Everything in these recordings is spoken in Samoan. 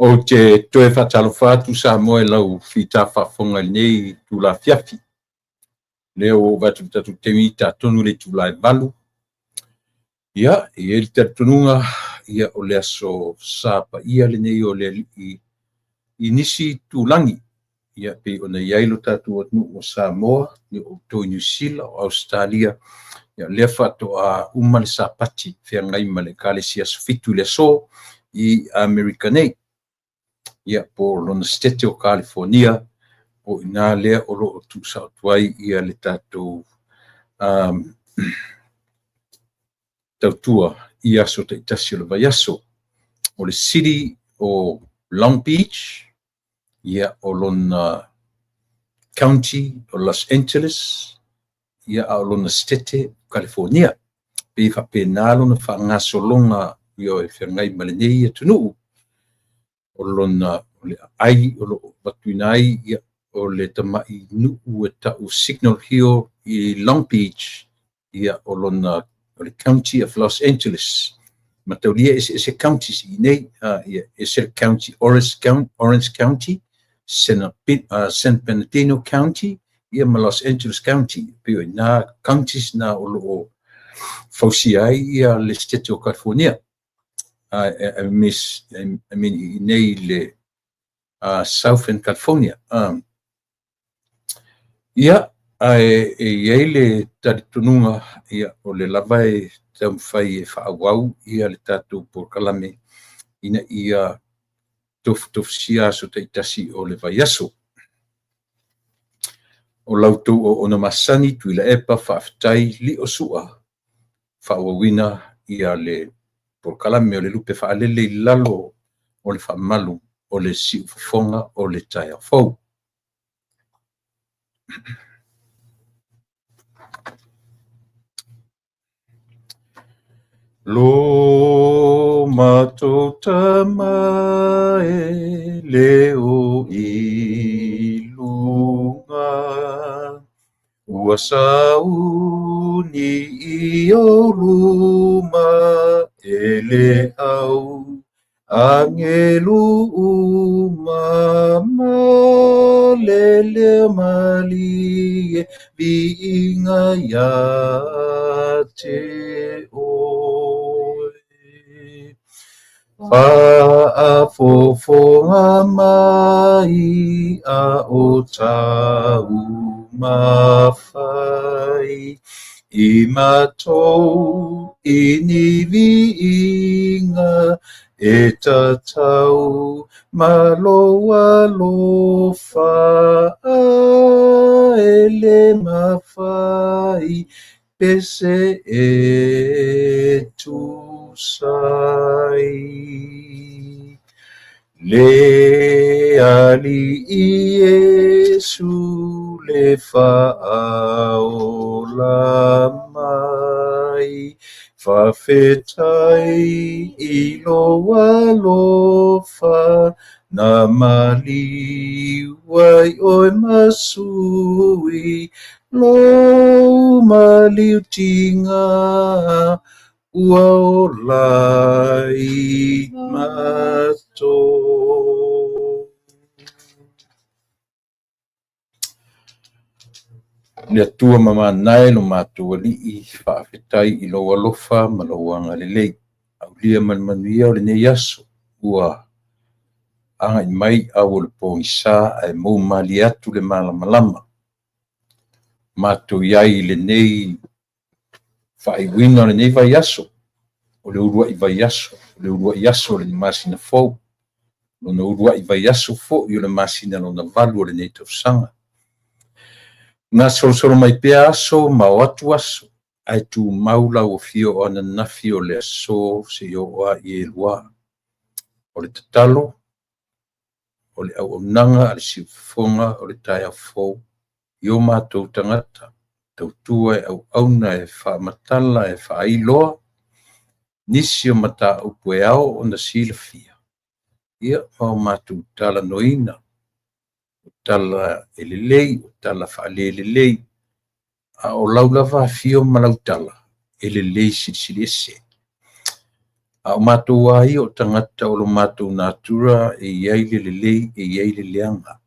Ou te toe faatalofa atu Samoa i lau fita faafofoga i lenei itula afiafi. Lea ua ou vaai atu i le tatou taimi ta tonu i le itula e 8. Ia, e i ai le talitonuga, ia, o le aso Sa paia lenei o le Alii i nisi itulagi, ia, pei ona i ai lo tatou atunuu o Samoa, ia, o outou i Niu Sila, o Ausetalia, ia, lea faatoa uma le Sapati feagai ma le Ekalesia Aso Fitu i le aso i Amerika nei. Ia, po o lona Setete o Kalifonia, o i ina lea o lo o tuusao atu ai ia le tatou tautua i aso taitasi o le vaiaso. O le City o Long Beach, ia, o lona County o Los Angeles, ia, a o lona Setete o Kalifonia. Pei e faapena lona faagasologa ia e feagai ma lenei atunuu. O lona o le aai o lo o avatuina ai, ia, o le tamai nuu e tau Signal Hill i Long Beach, ia, o lona o le County of Los Angeles. Mataulia eseese counties i nei, ia, ese le County Orange County, Orange County, San Bernardino County, ia, ma Los Angeles County. Pei o ina counties na o lo o fausia ai ia le Setete o California. I mean, i nei le Southern California. Ia, ae e i ai le talitonuga, ia, o le lava e taumafai e faaauau ia le tatou polokalame ina ia tofutofusia aso taitasi o le vaiaso. O la outou auauna masani Tuilaepa Faafetai Lio Sua faaauauina ia le polokalame o le lupe faalele i lalo o le faamalu o le siufofoga o le taeao fou. Lo matou Tama e le o i luga, ua sauni i ou luma e le au angelu uma ma le leo malie viiga ia te oe. Faafofoga mai a o taumafai i matou i ni viiga e tatau ma lou alofa e le mafai pe se e tusa ai. Le Alii Iesu le faaola mai, faafetai i lou alofa na maliu ai oe ma sui lou maliu tiga ua ola ai matou. Le Atua mamanae lo matou Alii, faafetai i lou alofa ma lou agalelei. Aulia ma le manuia o lenei aso, ua agai mai au o le pogisa ae mou malie atu le malamalama. Matou i ai i lenei faaiuina o lenei vaiaso, o le uluai vaiaso, o le uluai aso o le masina fou, lona uluai vaiaso foi o le masina lona 8 o lenei tausaga. Gasolosolo mai pea aso ma o atu aso, ae tumau lau afio o ananafi o le aso seia oo lava i elua. O le tatalo, o le auaunaga a le siufofoga o le taeao fou, i o matou tagata, tautua e auauna e faamatala e faailoa, nisi o mataupu e ao ona silafia, ia ma o matou talanoaina, o tala e lelei, o tala faalelelei, A o lau lava afio ma lau tala, e lelei silisili ese. A o matou lava ia o tagata o lo matou natura e i ai le lelei e i ai le leaga.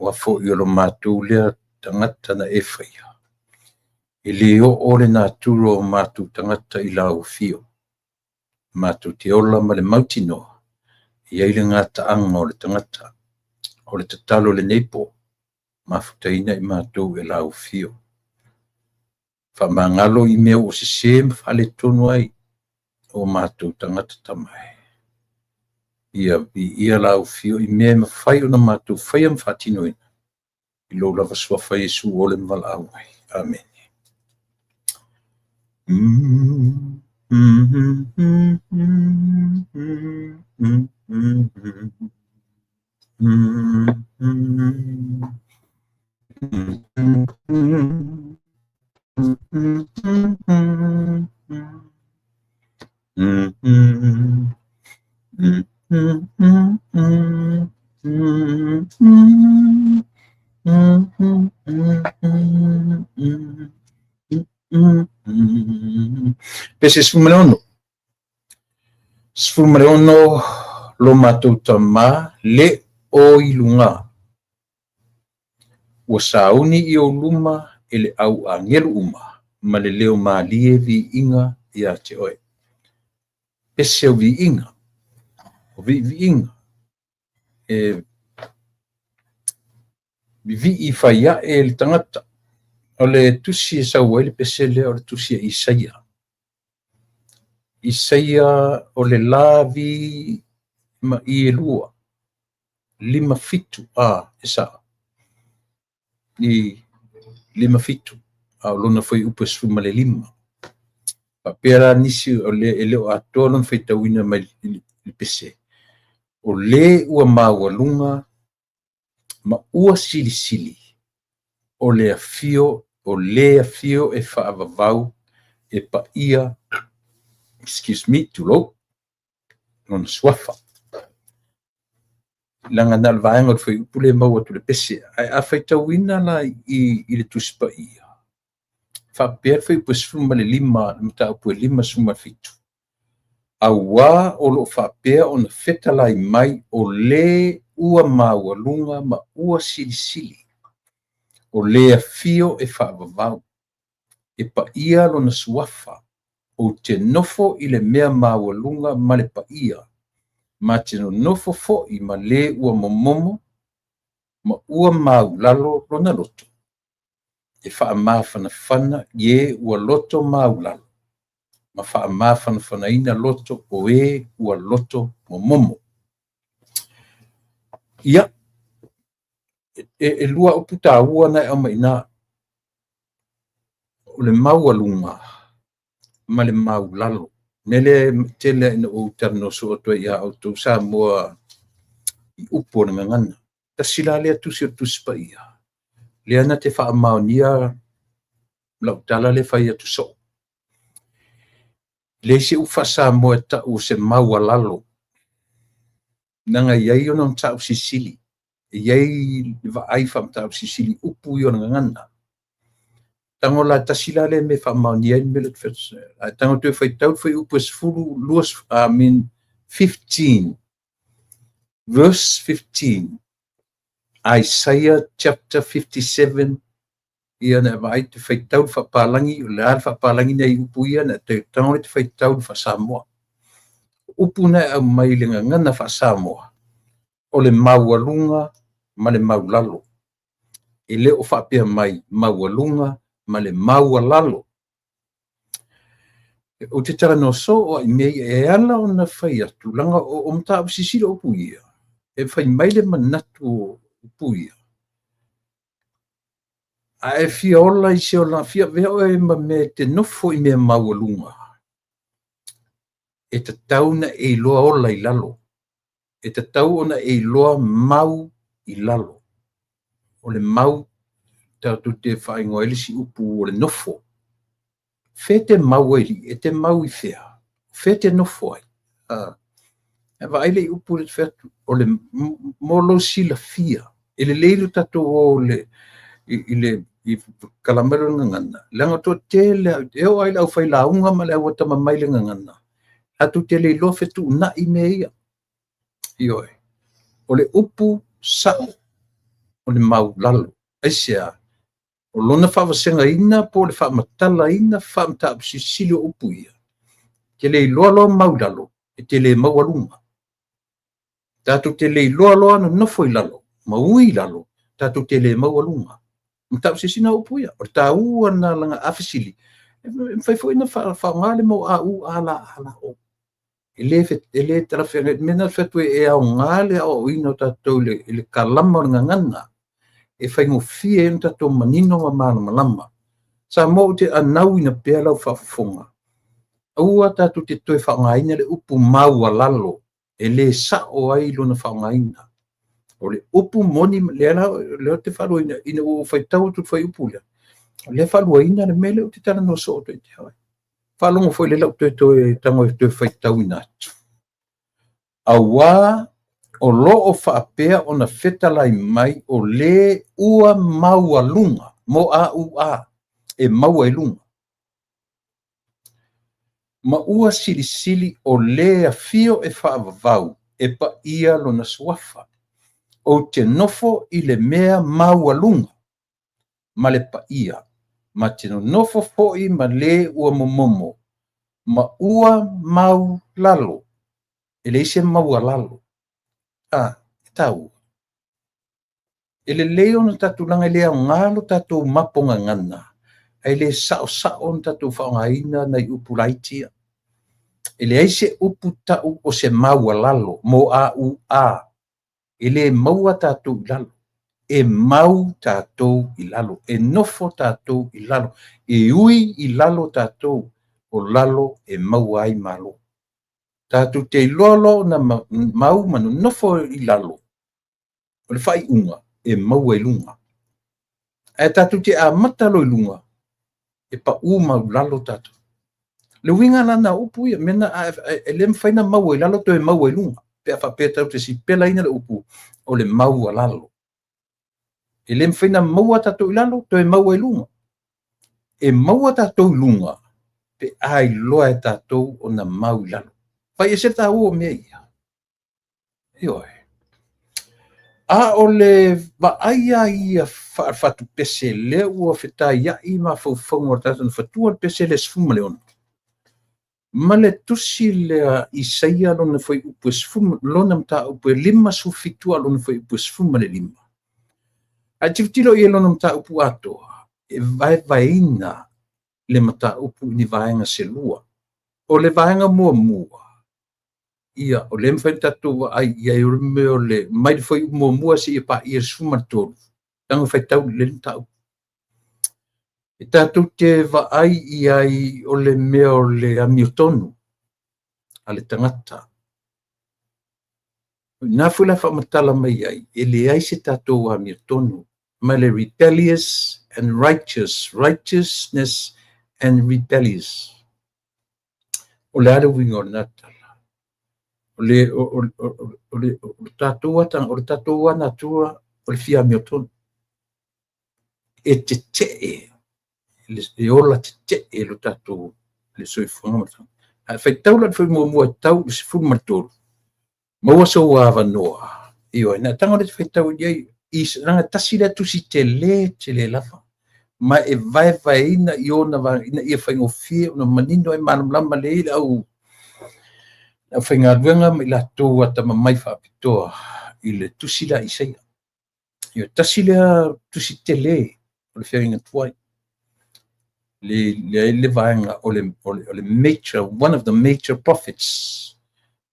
Aua foi o lo matou lea tagata na e faia, e le oo le natura o matou tagata i lau afio. Matou te ola ma le mautinoa, e i ai le gataaga o le tagata. O le tatalo i lenei po, mafutaina i matou e lau afio. Faamagalo i mea ua sese ma faaletonu ai o matou tagata tamae. Ia viia lau afio i mea e mafai ona matou faia ma faatinoina i lou lava suafa Iesu ua ole ma valaau ai. Amene. Pese 16. 16 lo matou Tamā le o i luga. Ua sauni i ou luma e le au agelu uma ma le leo malie viiga ia te oe. Pese o viiga, o viiviiga, e vivii fai ae le tagata. O le tusi e sau ai le pese lea o le tusi a Isaia. Isaia o le la vi ma i e lua, 5 7 a e sao. I 5 7 a o lona fuaiupu e 15. Faapea la nisi o le e le o atoa lona faitauina mai le pese. O le ua maualuga ma ua silisili o le afio, o le afio e faavavau e paia, excuse me, tulou, lona suafa. Leaga na o le vaega o le fuaiupu lea e maua atu i le pese. Ae a faitauina la i le Tusi Paia, faapea le fuaiupu e 15, le mataupu e 57. Auā o lo o faapea ona fetalai mai o le ua maualuga ma ua silisili, o le afio e faavavau, e paia lona suafa, ou te nofo i le mea maualuga ma le paia, ma te nonofo foi ma le ua momomo ma ua maulalo lona loto, e faamafanafana i e ua loto maulalo, ma faamafanafanaina loto o e ua loto momomo. Ia, e lua upu tāua na e aumai i ina, o le maualuga ma le maulalo. Mea lea e tele ina ou talanoa soo atu ai ia outou Samoa i upu o le gagana. Tasi la lea tusi o le Tusi Paia, lea na te faamaonia lau tala lea fai atu soo. Leai se upu faa-Samoa e tau o se maualalo, leaga e i ai ona mataupu silisili. E i ai le vaai faa-mataupu silisili i upu ia o le gagana. Tago la tasi la lea mea e faamaonia ai le mea lea ou te fai atu ai. Ae tago toe faitau le fuaiupu e 12, I mean 15, verse 15, Isaiah chapter 57, ia na e vaai te faitau le faapalagi, o le a le faapalagi na i upu ia, na te tago le te faitau le faa-Samoa. Upu na e aumai i le gagana faa-Samoa, o le maualuga ma le maulalo. E le o faapea mai maualuga ma le maualalo. Ou te talanoa soo lava i mea ia e ala ona fai atu, leaga o mataupu silisili o upu ia, e fai mai le manatu o upu ia. A e fia ola i se olaga, fia avea oe ma mea e te nofo i mea maualuga, e tatau ona e iloa ola i lalo. E tatau ona e iloa mau i lalo. O le mau, tatou te faaigoa ai le isi upu o le nofo. Fea e te mau ai lii? E te mau i fea? Fea e te nofo ai? E vaai le i upu lea te fai atu, o le mo lou silafia. E lelei lo tatou o i le I kala mai le gagana, leaga toatele e oo ai le aufailauga ma le auatamamai i le gagana, tatou te le iloa fetuunai mea ia. Ioe. O le upu sao o le maulalo. Aisea? O lona faavasegaina po o le faamatalaina faamataupu silisili o upu ia, e te le iloa loa mau i lalo, e te le maua luga. Tatou te le iloa loa nonofo i lalo, ma ui i lalo, tatou te le maua luga. Mataupu silisili na upu ia. O le taua lena leaga a fesili, e mafai foi ona faaaoga le mea o a u a la a la o. E le talafeagai. O le mea lena ou te fai atu ai, e aoga le aoaoina o tatou i le kalama o le gagana, e faigofie ai ona tatou manino ma malamalama. Samoa, ou te anauina pea lau faafofoga, aua tatou te toe faaaogaina le upu maualalo, e le sao ai lona faaaogaina. O le upu moni, lea la lea ou te faaluaina, ina ua ou faitau atu i le fuaiupu lea, o lea e faaluaina le mea lea ou te talanoa soo atu ai ia te oe. Faalogo foi i lea ou toe tago e toe faitauina atu. Auā o lo o faapea ona fetalai mai o le ua maualuga, mo a u a, e maua i luga, ma ua silisili o le afio e faavavau e paia lona suafa. Ou te nofo i le mea maualuga ma le paia, ma te nonofo foi ma le ua momomo, ma ua maulalo, e leai se maualalo. A, e taua. E lelei ona tatou leaga e le aoga lo tatou mapo gagana, ae le saosao ona tatou faaaogaina nai upu laiti ia. E leai se upu tau o se maualalo, mo a u a, e le maua tatou i lalo. E mau tatou i lalo, e nofo tatou i lalo, e ui i lalo tatou, o lalo e maua ai malo. Tatou te iloa loa ona mau ma nonofo i lalo, o le faaiuga e maua i luga. Ae tatou te amata loa i luga, e pau maulalo tatou. Le uiga la na o upu ia, mea na, e le mafai ona maua i lalo toe maua i luga, pe a faapea tatou te sipelaina le upu o le maualalo. E le mafai ona maua tatou i lalo toe maua i luga. E maua tatou i luga pe a iloa e tatou ona mau i lalo. Fai ese le taua o mea ia. Ioe. A o le vaai lava ia faafatupese lea ua fetaiai mafaufauga o le tagata na fatua le pese lea 16, ma le tusi lea Isaia lona fuaiupu e 10, lona mataupu e 57 a lona fuaiupu e 15. Ae tilotilo i ai lona mataupu atoa, e vaevaeina le mataupu i ni vaega se lua. O le vaega muamua, ia, o lea e mafai ona tatou vaai i ai, o le mea o le mai le fuaiupu muamua seia paia le 13, tago e faitau lelei le mataupu. E tatou te vaai i ai o le mea o le amiotonu a le tagata. O i ina foi la e faamatala mai ai, e leai se tatou amiotonu, ma le rebellious and righteous, righteousness and rebellious. O le a le uiga o lena tala? O le, o, o, o, o, le, o le tatou ata, o le tatou natura, o le fia amiotonu. E tetee, e ola tetee lo tatou le soifuaga ma le tagata. Ae faitau la le fuaiupu muamua e tau i le 13, maua sou avanoa. Ioe, na tago le faitau i ai, i leaga tasi lea tusi tele tele lava, ma e vaevaeina i ona vaega ina ia faigofie ona manino ai malamalama lelei le aufaigaluega ma i latou atamamai faapitoa i le tusi lea a Isaia. Ioe, tasi lea tusi tele o le feagaiga tuai. Le le le vaega o le major, one of the major prophets,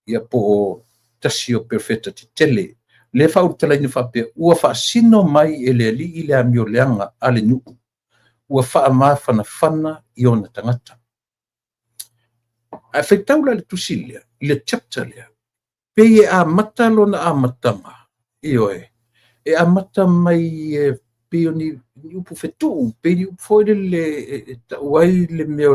ia po o tasi o perofeta tetele. Lea faaulutalaina faapea, ua faasino mai e le Alii le amioleaga a le nuu, ua faamafanafana i ona tagata. Ae faitau la le tusi lea, i le chapter lea, pei e amata lona amataga, ioe, e amata mai e pei o ni upu fetuu, pei ni upu foi lele e tau ai le mea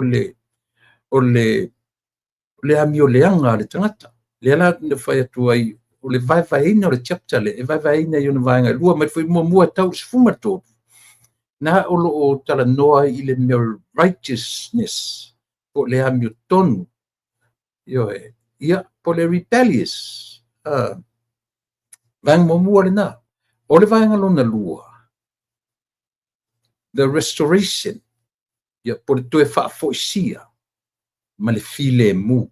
o le amioleaga a le tagata. Lea la na fai atu ai, o le vaevaeina o le chapter lea, e vaevaeina i ona vaega e lua, mai le fuaiupu muamua e tau i le 13. Na o lo o talanoa i le mea righteousness, po o le amiotonu. Ioe, ia, po o le rebellious. Vaega muamua lena. O le vaega lona lua, the restoration, ia, po o le toe faafoisia ma le filemu.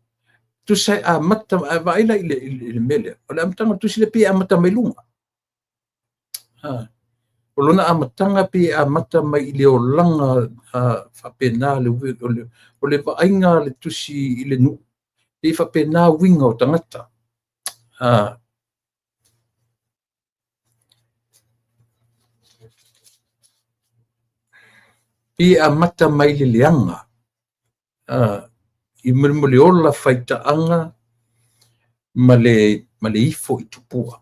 Tusa e amata, a vaai la i le mea lea, o le amataga o le tusi lea pei e amata mai luga. O lona amataga pei e amata mai i le olaga faapena le, o le vaaiga a le tusi i le nuu, pei faapena uiga o tagata. Pei e amata mai le leaga, i mo le ola faitaaga ma le ifo i tupua.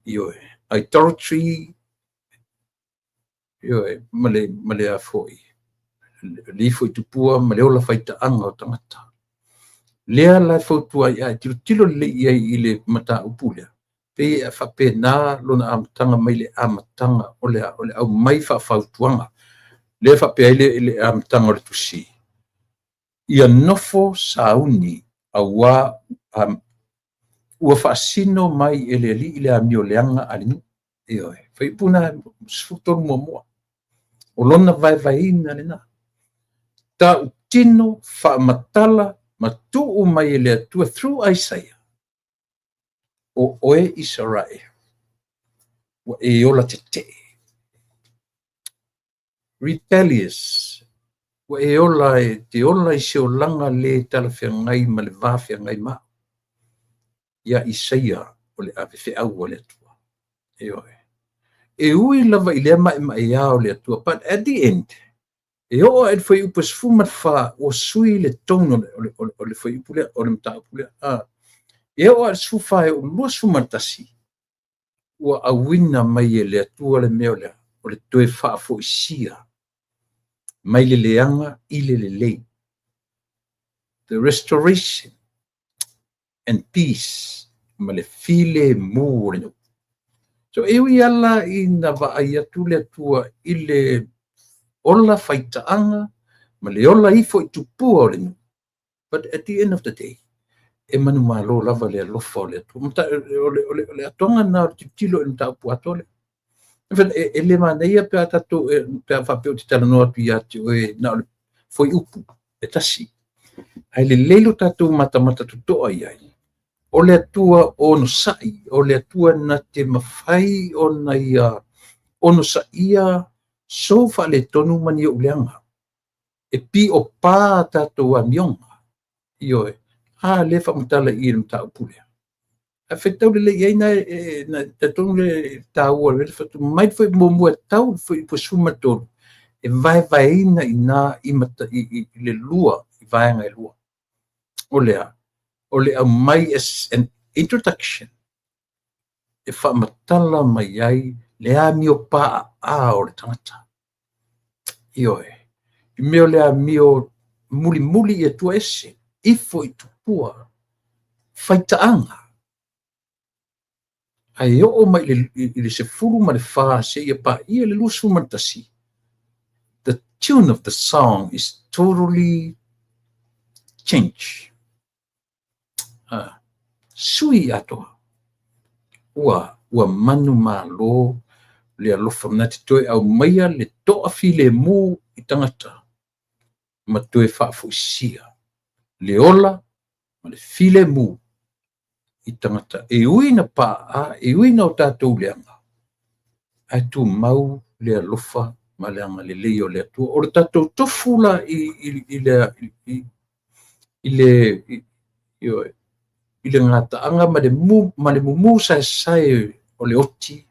Ioe, idolatry, ioe, ma le a foi, le ifo i tupua ma le ola faitaaga o tagata. Lea la e fautua ai, a e tilotilo lelei i ai i le mataupu lea, pei e faapena lona amataga mai le amataga o le aumai faafautuaga. Lea e faapea ai le amataga o le tusi. Ia nofo sauni auā ua faasino mai e le Alii le amio leaga a le nuu. Ioe, fuaiupu lena 13 muamua. O lona vaevaeina lena. Tautino faamatala ma tuu mai e le Atua through Isaiah. O oe Israel, ua e ola tetee. Rebellious, ua e ola e te ola i se olaga le talafeagai ma le va feagai ma. Ia Isaia o le avefeau a le Atua. Ioe. E ui lava i lea maemaea o le Atua, but at the end, e oo ae le fuaiupu e 14, ua sui le tone o le fuaiupu lea, o le mataupu lea. E oo ae le 14 e oo 21, ua auina mai e le Atua le mea lea, o le toe faafoisia mai le leaga i le lelei. The restoration and peace ma le filemu o le nuu. So e ui ala ina vaai atu le Atua i le ola faitaaga ma le ola ifo i tupua o le nuu. But at the end of the day, e manumalo lava le alofa o le Atua. O le atoaga na o le tilotilo i le mataupu atoa lea. E le manaia pe a tatou pe a faapea ou te talanoa atu ia te oe na o le fuaiupu e tasi. Ae lelei lo tatou matamata totoa i ai. O le Atua onosai, o le Atua na te mafai ona ia onosaia sou faaletonu ma ni ou leaga. E pio pā tatou amioga. Ioe, a le faamatala i le mataupu lea. Ae faitau lelei i ai na talitonu le taua le fatu mai le fuaiupu muamua e tau le fuaiupu 13, e vaevaeina i na i le lua, i vaega e lua. O lea, o le aumai as an introduction e faamatala mai ai le amio paaa o le tagata. Ioe, i mea o le amio mulimuli i Atua ese, ifo i tupua, faitaaga. Ae oo mai i le 14 seia paia le 21, the tune of the song is totally changed. Sui atoa. Ua manumalo le alofa na te toe aumaia le toa filemu i tagata ma toe faafoisia le ola ma le filemu i tagata. E ui na paa, e ui na o tatou leaga, ae tumau le alofa ma le agalelei o le Atua. O le tatou tofu la i le gataaga ma le mumu saesae o le oti,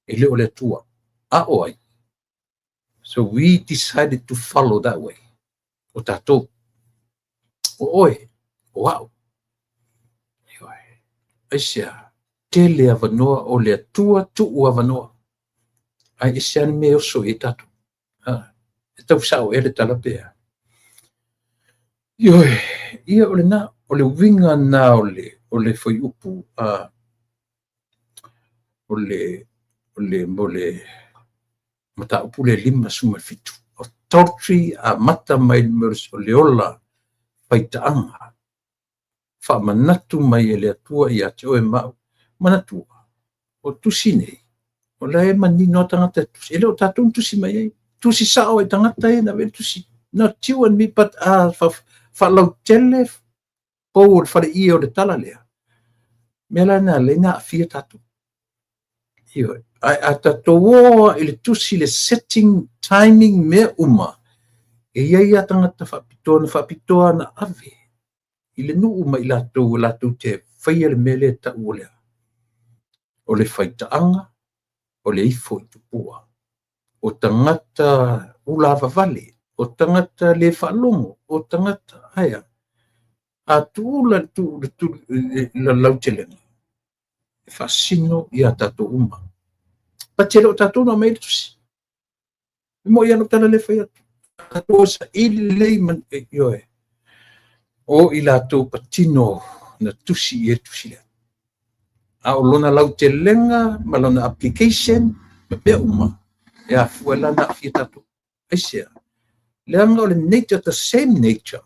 e le o le Atua. A o ai? So we decided to follow that way. O tatou. O oe, o au. Aisea, tele avanoa o le Atua tuu avanoa. Ae ese ane mea e oso i e tatou. E tau sao e le tala pea. Ioe, ia o le na, o le uiga na o le fuaiupu, o le mo le Mataupu lea 57. Adultery amata mai le mea o le ola faitaaga. Faamanatu mai e le Atua ia te oe ma au. Manatua, o tusi nei, o la e manino a tagata e tusi. E le o tatou na tusi mai ai. Tusi sao ai tagata ia na ave le tusi. Not you and me, but a faalautele pou o le faleie o le tala lea. Mea la na lea na aafia tatou. Ioe. Ae a tatou o i le tusi, le setting, timing, mea uma, e i ai a tagata faapitoa na faapitoa na ave i le nuu ma i latou e latou te faia le mea lea e tau o le a? O le faitaaga, o le ifo i tupua. O tagata ulavavale, o tagata le faalogo, o tagata aea. A tuula le lautelega, e faasino ia tatou uma. But e le o tatou na aumai le tusi. E moi lava lau tala lea e fai atu. Tatou saili lelei ioe. O i latou patino na tusi i ai le tusi lea. A o lona lautelega ma lona application ma mea uma, e afua ai la na aafia tatou. Aisea? Leaga o le nature, the same nature,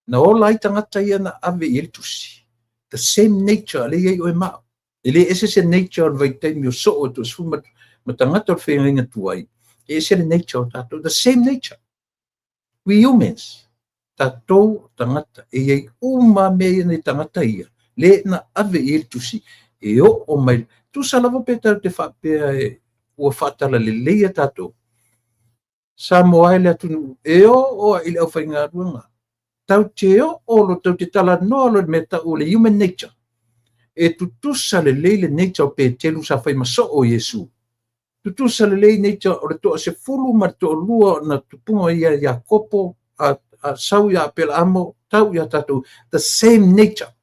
na ola ai tagata ia na ave i ai le tusi. The same nature lea i ai oe ma au. E le ese se nature o le vaitaimi o soo e toasefulu ma tagata o le feagaiga tuai, e ese le nature o tatou. The same nature. We humans. Tatou tagata. E i ai uma mea ia nei tagata ia, le na ave i ai le tusi, e oo mai. Tusa lava pe tatou te faapea e ua faatalaleleia tatou. Samoa e le atunuu, e oo i le aufaigaluega. Tau te oo lo tau te talanoa lo le mea tau o le human nature. E tutusa lelei le nature o Petelu sa fai ma soo o Iesu. Tutusa lelei nature o le 10 ma le 12 na tupunga ia Iakopo, a sau ia Apelaamo, tau ia tatou. The same nature.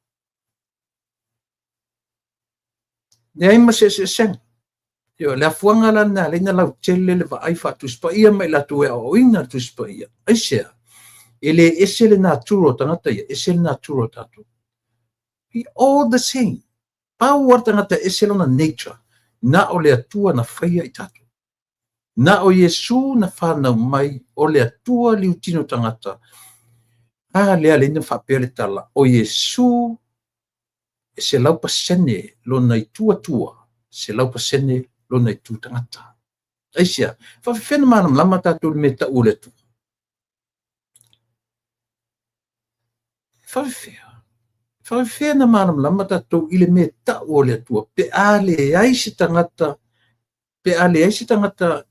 Leai ma se eseesega. Ioe, le afuaga la lena e ala ai ona lautele le vaai faatusi paia ma i latou e aoaoina le Tusi Paia. Aisea? E le ese le natura o tagata ia, ese le natura o tatou. We all the same. Pau lava le tagata e ese lona nature, na o le Atua na faia i tatou. Na o Iesu na fanau mai, o le Atua liutino tagata. A lea lea na faapea le tala, o Iesu e 100% lona itu Atua, 100% lona itu tagata. Aisea? Faafefea na malamalama tatou i le mea tau o le Atua? Faafefea? Faafefea na malamalama tatou i le mea tau o le Atua pe a leai se tagata, pe a leai se tagata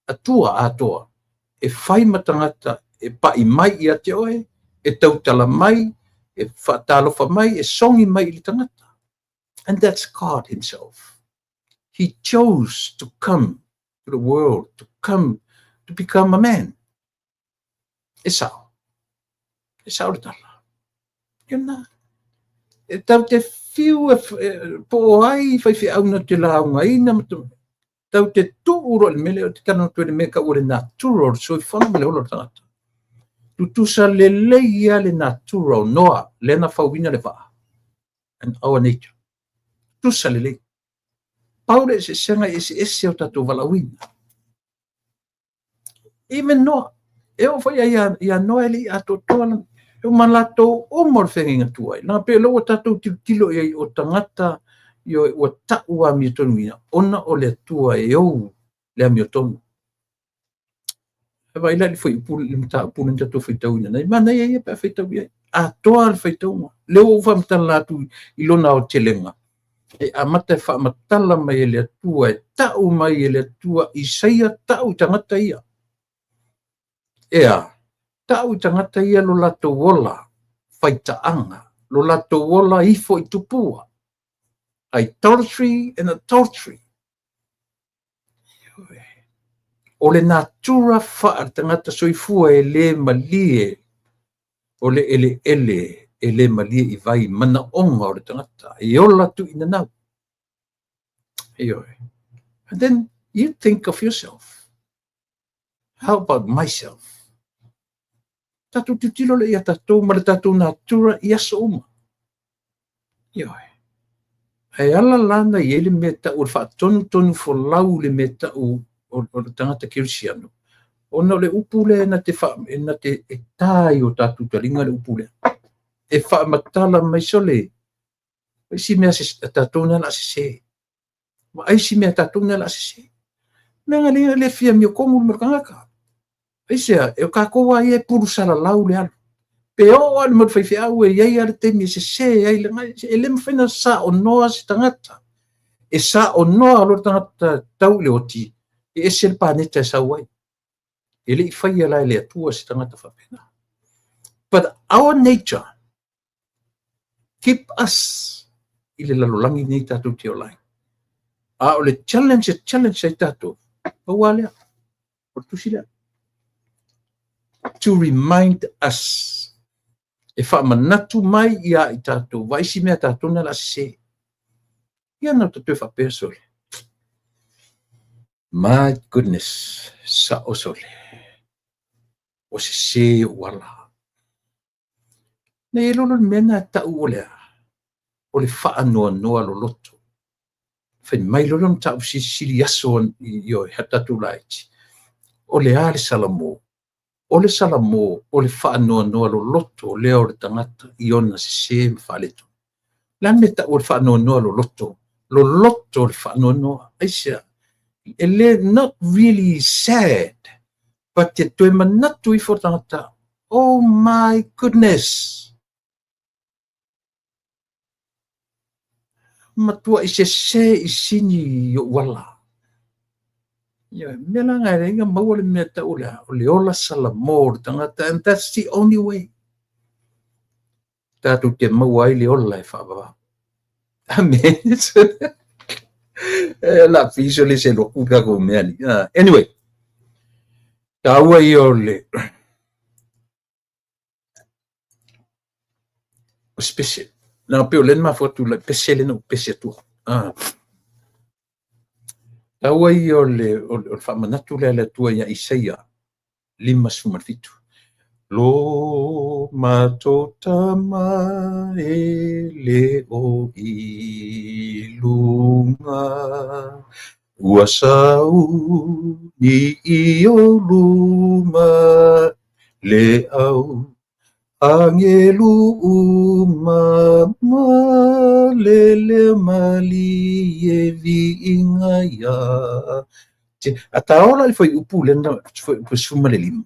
Atua atoa e fai ma tagata e pai mai ia te oe, e tautala mai, e faatalofa mai, e sogi mai i le tagata. And that's God himself. He chose to come to the world, to come to become a man. E sao. E sao le tala. Ia na. E tau te fiu e, po o ai faifeau na te laugaina ma te, tau te tuu loa i le mea lea, o te talanoa atu ai le mea tau o le natura o le soifuaga ma le ola o le tagata. Tutusa lelei ia le natura o Noa, lea na fauina le vaa. And our nature. Tutusa lelei. Pau le eseesega e eseese o tatou valaauina. Even Noa, e oo foi ia, ia Noa e le i atoatoa lana, e uma latou uma o le feagaiga tuai. Leaga pei o lea ua tatou tilotilo i ai o tagata ioe ua tau amiotonuina ona o le Atua e ou le amiotonu. E vaai la i le fuaiupu le mataupu lea na tatou faitauina nei. Manaia ia pe a faitau i ai. Atoa le faitauga. Lea ua ou faamatala atu i lona aotelega. E amata e faamatala mai e le Atua, e tau mai e le Atua, Isaia tau i tagata ia. Ea, tau i tagata ia lo latou ola faitaaga, lo latou ola ifo i tupua. Idolatry and adultery. O le natura faale-tagata soifua e le malie, o le eleele e le malie i vai, manaoga o le tagata, e ola tuuinanau. Ioe. And then you think of yourself. How about myself? Tatou tilotilo lea ia tatou ma le tatou natura i aso uma. Ioe. Ae ala la na i ai le mea tau o le faatonutonu folau le mea tau o o le tagata kerisiano, ona o le upu lea na te, fa, na te e tā i o tātou taliga le upu lea. E faamatala mai sole, isi mea se tātou na la sese. Ma isi mea tātou na la sese. Mea nga le le fia mio kongu le kangaka. Aisea, e o kākou a ia e pulu salalau le alu. Pe oo a le mo faifeau e iai a le taimi e sesē ai le e le mafai ona saonoa se tagata. E saonoa loa le tagata tau i le oti, e ese le paneta e sau ai. E le i faia la e le Atua se tagata faapena. But our nature keep us i le lalolagi nei tatou te ola ai. A o le challenge e challenge ai tatou, pau lava lea, o le tusi lea. To remind us, e faamanatu mai ia i tatou, vaai si mea tatou na o le a sesē. Ia na toe faapea sole. My goodness, sa'o sole. O sesē o'u ala. Nei e lolo le mea na ta'u o le a, o le faanoanoa loloto. Fai mai loa lea o mataupu silisili aso i o e tatou laiti. O le a le Salamo? O le Salamo o le faanoanoa loloto lea o le tagata i ona sesē ma faaletonu. O le a le mea ta'u o le faanoanoa loloto? Loloto le faanoanoa. Aisea? E le not really sad, but te toe manatu ifo le tagata, oh my goodness! Matuai sesē i sini i o'u ala. Ioe, mea la nga e leai na maua le mea ta'u o le a, o le ola salamo o le tagata, and that's the only way tatou te maua ai le ola e faavavau. Amen. E la fiso le se loku ka ko mea ni. Anyway, taua ia o le o se pese. Na pei o le na mafua atu le pese le na ou pese atua. Taua ia o le, o le, o le faamanatu lea a le Atua ia Isaia 57. Lo matou tama e le o i luga, ua sauni i ou luma le au Angelu uma ma le leo malie viiga ia te. A ta ola i le fuaiupu lea na fuaiupu 15.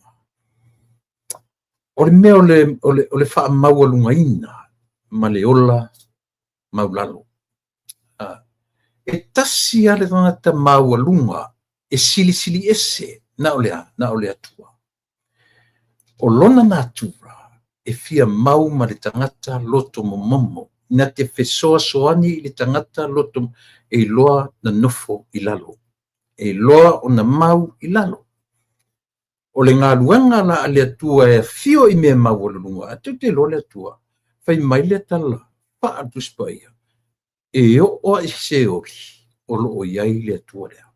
O le mea o le, o le, o le faamaualugaina ma le ola maulalo. E tasi lava le tagata maualuga e silisili ese na o le a? Na o le Atua. O lona natura e fia mau ma le tagata loto momomo, na te fesoasoani i le tagata loto e iloa na nofo i lalo, e iloa ona mau i lalo. O le galuega la a le Atua e afio i mea maualuluga, a tou te iloa le Atua, fai mai le tala faa le Tusi Paia, e oo lava i Seoli o lo o i ai le Atua lea.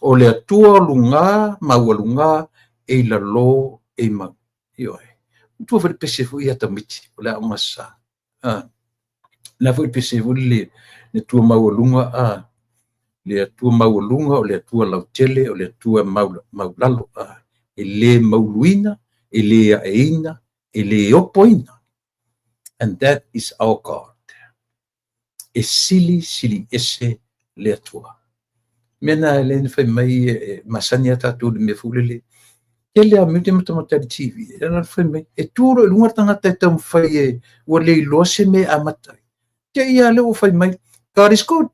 O le Atua o lugā, maualugā, e i lalō, e i mau. Ioe. Matua foi le pese foi ia tamaiti, o le aoga sa. La foi le pese foi le, le Atua maualuga, a, le Atua maualuga, o le Atua lautele, o le Atua mau, maulalo, a, e le mauluina, e le aeina, e le opoina. And that is our God. E sili sili ese le Atua. Mea na e le na fai mai e masani a tātou le mea foi lele. Tele a mea te matamata i le TV. E na fai mai, e tu loa i luga le tagata e taumafai e ua le iloa se mea e amata ai. Te i a lea ua fai mai, God is good.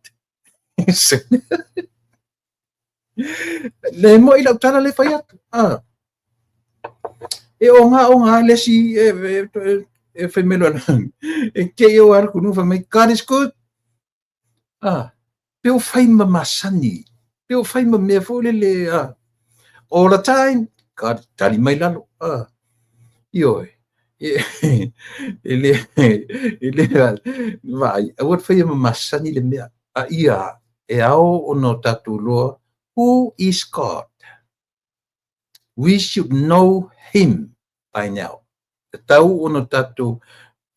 Le mo'i lau tala le fai atu. Ah. E o ngā o ngā le si e, e, e, e fai mai loa e te i o alu kunu fai mai God is good. Ah. Pe o fai ma masani. Pe o fai ma mea foi le le ah. All the time God tali mai lalo. Ah. Ioe. E le e le vaai aua le faia ma masani le mea. A ia e ao ona o tatou iloa who is God. We should know him by now. Tatau ona o tatou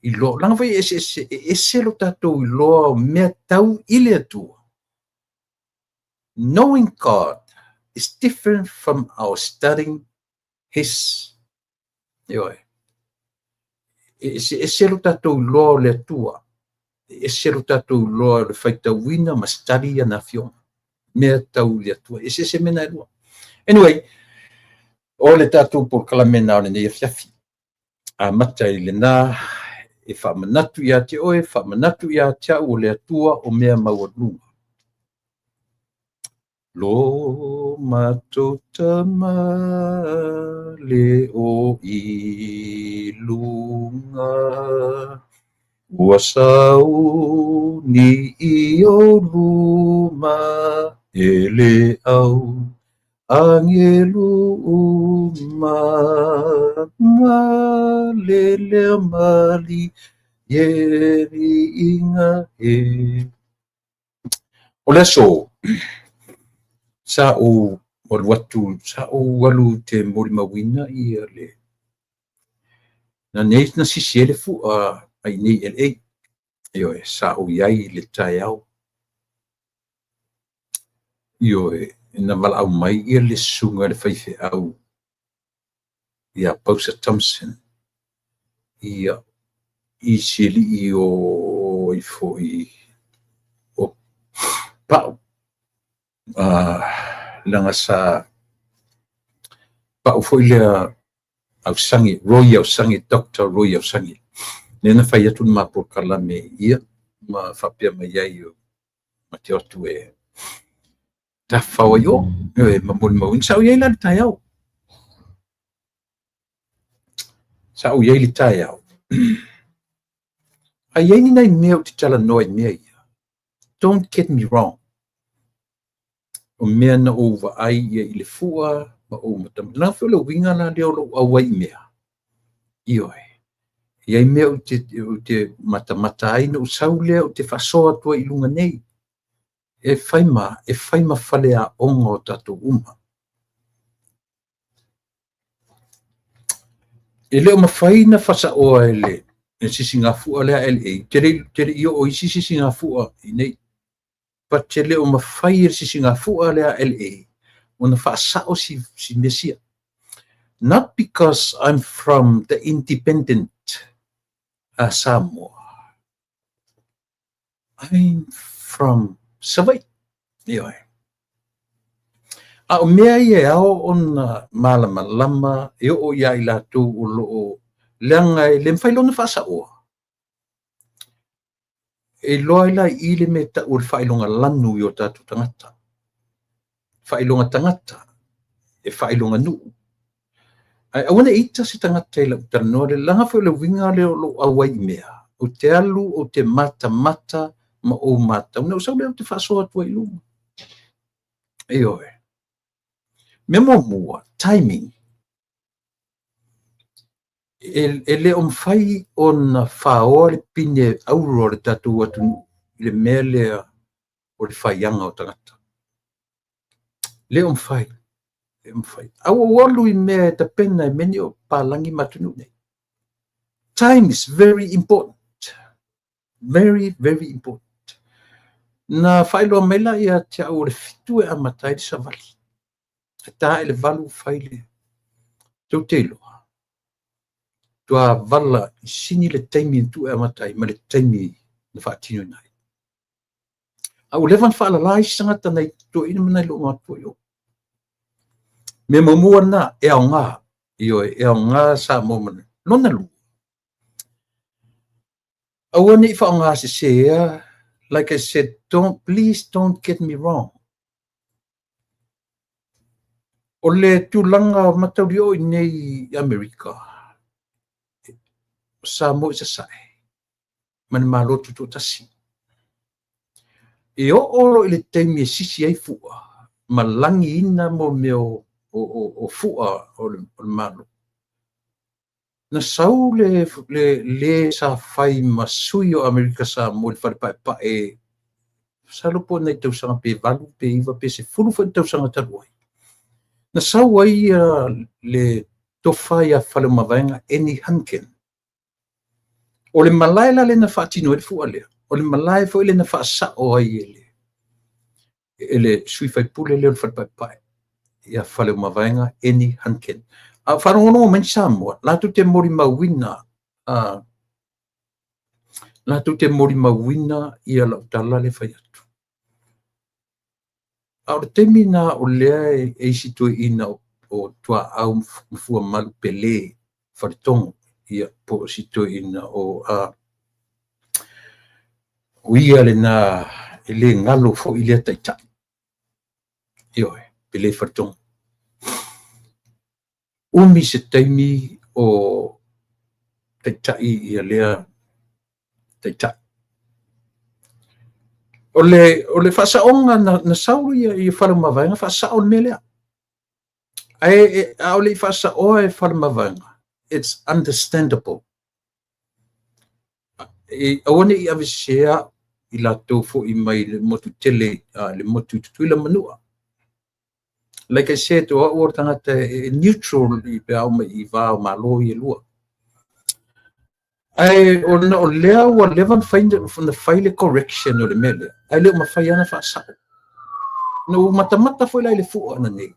iloa. Leaga foi e eseese, e ese lo tatou iloa o mea tau i le Atua. Knowing God. is different from our studying His. Ioe. E eseese lo tatou iloa o le Atua. E ese lo tatou iloa o le faitauina ma study ana afioga. Mea tau i le Atua. E eseese mea na e lua. Anyway, o le tatou polokalame na o lenei afiafi. Amata i lena e faamanatu ia te oe, faamanatu ia te au o le Atua o mea maualuluga. Lo matou Tama le o i luga, ua sauni i ou luma e le au angelu uma, ma le leo malie viiga e. O le aso, sa ou alu atu, sa ou alu ou te molimauina ia le na nei na sisi ai le fua a i inei i LA. Ioe, sa ou i ai i le taeao. Ioe, na valaau mai ia le susuga i le faifeau ia Pausa Thompson, ia, i si alii o ai foi o Pau, leaga sa pau foi lea Ausage, Roy Ausage, Doctor Roy Ausage. Lea na fai atu le ma polokalame ia ma faapea mai ai ma te o atu e tafafao ai o, e ma molimauina. Sa ou i ai la i le taeao. Sa ou i ai i le taeao. A i ai ni nai mea ou te talanoa i mea ia, don't get me wrong. O mea na ou vaai ia i le fua ma ou matamata. Leaga foi o le uiga la lea o lou auai i mea. Ioe. E i ai mea ou te, ou te matamata ai, na ou sau lea ou te faasoa atu ai i luga nei. E fai ma, e fai ma faleaoga o tatou uma. E le o mafai na faasaoa e le sisigafua lea a LA. Te le i oo i isi sisigafua i nei. But e le o mafai e le sisigafua lea a LA ona faasao si, si mea sia. Not because I'm from the independent Samoa. I'm from Savaii. Ioe. A o mea ia e ao ona malamalama e oo ia i latou o lo o leaga e le mafai loa ona faasaoa. E iloa ai la i i le mea e tau o le faailoga lanu i o tatou tagata. Faailoga tagata, e faailoga nuu. Ae aua ne i ita se tagata i lau talanoa lea, leaga foi o le uiga lea o lou auai i mea. Ou te alu, ou te matamata ma ou matau. Na ou sau lea ou te faasoa atu ai i luga. Ioe. Mea muamua, timing. E le o mafai ona faoa le pine auro a le tatou atunuu i le mea lea o le faiaga o tagata. Le o mafai. Le o mafai. A ua ou alu i mea e tapena e mea nei o palagi ma atunuu nei. Time is very important. Very, very important. Na faailoa mai la ia te au o le 7 e amata ai le savali. E ta i le 8 fai le tou te iloa. Tua vala i sini le taimi na tuu e amata ai ma le taimi na faatinoina ai. A ua leva ona faalala isi tagata nai toeaiina ma nai loomatutua i o. Mea muamua lena, e aoga. Ioe, e aoga Samoa ma lona lua. Aua ne i faaaoga sesea, like I said, don't, please don't get me wrong. O le tulaga matauli oo i nei i Amerika, o Samoa i Sasae, ma le Malo Tutoatasi. E oo loa i le taimi e sisi ai fua ma lagiina mo mea o fua o le Malo, na sau le le sa fai ma sui o Amerika Samoa i le fale paepae, masalo po o nai tausaga pe 8 pe 9 pe 10 foi tausaga talu ai. Na sau ai le tofa ia Faleomavaega Eni Hunkin. O le malae la lea na faatino ai le fua lea, o le malae foi lea na faasao ai e le sui faipule lea o le fale paepae. ia Faleomavaega Eni Hunkin. A o faalogologo mai Samoa, latou te molimauina, latou te molimauina ia lau tala le fai atu. A o le taimi na o lea e isi toeaiina o Tuaau ma Fuamalu Pele Faletogo, ia po o si toeaina o o ia lena e le galo foi lea taitai. Ioe, Pele Faletogo. Umi se taimi o taitai ia lea taitai. O le faasaoga na sau ia Faleomavaega faasao le mea lea. Ae a o le i faasaoa e Faleomavaega, it's understandable. E aua ne i avesese i latou foi mai le motu tele, le motu i Tutuila ma Manua. Like I said, o au o le tagata e neutral i pe a oo mai i va o Malo ia e lua. Ae ona o lea ua leva ona fai le correction o le mea lea, ae le o mafai lava ona faasao. Na ou matamata foi la i le fua ananei,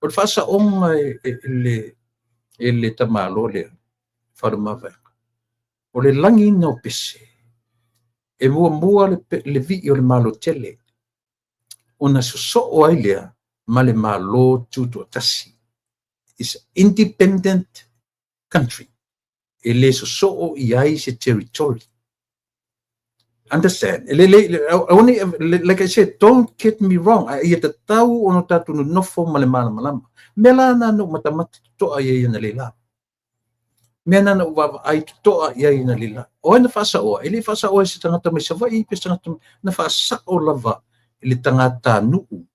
o le faasaoga e le tamaloa lea, Faleomavaega, o le lagiina o pese, e muamua le vii o le Malo tele, ona sosoo ai lea ma le Malo tutoatasi. It's independent country. E le sosoo i ai se territory. Understand? Like I said, don't get me wrong. A ia tatau ona tatou nonofo ma le malamalama. Mea la na na ou matamata totoa i ai analeila. Mea na na ou vaavaai totoa i ai analeila. O ai na faasaoa? E le faasaoa e se tagata mai Savaii pe se tagata na faasao lava i le tagatanuu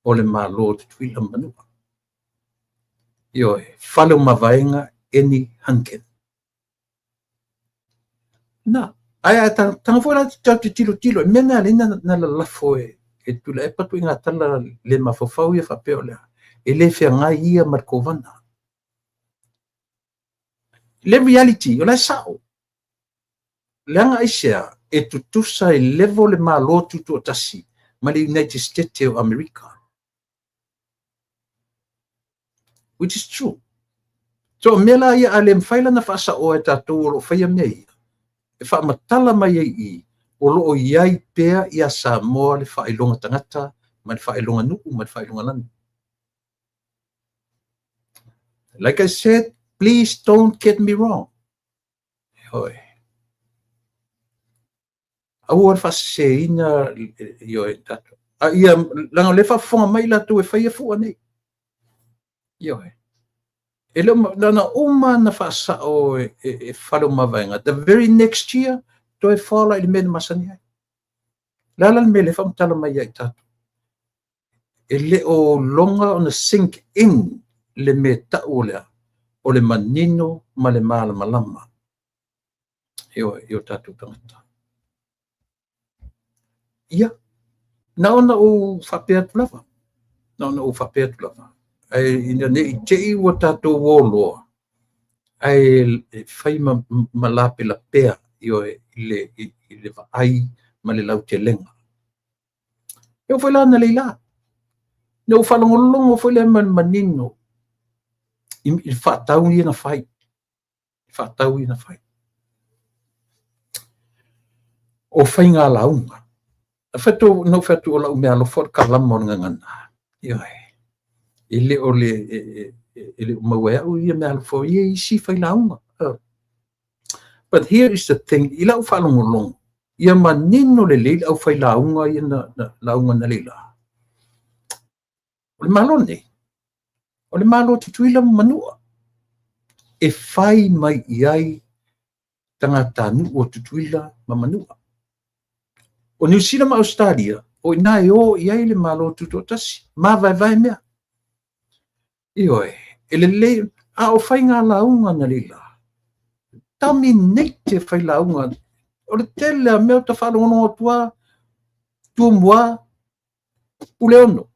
o le Malo o Tutuila ma Manua. Ioe, Faleomavaega Eni Hunkin. Na, ae a taga foi la tatou te tilotilo, mea na alai na lalafo e Tuilaepa ituaiga tala le mafaufau ia faapea o le a, e le feagai ia ma le Kovana. Le reality, o la e sao. Leaga aisea, e tutusa e level le Malo tutoatasi ma le United States o Amerika. Which is true. So, mea la ia, a le mafai la na faasaoa e tatou o lo o faia mea ia, e faamatala mai ai i, o lo o i ai pea ia Samoa le faailoga tagata, ma le faailoga nuu, ma le faailoga lanu. Like I said, please don't get me wrong. Ioe. Aua le faaseseina ioe tatou. A ia, leaga o lea e faafofoga mai latou e faia fua nei. Ioe. E le o, na uma na faasao e Faleomavaega. The very next year, toe fall i le mea na masani ai. Le a la le mea lea e faamatala mai ai i tatou? E le o loga ona sink in le mea tau o lea, o le manino ma le malamalama. Ioe, i o tatou tagata. Ia, na ona ou faapea atu lava. Na ona ou faapea atu lava. Ae ina ne i te i ua tatou o loa, ae fai ma lapelapea ioe, i le vaai ma le lautelega. E oo foi la analeila. Na ou faalogologo foi lea ma le manino i le faatau ia na fai. Faatau ia na fai. O faiga lauga. Na ou fai atu o lau mea alofa o le kalama o le gagana. Ioe. E le o le e le o maua e au ia mea alofa ia isi fai lauga. But here is the thing, i lau faalogologo, ia manino lelei le au fai lauga ia na lauga analeila. O le Malo nei, o le Malo Tutuila ma Manua, e fai mai i ai tagatanuu o Tutuila ma Manua. O Niu Sila ma Australia, o ina e o i ai le Malo tutoatasi, mavaevae mea. Ioe, e lelei, a o faiga lauga analeila, dominate fai lauga. O le tele a mea o ta faalogologo atu a, Tumua, Puleono,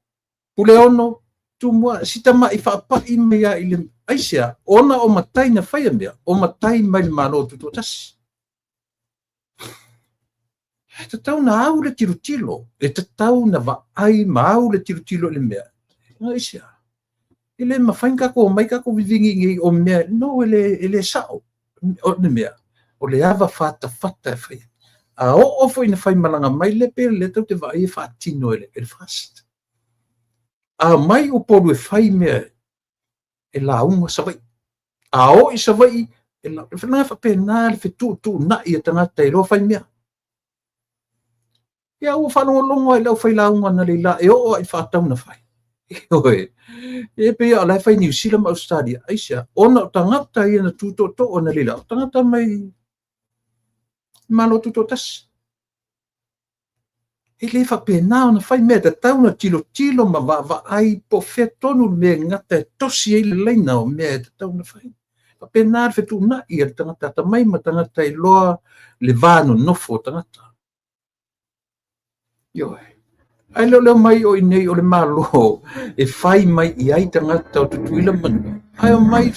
Puleono, Tumua, si tamai faapai mai a i le, aisea, ona o matai na faia mea, o matai mai le Malo tutoatasi. E tatau na au le tilotilo, e tatau na vaai ma au le tilotilo i le mea. Aisea. E le mafai ona tatou omai tatou vivini i inei o mea, no, e le sao. O le mea, o le ava fatafata e fai. A oo foi ina faimalaga mai le pe le tatou te vaai e faatino e le FAST. A omai Upolu e fai mea e lauga Savaii. A oo i Savaii, e lauga faapena le fetuutuunai e tagata e iloa fai mea. Ia ua faalogologo lava i le aufailauga analeila e oo lava i faatau na fai. Ioe. E pei o la e fai i Niu Sila ma Ausetalia. Aisea? Ona o tagata ia na tu tootoo analeila, o tagata mai Malo Tutoatasi. E le faapena ona fai mea, e tatau ona tilotilo ma vaavaai po o fea tonu le mea e gata e tosi ai le laina o mea e tatau ona fai. Faapena le fetuunai a le tagata atamai ma tagata iloa le va nonofo o tagata. Ioe. Ae le o le omai o i inei o le Malo e fai mai i ai tagata o Tutuila ma Manua, ae omai,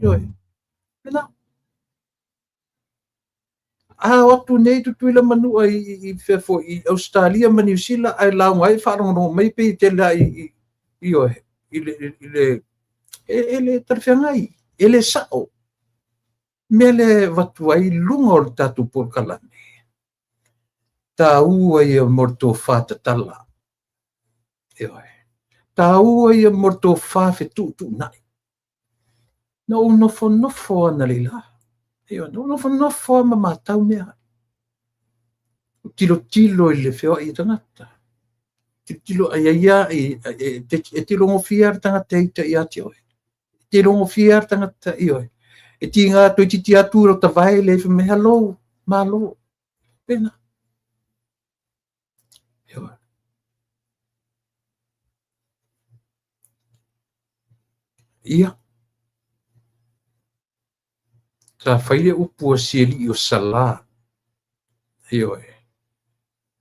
ioe, lena. A o atu nei Tutuila ma Manua i fea foi, i Ausetalia ma Niu Sila, ae lauga ai faalogologo mai pei e tele lava i, ioe, i le, e le talafeagai, e le sao. Mea lea e avatu ai luga o le tatou polokalame, taua ia mo le tofa tatala. Ioe. Taua ia mo le tofa fetuutuunai. Na ou nofonofo analeila. Ioe, na ou nofonofo lava ma matau mea. Ou tilotilo i le feoai o tagata. Tilotilo ai ai e tilogofia le tagata e ita ia te oe. E tilogofia le tagata, ioe. E tiga toeitiiti atu i lota vae le fai mai, hello, malo. Pena. Ioe. Ia. Sa fai le upu a si alii o Salā. Ioe.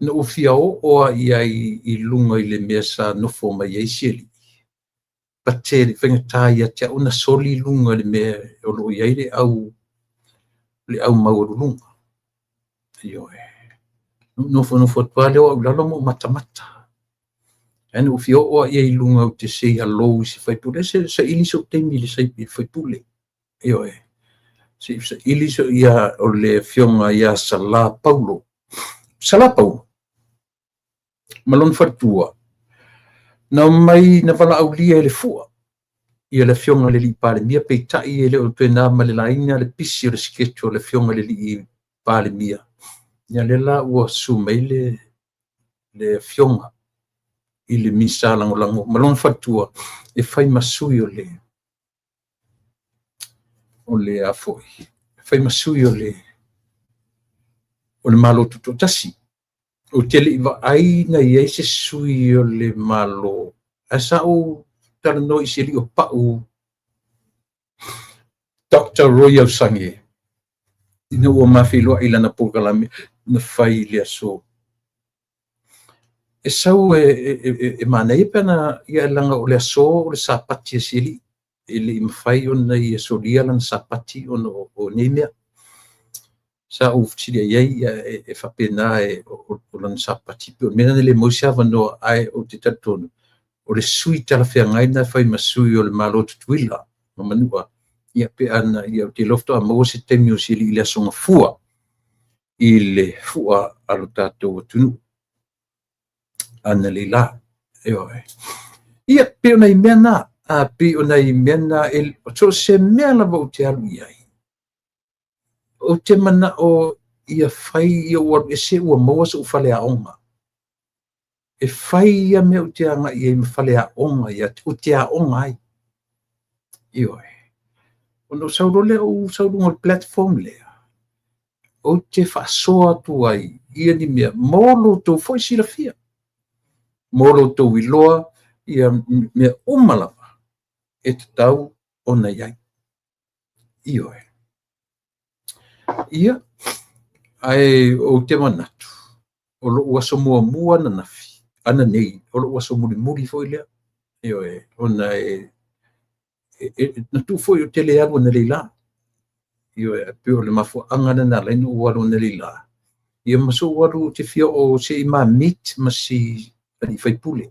Na ou fia oo lava i ai i luga i le mea sa nofo mai ai si alii. But e le i faigata ia te au ona soli luga i le mea o lo o i ai le au, le au maualuluga. Ioe. Na ou nofonofo atu lava lea o au i lalo ma ou matamata. Ae na ou fia oo lava i ai i luga ou te say hello i se faipule. Se saili sou taimi i le faipule. Ioe. Se i saili so ia o le afioga ia Salā Paulo. Salā Paulo ma lona faletua na omai na valaaulia e le fua ia le afioga i le alii Palemia, peitai e le o toe na ma le laina le pisi o le schedule o le afioga i le alii Palemia. Ia lea la ua susu mai le afioga i le Minisita Lagolago ma lona faletua e fai ma sui o le o le a foi, e fai ma sui o le Malo Tutoatasi. Ou te le i vaai na i ai se sui o le Malo, ae sa ou talanoa i si alii o Pau, Dr. Roy Ausage, ina ua ma feiloai i lana polokalame na fai i le aso. E sau e manaia pe ana ia leaga o le aso o le Sapati a si alii. E le i mafai ona ia solia lana Sapati ona o nei mea. Sa ou fesili i ai e faapena e o lana Sapati. Pei o le mea lena e le maua se avanoa, ae ou te talitonu o le sui talafeagai na e fai ma sui o le Malo Tutuila ma Manua. Ia pe ana ia ou te iloa faatoa maua se taimi o si alii i le aso Gafua i le fua a lo tatou atunuu analeila. Ioe. Ia, pei o nai mea na, pei o nai mea na, so o se mea lava ou te alu i ai. Ou te manao ia fai ia ou alu ese ua maua so'u faleaoga. E fai ia mea ou te agai i ai ma faleaoga ia te, ou te aoga ai. Ioe. Ona ou sau loa lea ou sau i luga o le platform lea, ou te faasoa atu ai ia ni mea mo lo outou foi silafia, mo lo outou iloa ia mea uma lava e tatau ona i ai. Ioe. Ia, ae ou te manatu, o lou aso muamua ananafi, ananei, o lou aso mulimuli foi lea. Ioe, ona e na tuu foi ou te le alu analeila. Ioe, e pei o le mafuaaga lena na ala ai ona ou alu analeila. Ia ma sou alu ou te fia oo se i ma meet ma si alii faipule.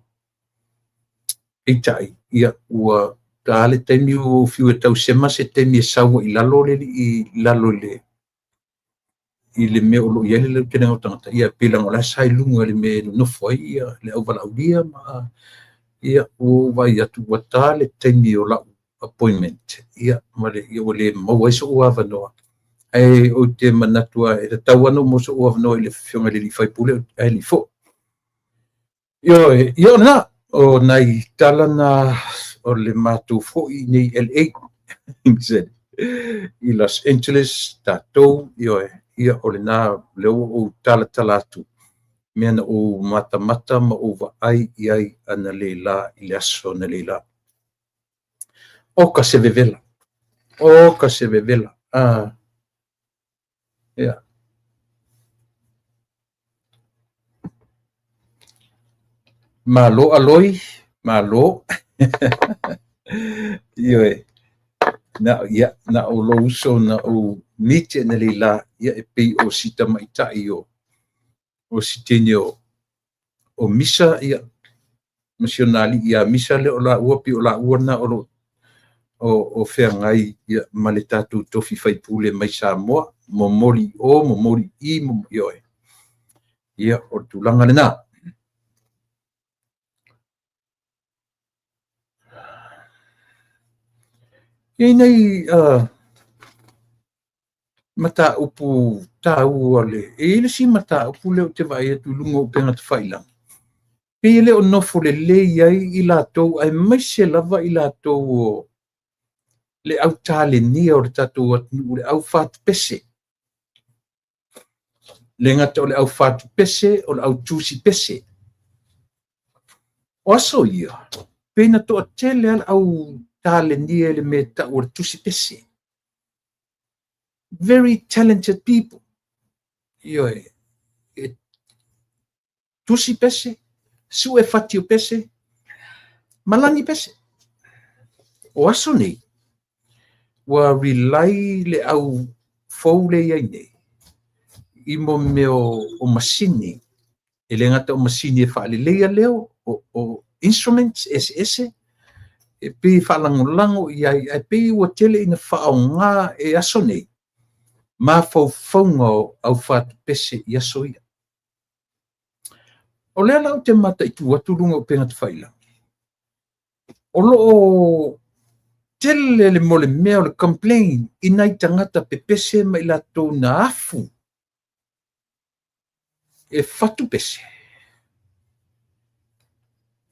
Peitai, ia, ua Ta le taimi ua ou fiu e tausema se taimi e sau ai i lalo le alii i lalo i le mea o lo o i ai le lautelega o tagata, ia pei leaga o la e sa i luga i le mea e nonofo ai ia le auvalaaulia ma ia ua ou vaai atu ua ta le taimi o lau appointment, ia ma le ia ua le maua ai so'u avanoa. Ae ou te manatu lava e tatau lava ona ou maua so'u avanoa i le afioga i le sui usufono ae le i foi. Ioe, ia o lena, o nai tala na o le matou foi nei LA i Los Angeles, tatou, ioe, ia o lena lea ua ou talatala atu mea na ou matamata ma ou vaai i ai analeila i le aso analeila. O ka se vevela, o ka se vevela. Ah, ia. Malo Aloi, malo. Ioe, na, ia, na o lou uso na ou meet analeila, ia e pei o si tamaitai o si teine o Misa, ia, ma si ona alii ia Misa lea o laua, pei o laua na o lo o feagai ia, ma le tatou tofi faipule mai Samoa, momoli i o, momoli i, ioe. Ia, o le tulaga lena. E i ai nai mataupu taua le, e i ai le isi mataupu lea ou te vaai atu i luga o upega tafailagi, pei e le o nofo lelei ai i latou, aemaise lava i latou o le au talenia o le tatou atunuu, le au fatupese. Le gata o le au fatupese, o le au tusipese. O aso ia, pei na toatele lava le au talenia i le mea e tau o le tusipese. Very talented people. Ioe, e tusi pese, sue fati o pese, malagi pese. O aso nei, ua rely le au fou le i ai nei i mo mea o masini. E le gata o masini e faaleleia leo, o instruments eseese, e pei e faalagolago i ai, ae pei ua tele ina faaaoga e aso nei mafaufauga o au fatupese i aso ia. O lea la ou te mataitu atu luga o upega tafailagi, o lo o tele le molemea o le complain i nai tagata pepese ma i latou na afu e fatupese.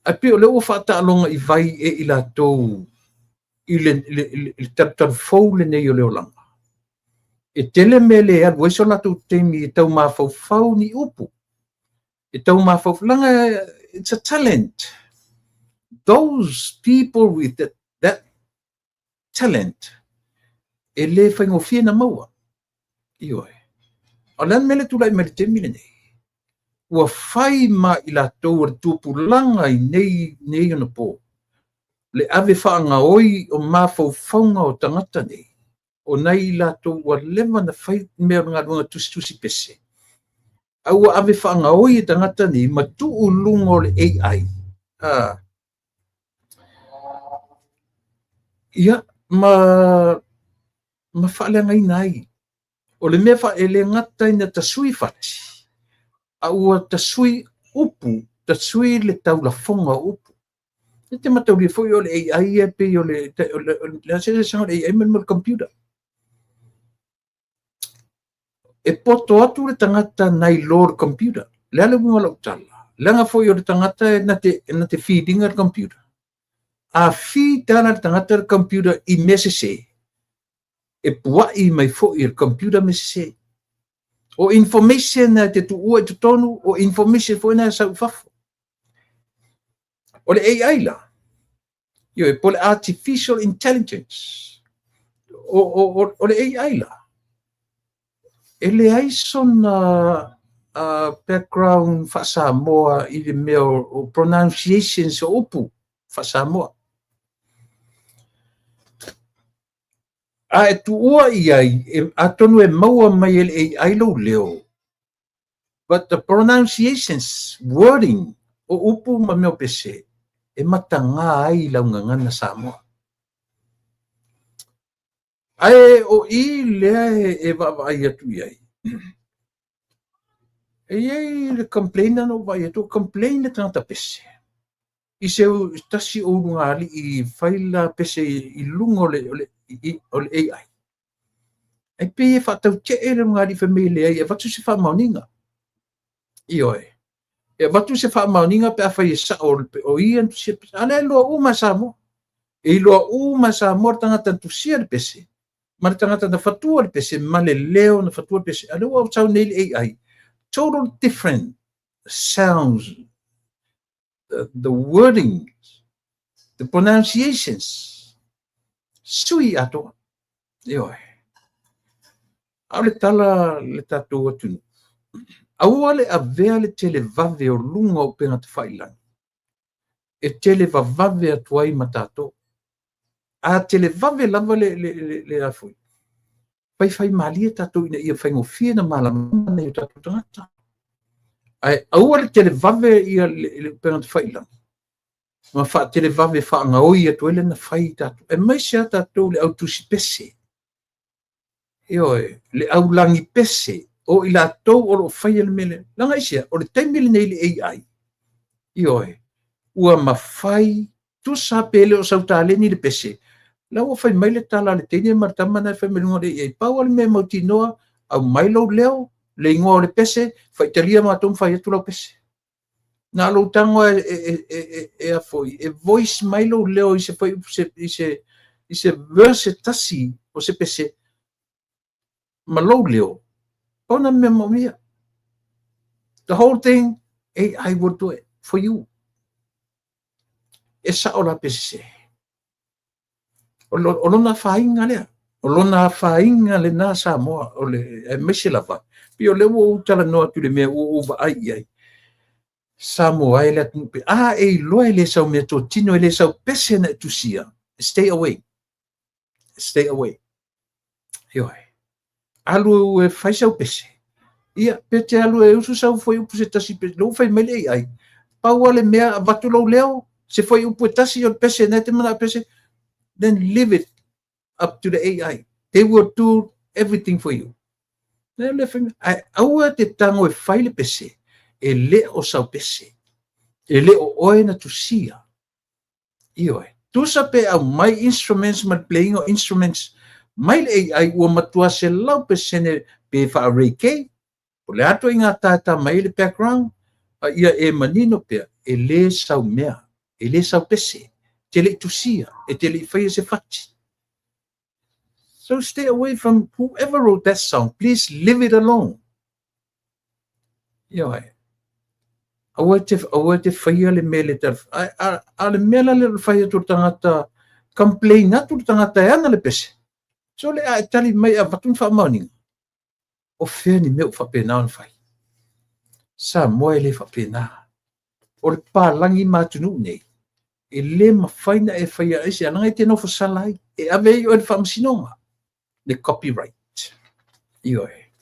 Ae pei o lea ua faataaloga i vai e i latou i le talutalu fou lenei o le olaga. E tele mea le alu ai so latou taimi e tau mafaufau ni upu. E tau mafaufau, leaga it's a talent. Those people with that talent, e le faigofie na maua. Ioe. O le a le mea le tulai mai le taimi lenei? Ua fai ma i latou o le tupulaga i nei ona po, le ave faagaoi o mafaufauga o tagata nei, o nai i latou ua leva na fai mea o le galuega tusitusi pese, a ua ave faagaoi e tagata nei ma tuu luga o le AI. Ia, ma faaleagaina ai. O le mea e le gata ina tasui fati, a ua tasui upu, tasui le taulafoga o upu. E te mataulia foi o le AI e pei o le eseesega o le AI ma le computer. E poto atu le tagata nai lo le computer. Le a le uiga o lau tala. Leaga foi o le tagata e na te feed ina le computer. A feed ana le tagata le computer i mea sese, e puai mai foi e le computer mea sese. O information na te tuua i totonu, o information foi na e sau i fafo. O le AI la, ioe, po o le artificial intelligence. O le AI la, e leai sona background faa-Samoa i le mea o pronunciations o upu faa-Samoa. A e tuua i ai, atonu e maua mai e le AI lou leo, but the pronunciations, wording o upu ma mea o pese, e mataga ai i lau gagana Samoa. Ae o i lea e vaavaai atu i ai. E i ai le complain na ou vaai atu, complain le tagata pese. I se tasi o ulugalii fai la pese i luga o le AI. Ai pei e faatautee le ulugalii fai mai e leai, e avatu se faamaoniga. Ioe. E avatu se faamaoniga pe afai e sao o ia na tusia le pese. A lea e iloa uma e Samoa. E iloa uma e Samoa le tagata na tusia le pese, ma le tagata na fatua le pese, ma le leo na fatua le pese. A lea ua sau nei le AI, total different sounds, the wordings, the pronunciations, sui atoa. Ioe. A o le tala le tatou atunuu, aua le avea le televave o luga o upega tafailagi e televavave atu ai ma tatou. A televave lava le afoi, faifai malie tatou ina ia faigofie na malamalama nai o tatou tagata. Ae aua le televave ia le upega tafailagi ma faatelevave faagaoi atu ai lana fai tatou. Aemaise lava tatou le au tusi pese. Ioe, le au lagi pese, o i latou o lo o faia le mea lea. Leaga aisea, o le taimi lenei i le AI, ioe, ua mafai, tusa pe le o sau taleni le pese, la ua fai mai le tala a le teine ma le tama na e fai mai luga o le AI. Pau lava le mea mautinoa, aumai lou leo, le igoa o le pese, faitalia matou ma fai atu lau pese. Na o lou tago e voice mai lou leo i se i se verse tasi o se pese ma lou leo, pau na mea maomia. The whole thing, AI will do it for you. E sao la pe sese. O lona afaina lea. O lona afaina lena Samoa, o le aemaise lava. Pei o lea ua ou talanoa atu i le mea ua ou vaai i ai. Samoa e le atunuu pe a e iloa e le sau mea totino, e le sau pese na e tusia, stay away. Stay away. Ioe. Alu e fai sau pese. Ia, pe te alu e usu sau fuaiupu se tasi pese. Lea ua fai mai le AI. Pau lava le mea, avatu lou leo, se fuaiupu e tasi o le pese, na e te manao pese, then leave it up to the AI. They will do everything for you. Ae aua te tago e fai le pese, e le o sau pese. E le o oe na tusia. Ioe. Tusa pe aumai instruments ma le playing o instruments mai le AI ua matua 100% pe faa-reggae, o le a ituaiga taeta mai le background, a ia e manino pea, e le sau mea, e le sau pese, e te le i tusia, e te le i faia se fati. So stay away from whoever wrote that song. Please leave it alone. Ioe. Aua te, aua te faia le mea le tal. A, a le mea la le fai atu le tagata, complain atu le tagata e ana le pese. So le a e tali mai avatu ni faamaoniga. O fea ni mea ua faapena ona fai. Samoa e le faapena. O le palagi ma atunuu nei, e le mafai na e faia ai se alaga e te nofo sala ai. E ave ai oe i le faamasinoga, le copyright. Ioe.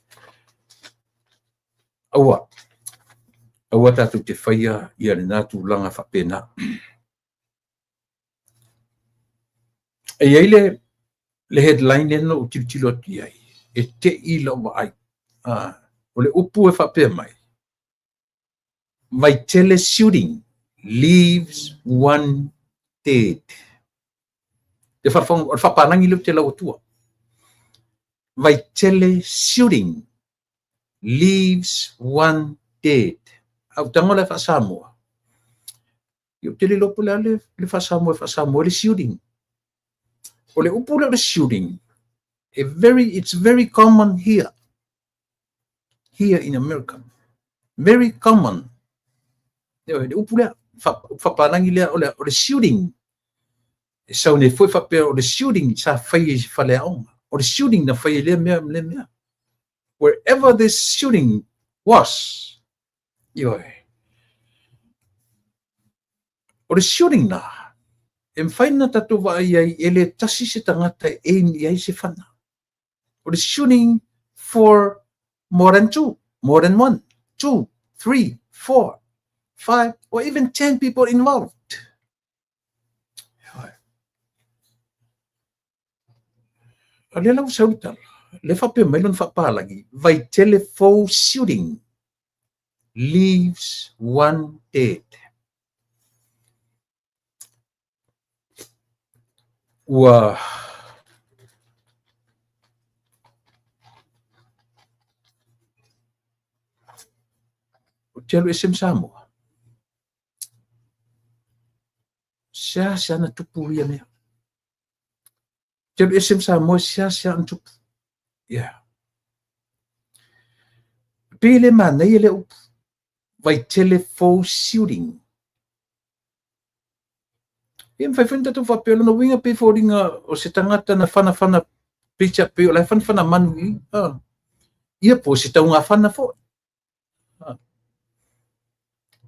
Aua, aua tatou te faia ia lena tulaga faapena. E i ai le headline lea na ou tilotilo atu i ai, e te i lau vaai. O le upu e faapea mai, Vaitele shooting leaves one dead. Le faafofoga, o le faapalagi lea ou te lau atua. Vaitele shooting leaves one dead. A ou tago la e faa-Samoa, ia ou te le iloa po o le a le faa-Samoa e faa-Samoa ai le shooting. O le upu lea o le shooting, e very, it's very common here. Here in America. Very common. Le upu lea, faapalagi lea, o le shooting. E sau nei foi faapea o le shooting sa fai i faleaoga. O le shooting na fai i lea mea ma lea mea. Wherever this shooting was, ioe. O le shooting la, e mafai ona tatou vaai ai e le tasi se tagata e aim i ai se fana. O le shooting for more than two, more than one, two, three, four, five, or even 10 people involved. A lea la ua sau le tala, lea faapea mai lona faapalagi, Vaitele Fou shooting leaves one dead. Ua ou te alu ese ma Samoa. Seasea na tupu ia mea. Te alu ese ma Samoa, seasea na tupu. Yeah. Pei le manaia lea upu. Vaitele Fou shooting. Ia mafai foi ona tatou faapea, o lona uiga pei foliga o se tagata na fanafana peitia pei o la e fanafana manu i i. Ia po o se taugafana foi.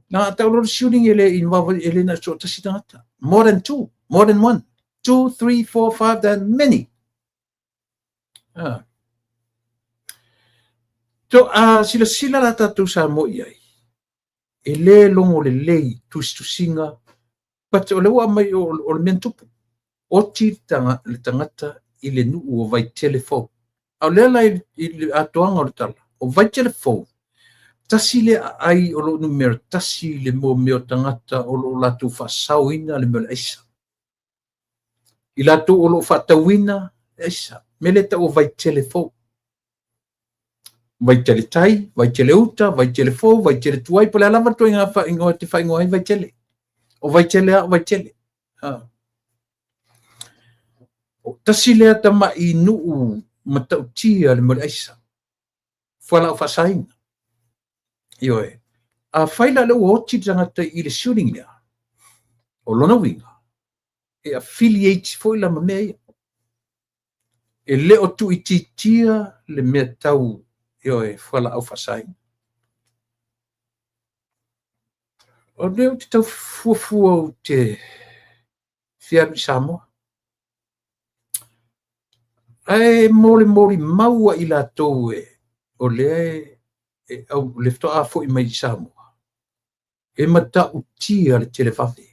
Na tau loa le shooting e le involve, e le na so tasi tagata. More than two, more than one, two, three, four, five, then many. So a silasila la tatou Samoa i ai, e le logo lelei tusitusiga, but o lea ua aumai o le mea na tupu. Oti le tagata i le nuu o Vaitele Fou. A o lea la i le atoaga o le tala, o Vaitele Fou, tasi lea aai o lo o numera tasi i le mea o tagata o lo o latou faasaoina le mea o le aisa. I latou o lo o faatauina le aisa. Mea lea e tau o Vaitele Fou. Vaitele tai, Vaitele uta, Vaitele fou, Vaitele tuai, po o le a lava le ituaiga faaigoa e te faaigoa ai Vaitele. O Vaitele lava o Vaitele. O tasi lea tamai nuu matautia le mea o le aisa. Fualaau faasaina. Ioe. Afai la o lea ua oti le tagata i le shooting lea, o lona uiga, e affiliate foi la ma mea ia. E le o tuuitiitia le mea tau, ioe, fualaau faasaina. O lea ou te tau fuafua ou te fia alu i Samoa. Ae molimoli mau a i latou e o lea e au le faatoa foi mai i Samoa, e matautia le televave.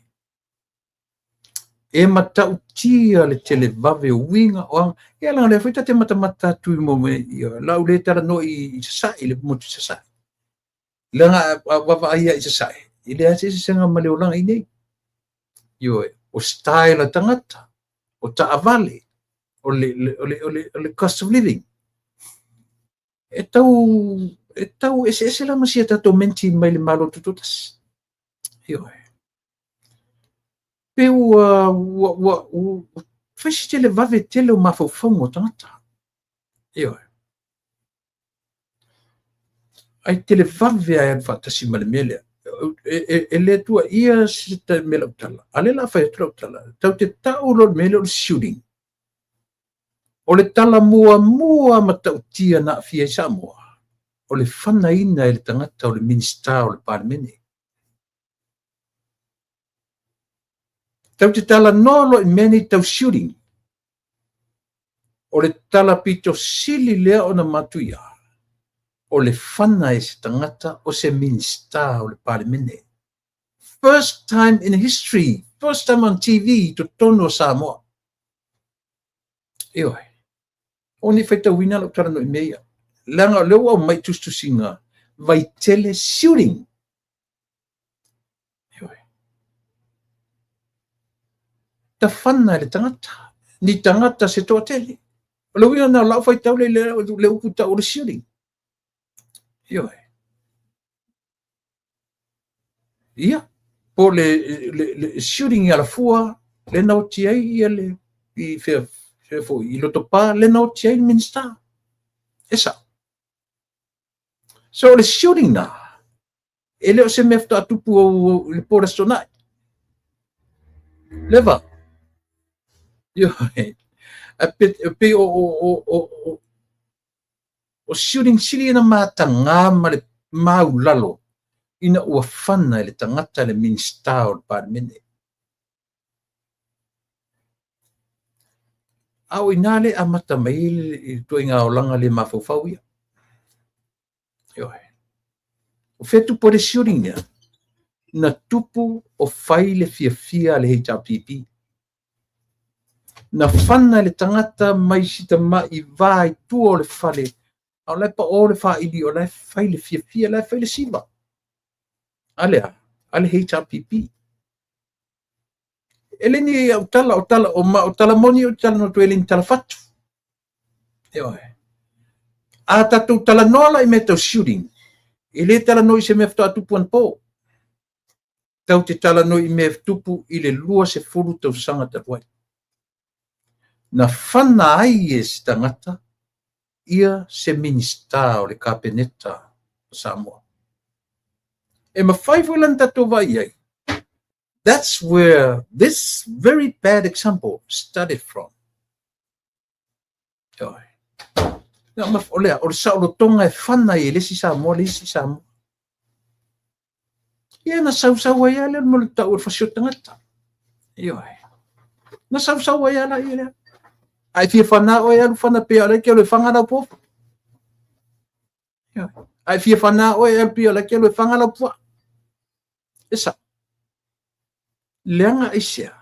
E matautia le televave o uiga o aga. Ia leaga o lea foi ta te matamata atu i mo mea ia, lau le talanoa i Sasae, i le motu i Sasae. Leaga a vaavaai lava i Sasae, e leai se eseesega ma le olaga i nei. Ioe, o style a tagata, o taavale, o le cost of living. E tau eseese la ma si a tatou menti mai le Malo Tutoatasi. Ioe. Pe ua fai se televave tele o mafaufauga o tagata. Ioe. Ai televave ai alu faatasi ma le mea lea. E le atua ia se mea lau tala. A lea la fai atu lau tala. Tau te tau lo le mea lea o le shooting. O le tala muamua matautia na aafia ai Samoa, o le fanaina e le tagata o le Minisita o le Palemene. Tau te talanoa loa i mea nei tau shooting. O le tala pito sili lea ona matuia, o le fana e se tagata o se Minisita o le Palemene. First time in history, first time on TV i totonu o Samoa. Ioe. O ni faitauina lau talanoa i mea ia. Leaga o lea ua aumai tusitusiga Vaitele shooting. Ioe. Tafana e le tagata, ni tagata se toatele. O le uiga na o lau faitau le le upu tau o le shooting. Ioe. Ia, po le shooting i Alafua, le na oti ai ia le, i fea, fea foi, i Lotopa, le na oti ai le Minisita. E sao. So o le shooting na, e le o se mea faatoa tupu i le po o le Aso Toonai. Leva. Ioe. A pe o shooting sili na mataga ma le maulalo ina ua fana e le tagata le Minisita o le Palemene. A o ina le amata mai le ituaiga olaga le mafaufau ia. Ioe. O fea tupu le shooting ia? Na tupu o fai le fiafia a le HRPP. Na fana e le tagata mai si tamai va i tua o le fale, a o la e pao le faili, o la e fai le fiafia, o la e fai le siva. A le a? A le HRPP. E le ni au tala, o tala, o, ma, o tala moni o tala no e le ni tala fatu. Ioe. A tatou talanoa la i mea tau shooting, e le talanoa i se mea faatoa tupu anapo. Tau te talanoa i mea tupu i le 20 tausaga talu ai. Na fana ai e se tagata ia se Minisita o le Kapeneta o Samoa. E mafai foi la ona tatou vaai ai. That's where this very bad example started from. Ioe. O le, o le saolotoga e fana ai e le isi Samoa le isi Samoa. Ia na sausau ai lava lea mo le tau o le fasioti tagata. Ioe. Na sausau ai lava la ia lea. A e fia fana oe alu fana pea o le ke alu e faga lau pofa. Ioe. A e fia fana oe alu pea o le ke alu e faga lau puaa. E sao. Leaga aisea?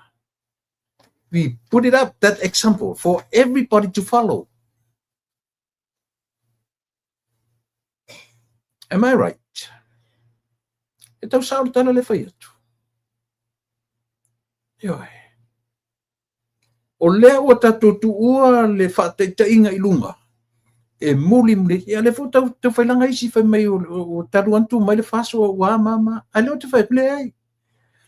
We put it up, that example, for everybody to follow. Am I right? E tau sao le tala le fai atu. Ioe. O lea ua tatou tuua le faataitaiga i luga, e muli muli, ia lea foi tau, tau failaga isi fai mai o talu atu mai le FAST ua ma ma. Ai lea o te fai atu, leai.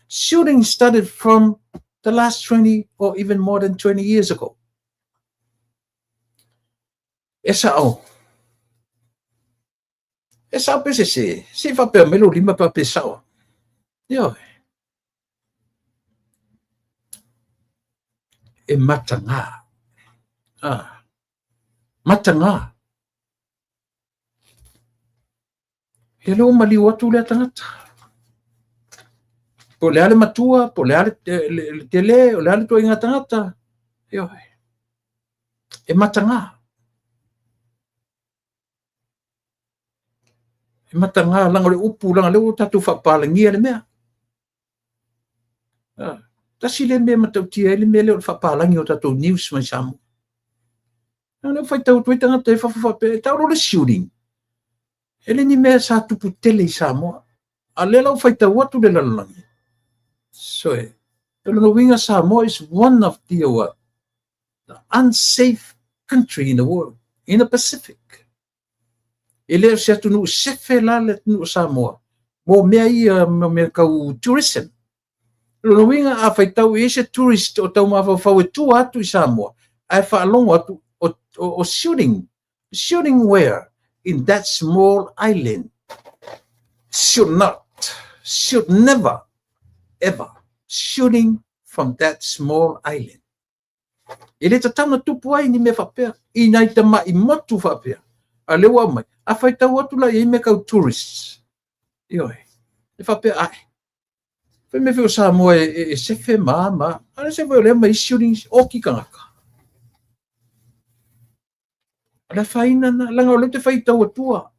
Shooting started from the last 20 or even more than 20 years ago. E sao. E sao pe se se. Se i faapea mai lou lima pe pe sao. Ioe. E matagā. Ah. Matagā. Ia lea ua maliu atu lea tagata. Po o le a le matua, po o le a le, le, le tele, o le a le ituaiga tagata. Ioe. E matagā. E matagā, leaga o le upu, leaga lea ua tatou faapalagia le mea. Ah, tasi lea mea e matautia ai le mea lea o le faapalagi o tatou news mai Samoa. Leaga lea ua faitau atu ai tagata i fafo faapea, e tau loa le shooting. E le ni mea sa tupu tele i Samoa. A lea la ua faitau atu le lalolagi. Soe, o lona uiga Samoa is one of the, what, the unsafe country in the world, in the Pacific. E le o se atunuu sefe la le atunuu o Samoa mo mea ia, mo mea tau tourism. O lona uiga a faitau i ai se tourist o tau mafaufau e tua atu i Samoa, ae faalogo atu o, o, o shooting, shooting where? In that small island. Should not, should never, ever shooting from that small island. E le tatau na tupu ai ni mea faapea i nai tama'i motu faapea. A lea ua aumai, a faitau atu la i ai mea kau tourists. Ioe, e faapea ae. Fai mea foi o Samoa e, e, e sefe ma ma. A le se foi o lea mai shootings oki tagata. O le afaina na, leaga o lea ou te faitau atua.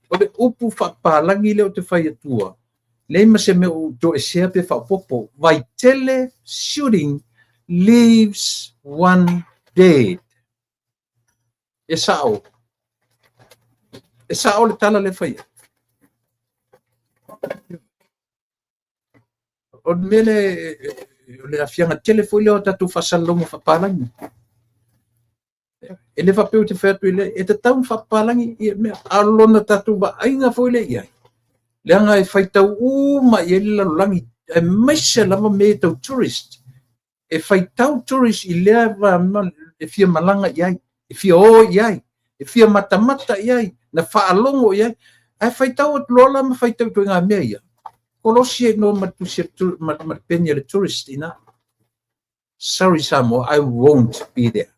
O le upu faapalagi lea ou te fai atua. Leai ma se mea o toesea pe faaopoopo. Vaitele shooting leaves one dead. E sao. E sao le tala lea fai atu. O le mea lea, o le aafiaga tele foi lea o tatou faasalalauga faapalagi. E le faapea ou te fai atu i le, e tatau ona faapapalagi ia mea, a o lona tatou vaaiga foi lea i ai, leaga e faitau uma i ai le lalolagi, aemaise lava mea tau tourist. E faitau tourist i lea va e fia malaga i ai, e fia o i ai, e fia matamata i ai, na faalogo i ai. Ae faitau atu loa la ma faitau i ituaiga mea ia, kolosi ai loa ma le tusi ma le peni a le tourist i ina. Sorry Samoa, I won't be there.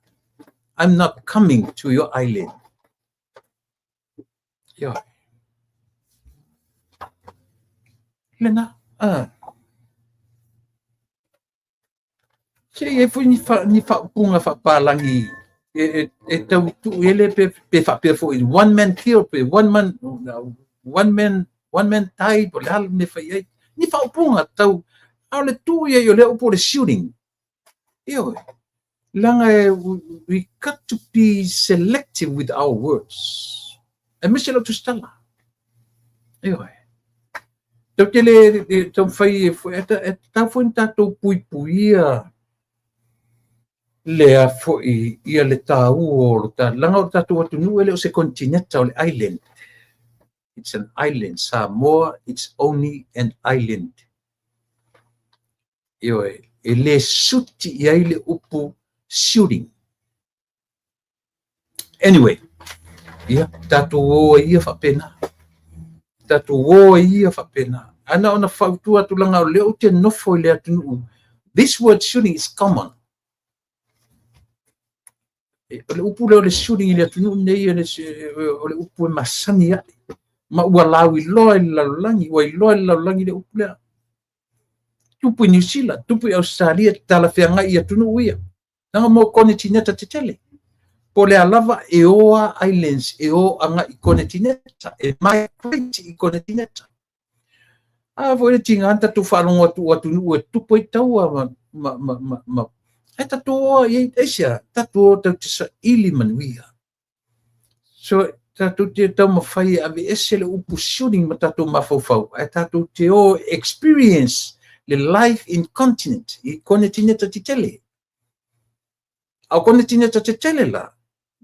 I'm not coming to your island. Ioe. Lena, ah. Se i ai foi ni, fa, ni faaupuga faapalagi e, e, e tau tuu i ele pe, pe faapea foi one man kill pe one man one man one man died po o le a le mea fai ai. Ni faaupuga tau a o le tuu i ai o lea upu o le shooting. Ioe. Leaga e, we got to be selective with our words. Aemaise lau tusitala. Ioe. Tatou te le taumafai e tatau foi ona tatou puipuia lea foi ia le taua o lo tatou, leaga o le tatou atunuu e le o se konetineta, o le island. It's an island. Samoa, it's only an island. Ioe, e le suti i ai le upu shooting. Anyway, ia, tatou o ai ia faapena. Tatou o ai ia faapena. Ae na ona fautua atu leaga o lea ou te nofo i le atunuu. This word shooting is common. O le upu lea o le shooting i le atunuu lenei, o le upu e masani ai. Ma ua lauiloa i le lalolagi, ua iloa i le lalolagi le upu lea. Tupu i Niu Sila, tupu i Ausetalia, talafeagai i atunuu ia. Leaga mo konetineta tetele. Po o le a lava e o a islands e o agai i konetineta, e migrate i konetineta. A foi le tiga na tatou faalogo atu o atunuu e tupu ai taua ma, ma, ma, ma, ma ae tatou o i ai, aisea, tatou o tatou te saili manuia. So, tatou te taumafai e aveese le upu shooting ma tatou mafaufau, ae tatou te o experience le life in continent, i konetineta tetele. A o konetineta tetele la,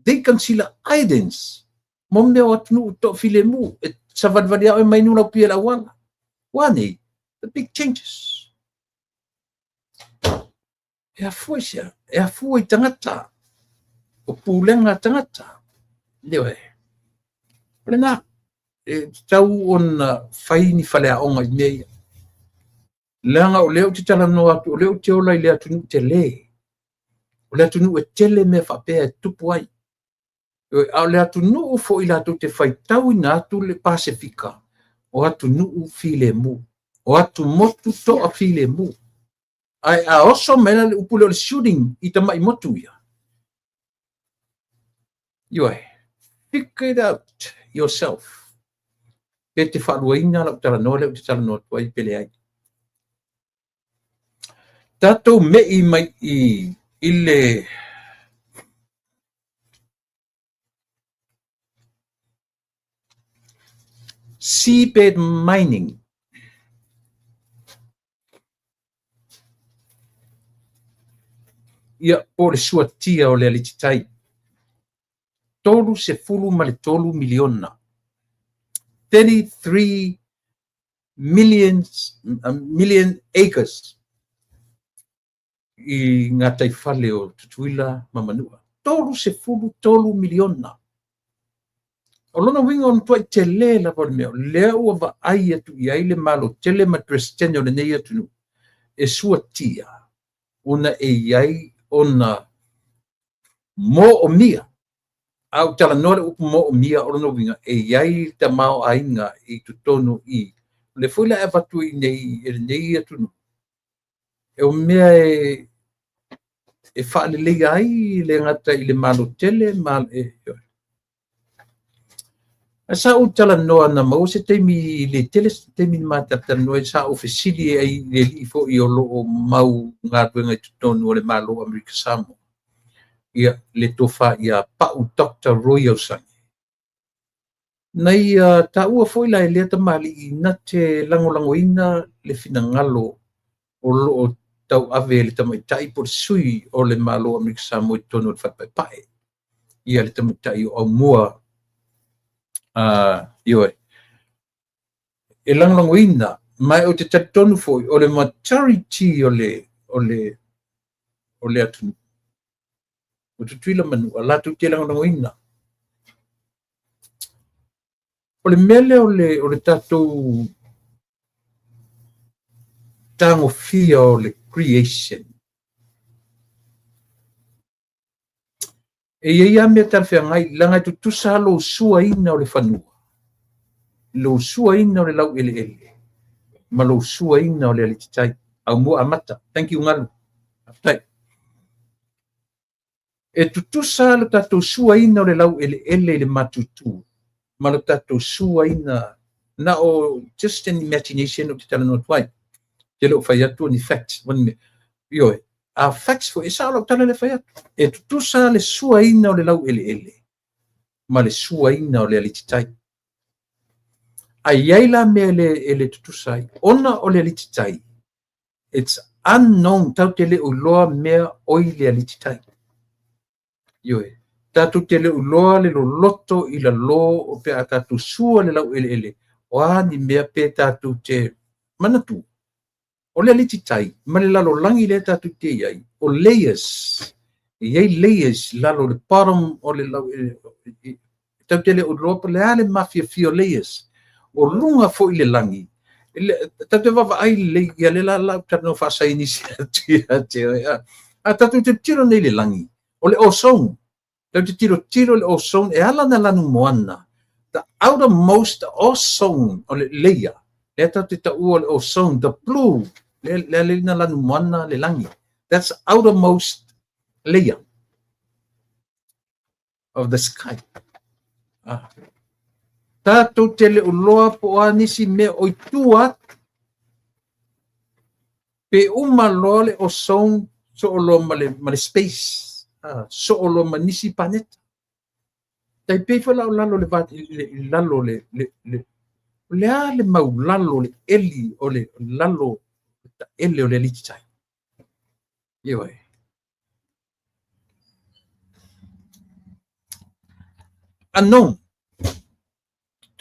they consider islands mo mea o atunuu toafilemu, e savalivali lava oe mai nu lau pia i le auala. Ua nei, the big changes. E afua i sea? E afua i tagata, o pulega a tagata. Ioe. O lena, e tatau ona fai ni faleaoga i mea ia. Leaga o lea ou te talanoa atu, o lea ou te ola i le atunuu tele. O le atunuu e tele mea faapea e tupu ai. A o le atunuu foi latou te faitauina atu le Pasefika, o atunuu filemu, o atumotu toafilemu. Ae a oso mai la le upu lea o le shooting i tamai motu ia, ioe, figure it out yourself. Pe te faaluaina lau talanoa lea ou te talanoa atu ai pe leai. Tatou me'i mai i i le seabed mining. Ia, po o le suatia o le alititai. 33 miliona. 33 millions, million acres i gataifale o Tutuila ma Manua. 33 miliona. O lona uiga o le matuai tele lava o le mea, o lea ua vaai atu i ai le Malo tele ma le Peresetene o lenei atunuu e suatia ona e i ai ona moomia. A ou talanoa le upu moomia, o lona uiga e i ai le tamaoaiga i totonu i o lea foi la e avatu i nei e lenei atunuu, e o mea e e faaleleia ai le gata i le Malo tele ma e, Ae sa ou talanoa na maua se taimi le tele se taimi na ma talatalanoa ai, sa ou fesili ai i le alii foi o lo o mau galuega i totonu o le Malo o Amerika Samoa, ia le tofa ia Pau Doctor Roy Ausani. Na ia taua foi la e lea tamalii na te lagolagoina le finagalo o lo o tauave e le tamaitai po o le sui o le Malo o Amerika Samoa i totonu o le Fale Paepae, ia le tamaitai o Aumua, ioe, e lagolagoina, ma ou te talitonu foi o le majority o le, o le, o le atunuu, o Tutuila Manua, latou te lagolagoina. O le mea lea o le, o le tatou tagofia o le creation, e i ai lava mea talafeagai, leaga e tutusa lava lou suaina o le fanua, lou suaina o le laueleele, ma lou suaina o le alititai. Aumua amata. Thank you Galu. Faafetai. E tutusa lo tatou suaina o le laueleele i le matutu ma lo tatou suaina na o just an imagination ou te talanoa atu ai. Te le o fai atu o ni facts, o ni mea. Ioe, A facts foi, e sao lau tala lea e fai atu. E tutusa le suaina o le laueleele ma le suaina o le alititai. Ae i ai la mea e le tutusa ai, ona o le alititai, it's unknown, tatou te le o iloa mea o i le alititai. Ioe, tatou te le o iloa le loloto i lalo o pe a tatou sua le laueleele, o a ni mea pe tatou te manatua. O le alititai ma le lalolagi lea tatou te i ai, o layers, e i ai layers i lalo o le bottom o le lau, tatou te le o iloa po o le a le mafiafia o layers. O luga foi i le lagi, tatou te vaavaai lelei, ia lea la o le a ou talanoa faasaienisi atu ia te oe. A tatou tilotilo nei i le lagi, o le ozone, tatou te tilotilo i le ozone e ala ona lanumoana, the outermost ozone o le layer, lea tatou te taua o le ozone, the blue, lea lea na lanumoana le lagi. That's outermost layer of the sky. Ah. Tatou te le o iloa po o a nisi mea o i tua atu. Pe uma loa le ozone soo loa ma le space, ah, soo loa ma nisi paneta. Tai pei foi la o lalo le va i lalo le o le a le mau lalo le eli o le lalo ele o le alititai. Ioe. Unknown.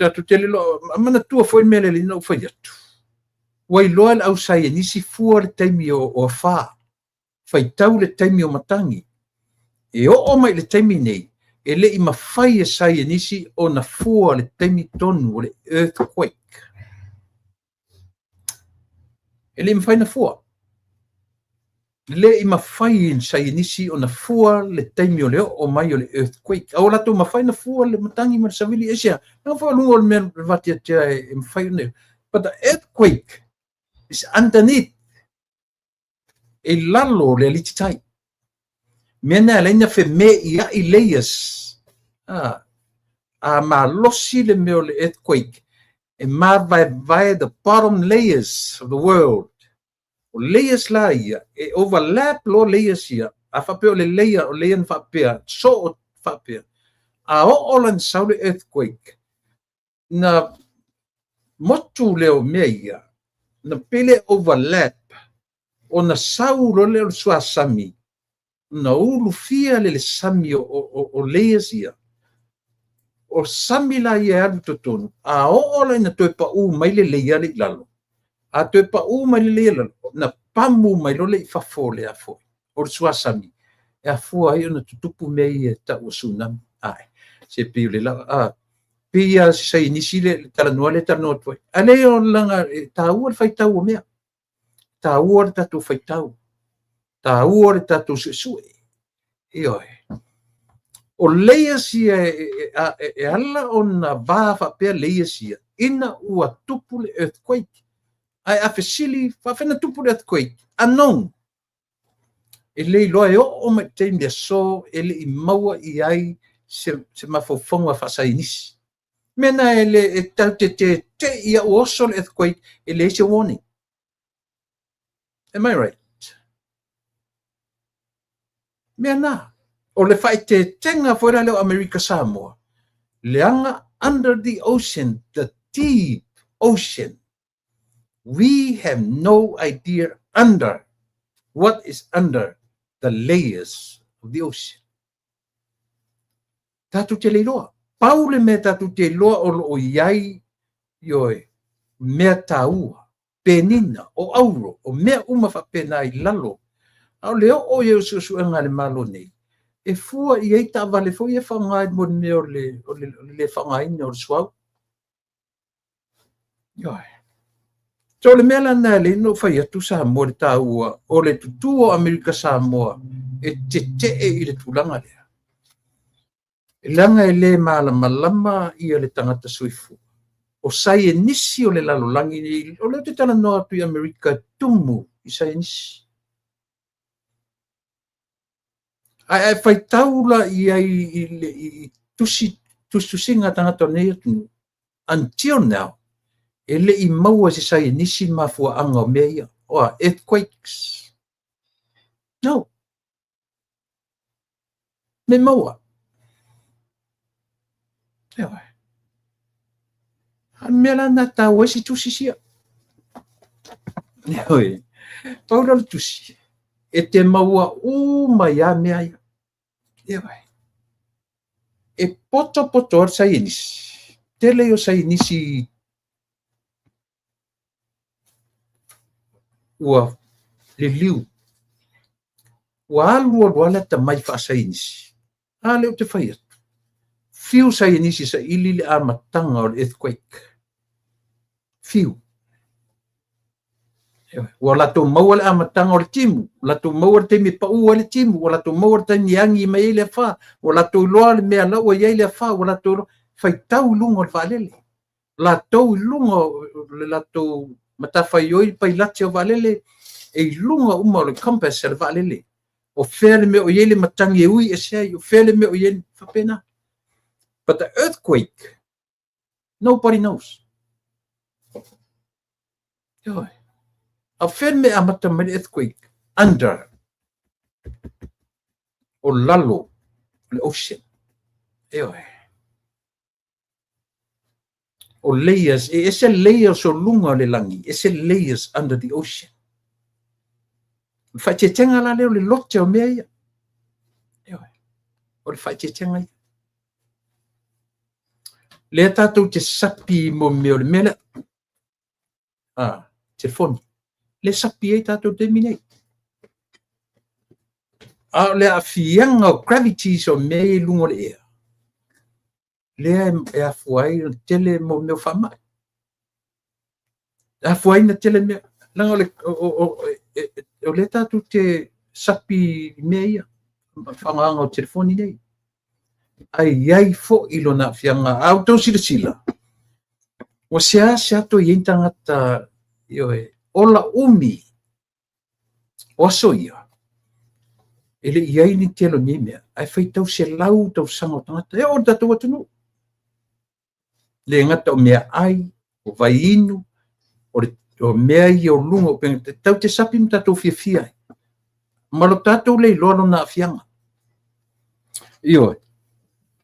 Tatou te le iloa, manatua foi le mea lea na ou fai atu. Ua iloa e le ausaienisi fua le taimi o afa, faitau le taimi o matagi. E oo mai i le taimi nei, e le i mafai e saienisi ona fua le taimi tonu o le earthquake. E le i mafai ona fua. E le i mafai e saienisi ona fua le taimi o le oo mai o le earthquake. A ua latou mafai ona fua le matagi ma le savili e aisea? Leaga foi o luga o le mea le vateatea e mafai ona. But the earthquake is underneath. E i lalo o le alititai. Mea na e ala ai ona feme'ia'i layers. A, a malosi le mea o le earthquake, e mavaevae the bottom layers of the world. O layers la ia, e overlap loa layers ia, a faapea o le layer, o layer na faapea, soo faapea. A oo la ina sau le earthquake, na motu lea o mea ia, na pei le overlap, ona sau loa lea o le suasami, ona ulufia lea i le sami o layers ia. O sami la ia e alu i totonu, a oo la ina toe pau mai le layer lea i lalo, a toe pau mai le layer i lalo, ona pamu mai loa lea i fafo o le a foi, o le suasami, e afua ai ona tutupu mea ia e tau o tsunami. Ae, se pei o le la, a, pei lava o se saienisi le talanoa lea e talanoa atu ai. Ae leai o leaga e taua le faitau o mea. Taua le tatou faitau. Taua le tatou suesue. Ioe. O layers ia e ala ona va faapea layers ia ina ua tupu le earthquake. Ae a fesili, faafefea ona tupu le earthquake? Unknown. E le iloa e oo mai i le taimi aso e le i maua i ai se mafaufauga faasaienisi. Mea na e le e tatou te tete'i a ua oso le earthquake e leai se warning. Am I right? Mea na. O le faaeteetega foi la lea o Amerika Samoa, leaga under the ocean, the deep ocean, we have no idea under what is under the layers of the ocean. Tatou te le iloa. Pau le mea tatou te iloa o lo o i ai, ioe, mea taua, penina, o auro, o mea uma faapena i lalo. A o le oo i ai o suesuega a le Malo nei, e fua i ai taavale foi ia e faaaoga i mo le mea o le le faaaogaina o le suauu. Ioe. So o le mea la lena e ala ai ona ou fai atu Samoa i le taua o le tutū o Amerika Samoa e tetee i le tulaga lea. Leaga e le malamalama ia le tagata soifua. O saienisi o le lalolagi nei, o lea ou te talanoa atu i Amerika e tumu i saienisi. Ae a e faitau la i ai i tusi, tusitusiga a tagata o lenei atunuu, until now, e le i maua e se saienisi le mafuaaga o mea ia, o a, earthquakes. No. Me maua. Ioe. A mea la na tāua ai se tusi sia. Ioe. Pau lea o le tusi, e te maua uma i a mea ia. Ioe. E potopoto ai le saienisi. Tele ia o saienisi ua liliu, ua alu alu lava le atamai faasaienisi. A lea ou te fai atu, fiu saienisi e saili le amataga o le earthquake. Fiu. Ua latou maua le amataga o le timu, ua latou maua le taimi e pau ai le timu, ua latou maua le taimi e agi mai ai le afa, ua latou iloa le mea la ua i ai le afa, ua latou iloa, faitau i luga o le vaalele. Latou i luga o le latou matafaioi pailate o vaalele, e i luga uma o le compass a le vaalele. O fea le mea o i ai le matagi e ui ese ai, o fea le mea o i ai, faapena. But the earthquake, nobody knows. Ioe. A o fea le mea e amata mai le earthquake? Under. O lalo o le ocean. Ioe. O layers, e ese layers o luga o le lagi, ese layers under the ocean. O le faaeteetega la lea o le lote o mea ia. Ioe. O le faaeteetega ia. Lea tatou te sapi mo mea o le mea lea. Ah, telefoni. Lea sapi ai tatou taimi nei. A o le aafiaga o gravities o mea ia i luga o le ea, lea e afua ai ona tele mo mea o faamai. E afua ai ona tele mea. Leaga o le, o, o, o, o lea tatou te sapi i mea ia, faaaogaina o telefoni nei. Ae i ai foi lona aafiaga. A outou silasila, ua seasea toe i ai ni tagata, ioe, ola umi o aso ia, e le i i ai ni tele o nei mea, ae faitau 100 tausaga o tagata, e oo i le tatou atunuu. Le gata o meaai, o vaiinu, o, le, o mea ia o luga o upega, tatou te sapi ma tatou fiafia ai. Ma lo tatou le iloa lona aafiaga. Ioe.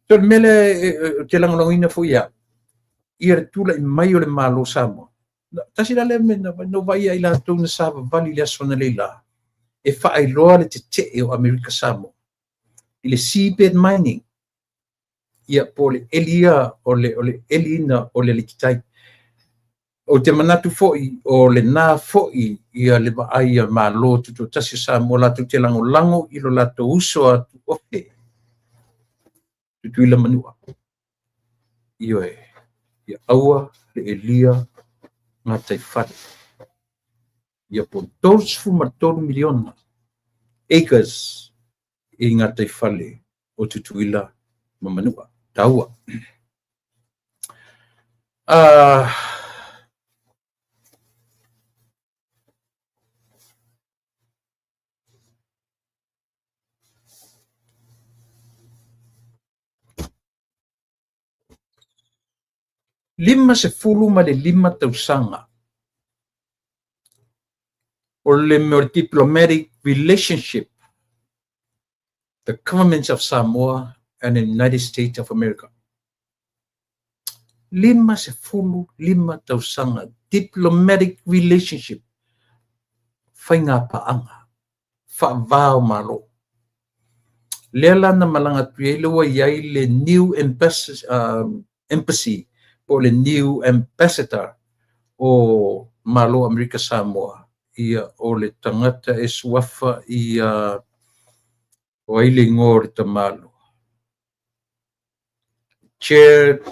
So le mea lea ou te lagolagoina foi e au, ia le tulai mai o le Malo Samoa. Tasi la lea mea na ou vaai ia i latou na savavali i le aso analeila e faailoa le tetee o Amerika Samoa i le seabed mining, ia po o le elia o le, o le eliina o le alititai. Ou te manatu foi o lena foi ia le vaai a Malo Tutoatasi o Samoa latou te lagolago i lo latou uso a tuofe Tutuila Manua. Ioe, ia aua le elia gataifale. Ia po 33 miliona acres i gataifale o Tutuila ma Manua. Taua. 55 tausaga o le mea o le diplomatic relationship the governments of Samoa and the United States of America. 55 tausaga diplomatic relationship faigapaaga faava o Malo. Lea la na malaga atu i ai lea ua i ai le new embassy, embassy po o le new ambassador o Malo Amerika Samoa, ia o le tagata e suafa ia o ai le igoa o le tamaloa? Jared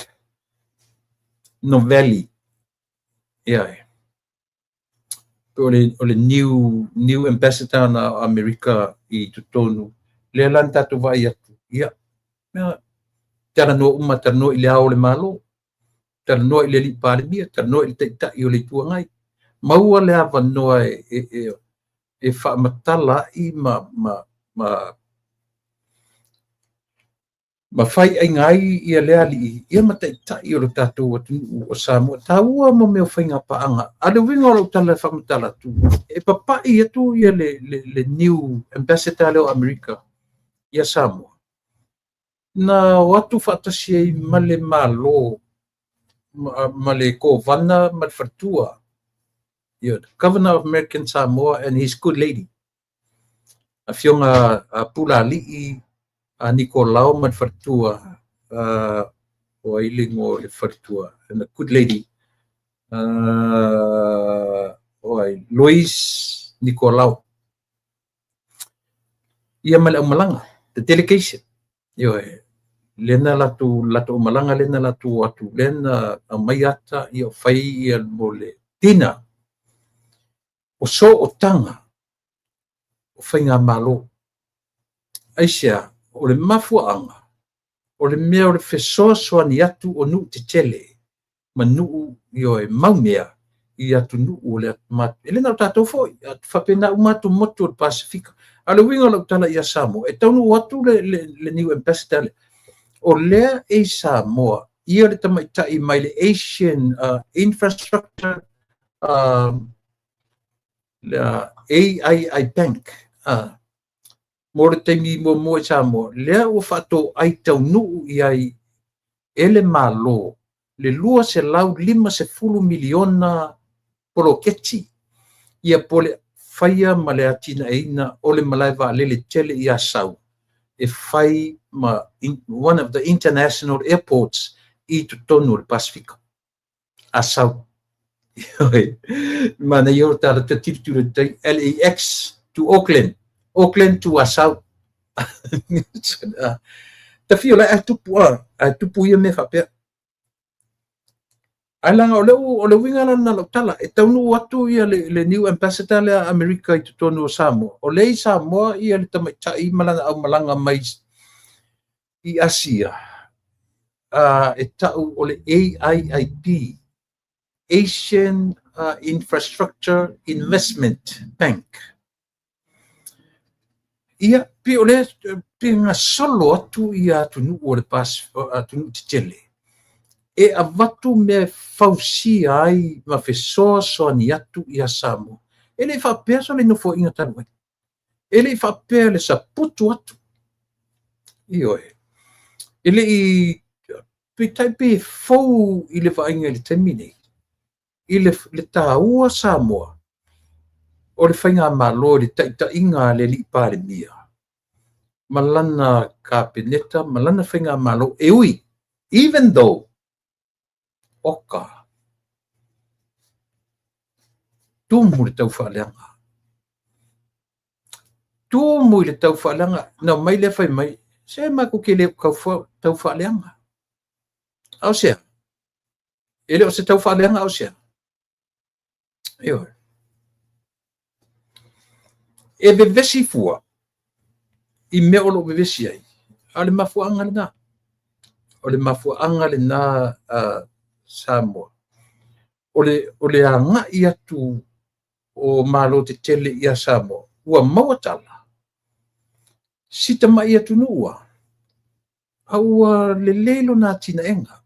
Novelli. Ia e. O le, o le new, new ambassador na Amerika i totonu. Lea la na tatou vaai atu. Ia, mea, talanoa uma, talanoa i le Ao o le Malo, talanoa i le Alii Palemia, talanoa i le Taitai o le Itu Agai. Maua le avanoa e, e, e, e faamatala ai ma, ma, ma Ma faiaiga ai ia lea alii ia ma taitai o le tatou atunuu o Samoa. Taua mo mea o faiga paaga. A le uiga o lau tala e faamatala atu, e papai atu ia le new ambassador lea o Amerika ia Samoa. Na o atu faatasi ai ma le Malo ma le Kovana ma le Faletua, ia Governor of American Samoa and his good lady, Afioga a Pulaalii a Nikolao ma le Faletua, o ai le igoa o le Faletua, and the good lady, o ai, Louise Nikolao. Ia ma le aumalaga, the delegation. Ioe, lea na latou aumalaga lea na latou atu, lea na aumai ata, ia fai ia mo le dinner. O sootaga o faigamalo. Aisea, o le mafuaaga, o le mea o le fesoasoani atu o nuu tetele ma nuu, ioe, maumea i atunuu o le e le na o tatou foi, faapena uma atu motu o le Pasifika. A le uiga o lau tala ia Samoa, e taunuu atu le new ambassador lea. O lea e i Samoa, ia le tamaitai mai le Asian Infrastructure AII Bank, mo le taimi muamua i Samoa, lea ua faatoai taunuu i ai e le Malo le $250 miliona poloketi ia po le faia ma le atinaeina o le malae vaalele tele i Asau e fai ma one of the international airports i totonu o le Pasifika. Asau. Mana ia o tala te tilotilo i tai LAX to Auckland, Auckland to Asau. Tawhio lai tupu a tupu ia me whapea. Ai langa o le uiga la na lau tala e taunuu atu ia le new ambassador lea Amerika i totonu o Samoa. O le i Samoa ia le tamaitai ma lana aumalaga mai i Asia, e tau o le AIIB, Asian Infrastructure Investment Bank. Ia, pe o le pe gasolo atu ia atunuu o le atunuu tetele. E avatu mea fausia ai ma fesoasoani atu ia Samoa. E le faapea so le nofoaiga talu ai. E le faapea le saputu atu. Ioe. E le i peitai pe fou i le vaaiga i le taimi nei. I le taua Samoa o le faigamalo i le taitaiga a le alii Palemia ma lana kapeneta ma lana faigamalo e ui, even though oka tumu le taufaaleaga. Tumu i le taufaaleaga, na mai lea fai mai, se matou te le taufaaleaga. A o sea? E le o se taufaaleaga a o sea? Ioe. E vevesi fua i mea o loo vevesi ai. A o le mafuaaga lena. O le mafuaaga lena Samoa. O le agai atu o malo tetele ia Samoa. Ua maua tala. Sita mai atunuu a ua lelei lona atinaega.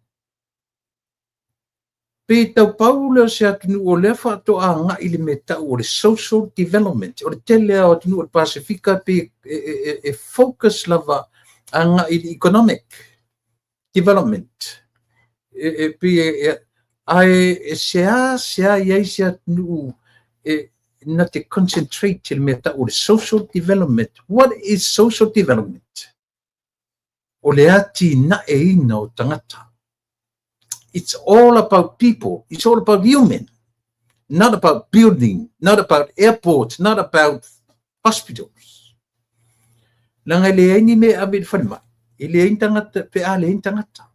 Pe taupau lea o se atunuu o lea faatoa agai i le mea tau o le social development. O le tele o atunuu o le Pasifika pe e focus lava agai i le economic development. E pe ae e sea i ai se atunuu e na te concentrate i le mea tau o le social development. What is social development? O le atinaeina o tagata. It's all about people. It's all about human. Not about building, not about airports, not about hospitals. Leaga e leai ni mea e ave i le falemai. E leai ni tagata, pe a leai ni tagata.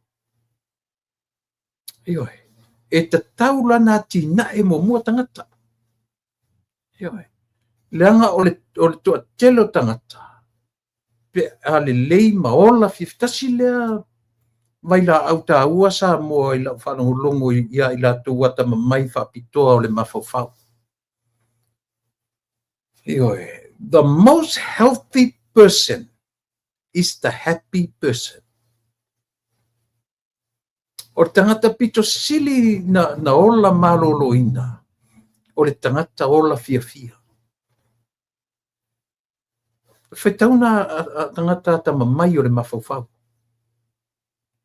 Ioe. E tatau lana atinae muamua tagata. Ioe. Leaga o le toatele o tagata, pe a lelei ma ola fiafitasi lea vai la au taua Samoa i lau faalogologo ia i latou atamamai faapitoa o le mafaufau. Ioe. The most healthy person is the happy person. O le tagata pito sili na ola maloloina, o le tagata ola fiafia. O le faitauga a tagata atamamai o le mafaufau.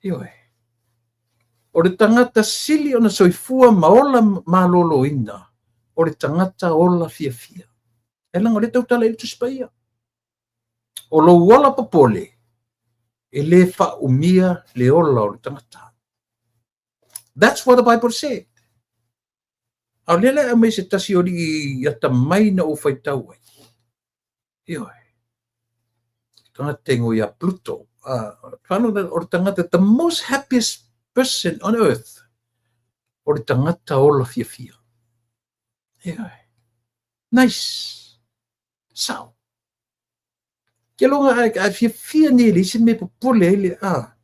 Ioe. O le tagata sili ona soifua ma ola maloloina, o le tagata ola fiafia. E leaga o lea e tautala i ai le Tusi Paia. O lou ola popole, e le faaumia le ola o le tagata. That's what the Bible said. A o lea la e aumai se tasi o alii atamai na ou faitau ai. Ioe. Tagata e igoa ia Pluto. O le tagata, the most happiest person on earth, o le tagata ola fiafia. Ioe. Nice. Sao. Ke loga a fiafia nei le isi mea e popole ai le a.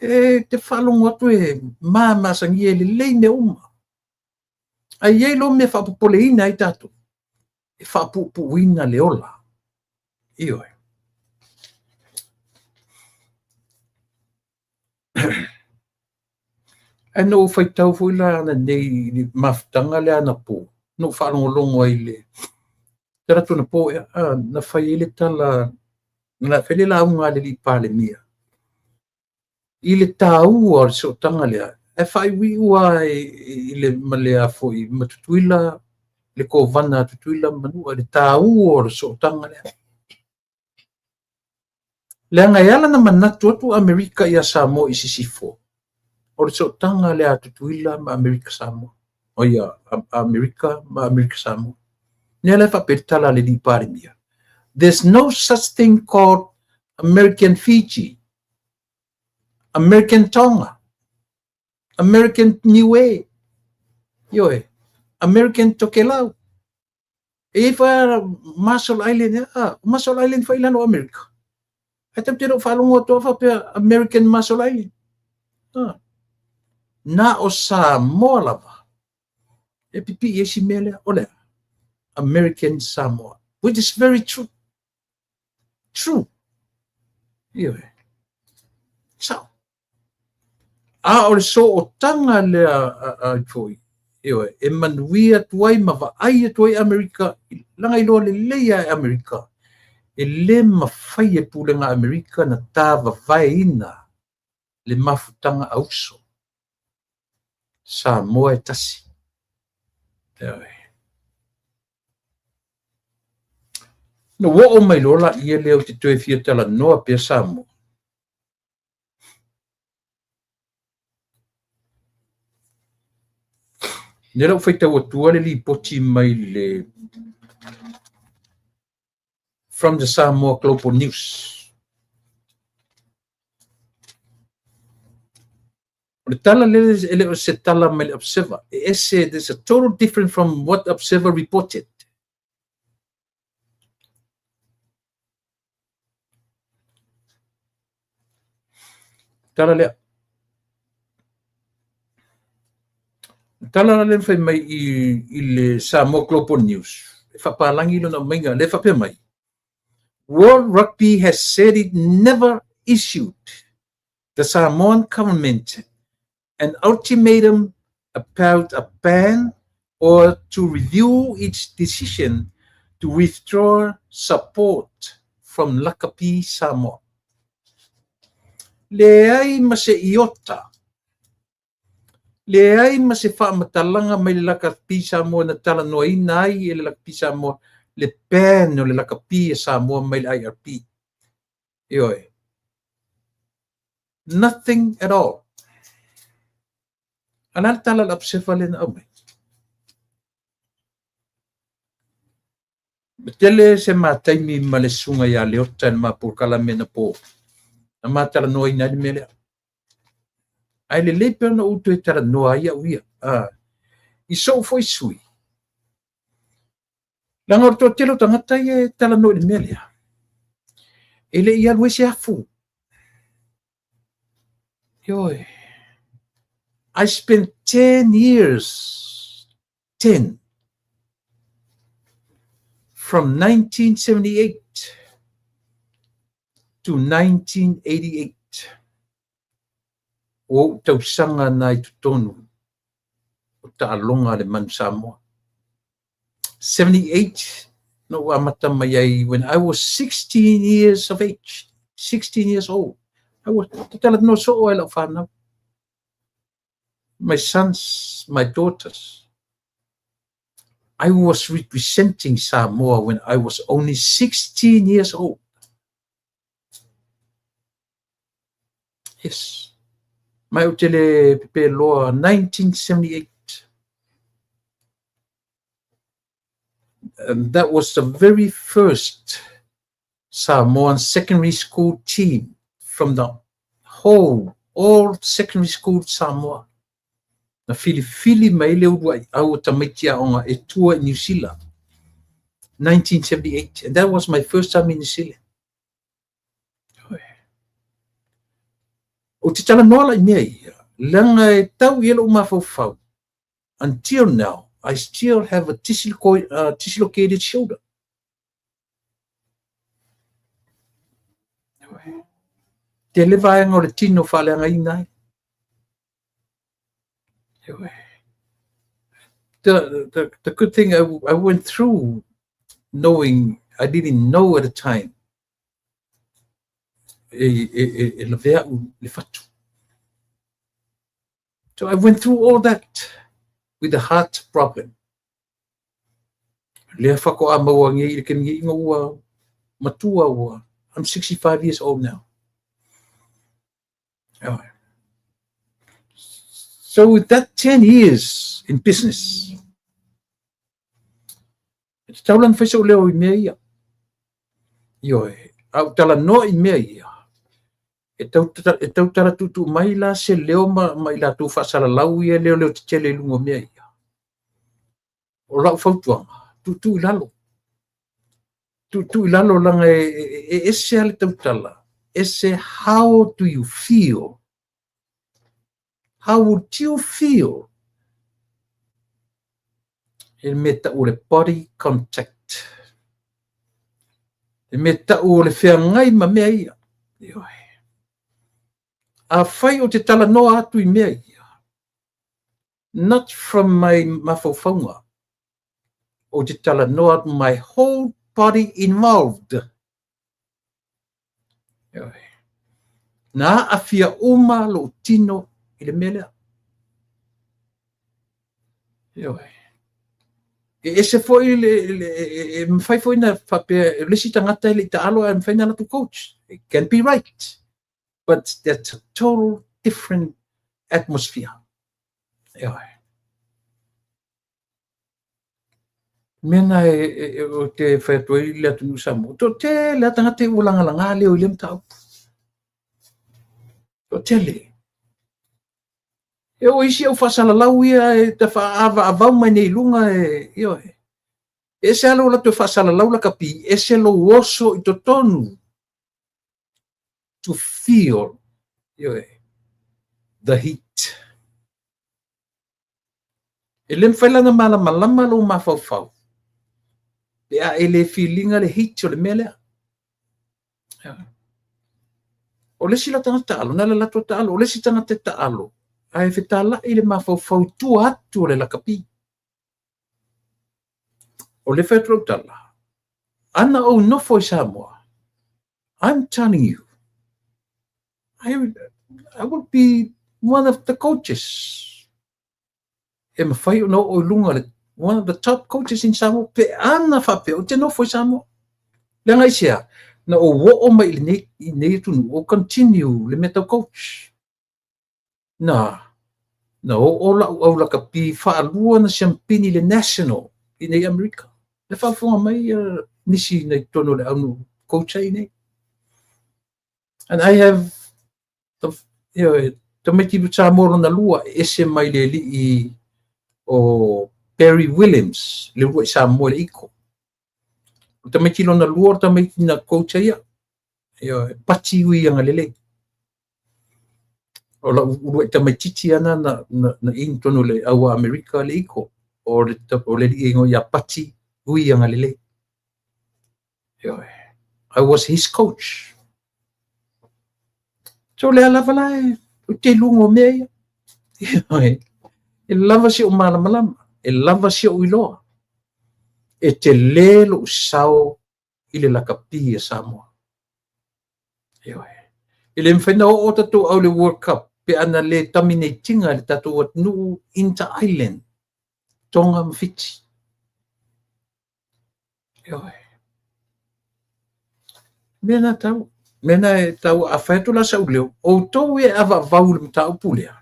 E te faalogo atu e mamasagia e lelei mea uma. Ae i ai loa mea e faapopoleina ai tatou, e faapuupuuina le ola. Ioe. Ae na ou faitau foi la ananei i le mafutaga lea anapo, na ou faalogologo ai i le talaatu anapo ea, na fai ai le tala, na fai le lauga a le alii Palemia i le taua o le sootaga lea, ae faaiuiu lava i le, ma le a foi, ma Tutuila, le kovana a Tutuila ma Manua, i le taua o le sootaga lea. Leaga e ala ona manatu atu Amerika ia Samoa i sisifo, o le sootaga lea a Tutuila ma Amerika Samoa. O ia, Amerika ma Amerika Samoa. Lea la e faapea le tala a le alii Palemia, There's no such thing called American Fiji, American Tonga, American Niue, ioe, American Tokelau. E i ai foi Marshall Island, ah, Marshall Island foi i lalo o Amerika. Ae tatou te le o faalogo atu faapea American Marshall Island. Ah. Na o Samoa lava e pipii ai si mea lea, o le a? American Samoa, which is very true. True. Ioe. Sao. A o le sootaga lea a foi, ioe, e manuia atu ai ma vaai atu ai Amerika, leaga iloa lelei lava e Amerika, e le mafai e pulega a Amerika na tavavaeina le mafutaga a uso. Samoa e tasi. Ioe. Na ua oo mai loa laia lea ou te toe fia talanoa pea Samoa. Lea la ua faitau atua le lipoti mai le From the Samoa Global News. O le tala lea e le o se tala mai le Observer. E ese, there's a total different from what Observer reported. Tala lea. Tala lea na fai mai i le Samoa Global News. E faapalangi lona aumaiga, lea e faapea mai. World Rugby has said it never issued the Samoan government an ultimatum about a ban or to review its decision to withdraw support from Lakapi Samoa. Leai ma se iota, leai ma se faamatalaga mai le Lakapi Samoa na talanoaina ai e le Lakapi Samoa le ban o le lakapi a Samoa mai le IRB. Ioe. Nothing at all. A o le a le tala a le Observer lea na aumai? E tele se ma taimi ma le susuga ia Leota i le ma polokalame anapo na ma talanoaina ai le mea lea. Ae lelei pea ona ou toe talanoa ai au ia, i sou foi sui. Leaga o le toatele o tagata ia e talanoa i le mea lea, e le i alu ai se afu. Ioe. I spent 10 years, 10, from 1978 to 1988. O ou tausaga na i totonu o taaloga a le Manu Samoa. 78 na ou amata mai ai when I was 16 years of age. 16 years old. I was talanoa soo ai lau fanau. My sons, my daughters. I was representing Samoa when I was only 16 years old. Yes. Mai ou te le pepeloa 1978. And that was the very first Samoan secondary school team from the whole, all secondary school Samoa. Na filifili mai le uluai au o tamaiti aoga e tua i New Zealand. 1978. And that was my first time in New Zealand. Ou te talanoa la i mea ia, leaga e tau i ai lou mafaufau, until now, I still have a dislocated shoulder. Tele vaega o le tino faaleagaina ai. The good thing I went through knowing I didn't know at the time e lavea au le fatu. So I went through all that with the heart problem. Lea faatoa maua nei i le taimi nei ina ua matua ua I'm 65 years old now. So with that 10 years in business, e tatau la ona fai sou leo i mea ia. Ioe, a ou talanoa i mea ia, e tau, e tau tala tuutuu mai la se leo ma, ma i latou faasalalau ia leoleo tetele i luga o mea ia. O lau fautuaga, tuutuu i lalo. Tuutuu i lalo leaga e, e, e ese lava le tautala, ese how do you feel? How would you feel? I le mea tau o le body contact. Le mea tau o le feagai ma mea ia. Ioe. Afai ou te talanoa atu i mea ia, not from my mafaufauga, ou te talanoa atu my whole body involved. Ioe. Na aafia uma lou tino i le mea lea. Ioe. E ese foi le, le e mafai foi na faapea le isi tagata e le i taalo ae mafai na latou coach. It can be right. But that's a total different atmosphere. Ioe. Mea na e, e, e, o te whai atu ai le atunuu Samoa. Toatele a tagata ua lagalaga leo i lea mataupu. Toatele. E oo isi au faasalalau ia e tafaaavaavau mai nei i luga e, ioe. E ese lava lou alu atu e faasalalau lakapi, ese lou oso i totonu to feel, ioe, the heat. E le mafai la ona malamalama lou mafaufau pe a e le filiga le heat o le mea lea. O le isi la tagata taalo, na le alu atu a taalo, o le isi tagata e taalo, ae fetalai le mafaufau i tua atu o le lakapi. O le fai atu lau tala, ana ou nofo i Samoa, I'm telling you, I would be one of the coaches. E mafai ona oo i luga le one of the top coaches in Samoa pe ana faapea ou te nofo i Samoa. Leaga aisea? Na ou oo mai i lenei, i nei atunuu, ou continue le mea tau coach. Na, na oo lau au lakapi faalua na siampini i le national i nei Amerika. Le faafofoga mai nisi nei totonu o le aunu coach ai nei. And I have the, you tamaiti Samoa lona lua e ese mai le alii o Barry Williams, le uluai Samoa i le Iko. O tamaiti lona lua o tamaiti na coach ai au. Ioe, Pati Uiagalelei. O lau uluai tamaitiiti ana na, na, na in tonu le au a Amerika le Iko. O le, o le alii e igoa ia Pati Uiagalelei. Ioe. I was his coach. So lea lava la e Ou te luga o mea ia. E lava si ou malamalama, e lava si ou iloa. E tele lou sao i le lakapi a Samoa. Ioe. E le mafai ona oo tatou au i le World Cup pe ana le dominate ina le tatou atunuu inter island, Tonga ma Fiti. Ioe. Mea na tau. Mea na e tau a fai atu la sau leo, outou e avaavau i le mataupu lea.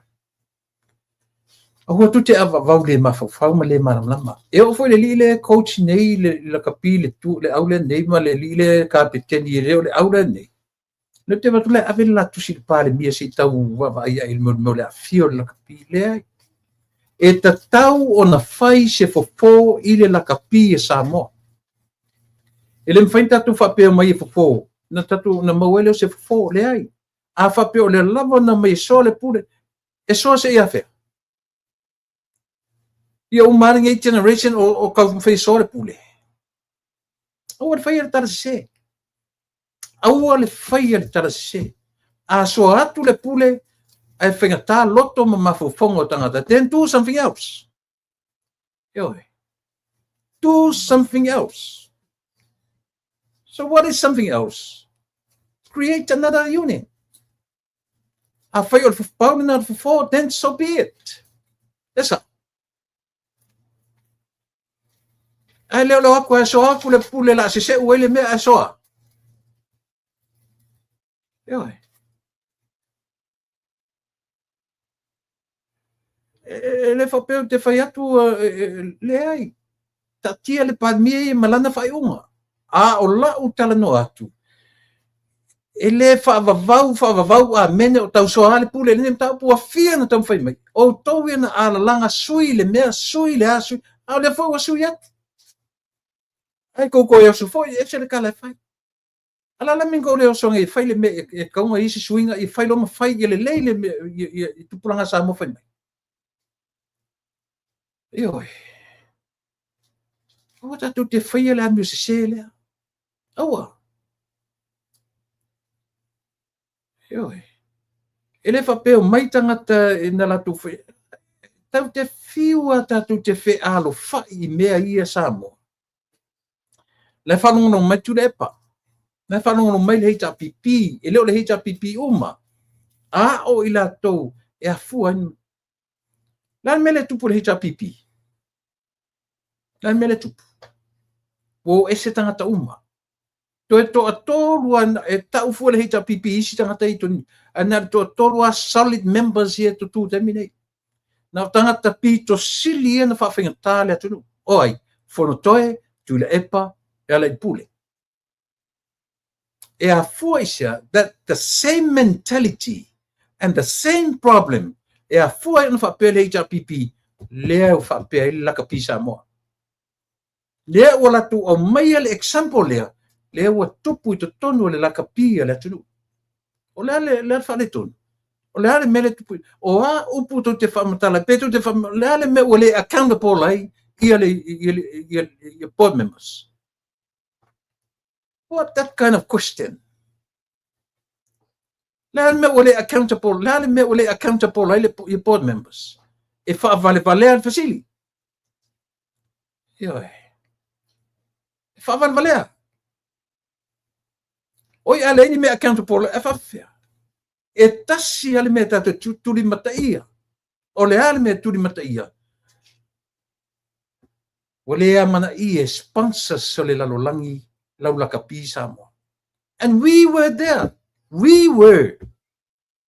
Aua tou te avaavau le mafaufau ma le malamalama. E oo foi i le alii lea e coach nei le lakapi le tu le au lea nei ma le alii lea e kapeteni e le o le au lea nei. Lea ou te vaai atu la e ave le la tusi i le Palemia se i tau vaavaai ai i le mea o le aafia o le lakapi. Leai. E tatau ona fai se fofo i le lakapi a Samoa. E le mafai ona tatou faapea mai e fofo, na tatou na maua ai lea o se fofo. Leai. A faapea o lea lava na aumai e soa le pule, e soa seia afea? Ia uma lava lenei generation o taumafai e soa le pule. Aua le faia le tala sese. Aua le faia le tala sese. A soa atu le pule, ae faigata loto ma mafaufauga o tagata, then do something else. Ioe. Do something else. So what is something else? Create another unit. Afai o le pau lena o le fofo, then so be it. That's all. Ae le o le aku, ae soa aku le pule la se seu ai le mea ae soa. Ioe. E le faapea ou te fai atu, leai, taatia le Palemia ia ma lana faaiuga. A o lau talanoa atu, e le faavavau faavavau amene o tausoa lava le pule i lenei mataupu ua fia na taumafai mai. Outou ia na alalaga sui le mea, sui le a, sui, a o lea foi ua sui atu. Ae tou toe oso foi, e ese le tala e fai. A o le a la le mea na tou le oso nei e fai le mea e tatau ona i ai se suiga, ia fai loa ma fai ia lelei le mea i tupulaga a Samoa fai mai. Ioe. Aua tatou te faia le amio sese lea. Aua. Ioe. E le faapea o mai tagata e na latou fai. Tatou te fiu lava tatou te fealofai i mea ia Samoa. La e faalogologo mai Tuilaepa. La e faalogologo mai le HRPP. E le o le HRPP uma. A o i latou e afua ai. Le a le mea lea e tupu i le HRPP? Le a le mea lea e tupu? Ua o ese tagata uma. Toe toatolu lava, e tau fua le HRPP i isi tagata ia i totonu, ae na o le toatolu lava solid members ia e tutū i le taimi nei. Na o tagata pito sili ia na faafaigata le atunuu. O ai? Fonotoe, Tuilaepa, Lealailepule. E afua i se a? That the same mentality and the same problem e afua ai ona faapea le HRPP lea ua faapea ai le lakapi Samoa. Lea ua latou aumaia le example lea, lea ua tupu i totonu o le lakapi a le atunuu. O le a le, le a le faaletonu? O le a le mea lea e tupu? O a upu tou te faamatala ai? Pe tou te faamatala, o le a le mea ua le accountable ai ia le, ia le, ia, ia board members? What that kind of question? Le a le mea ua le accountable, le a le mea ua le accountable ai le ia board members? E faavalevalea le fesili. Ioe. E faavalevalea. Oi a leai ni mea accountable e faafefea. E tasi lava le mea tatou te tulimataia. O le a le mea tulimataia? Ua le amanaia e sponsors o le lalolagi lau lakapi Samoa. And we were there. We were.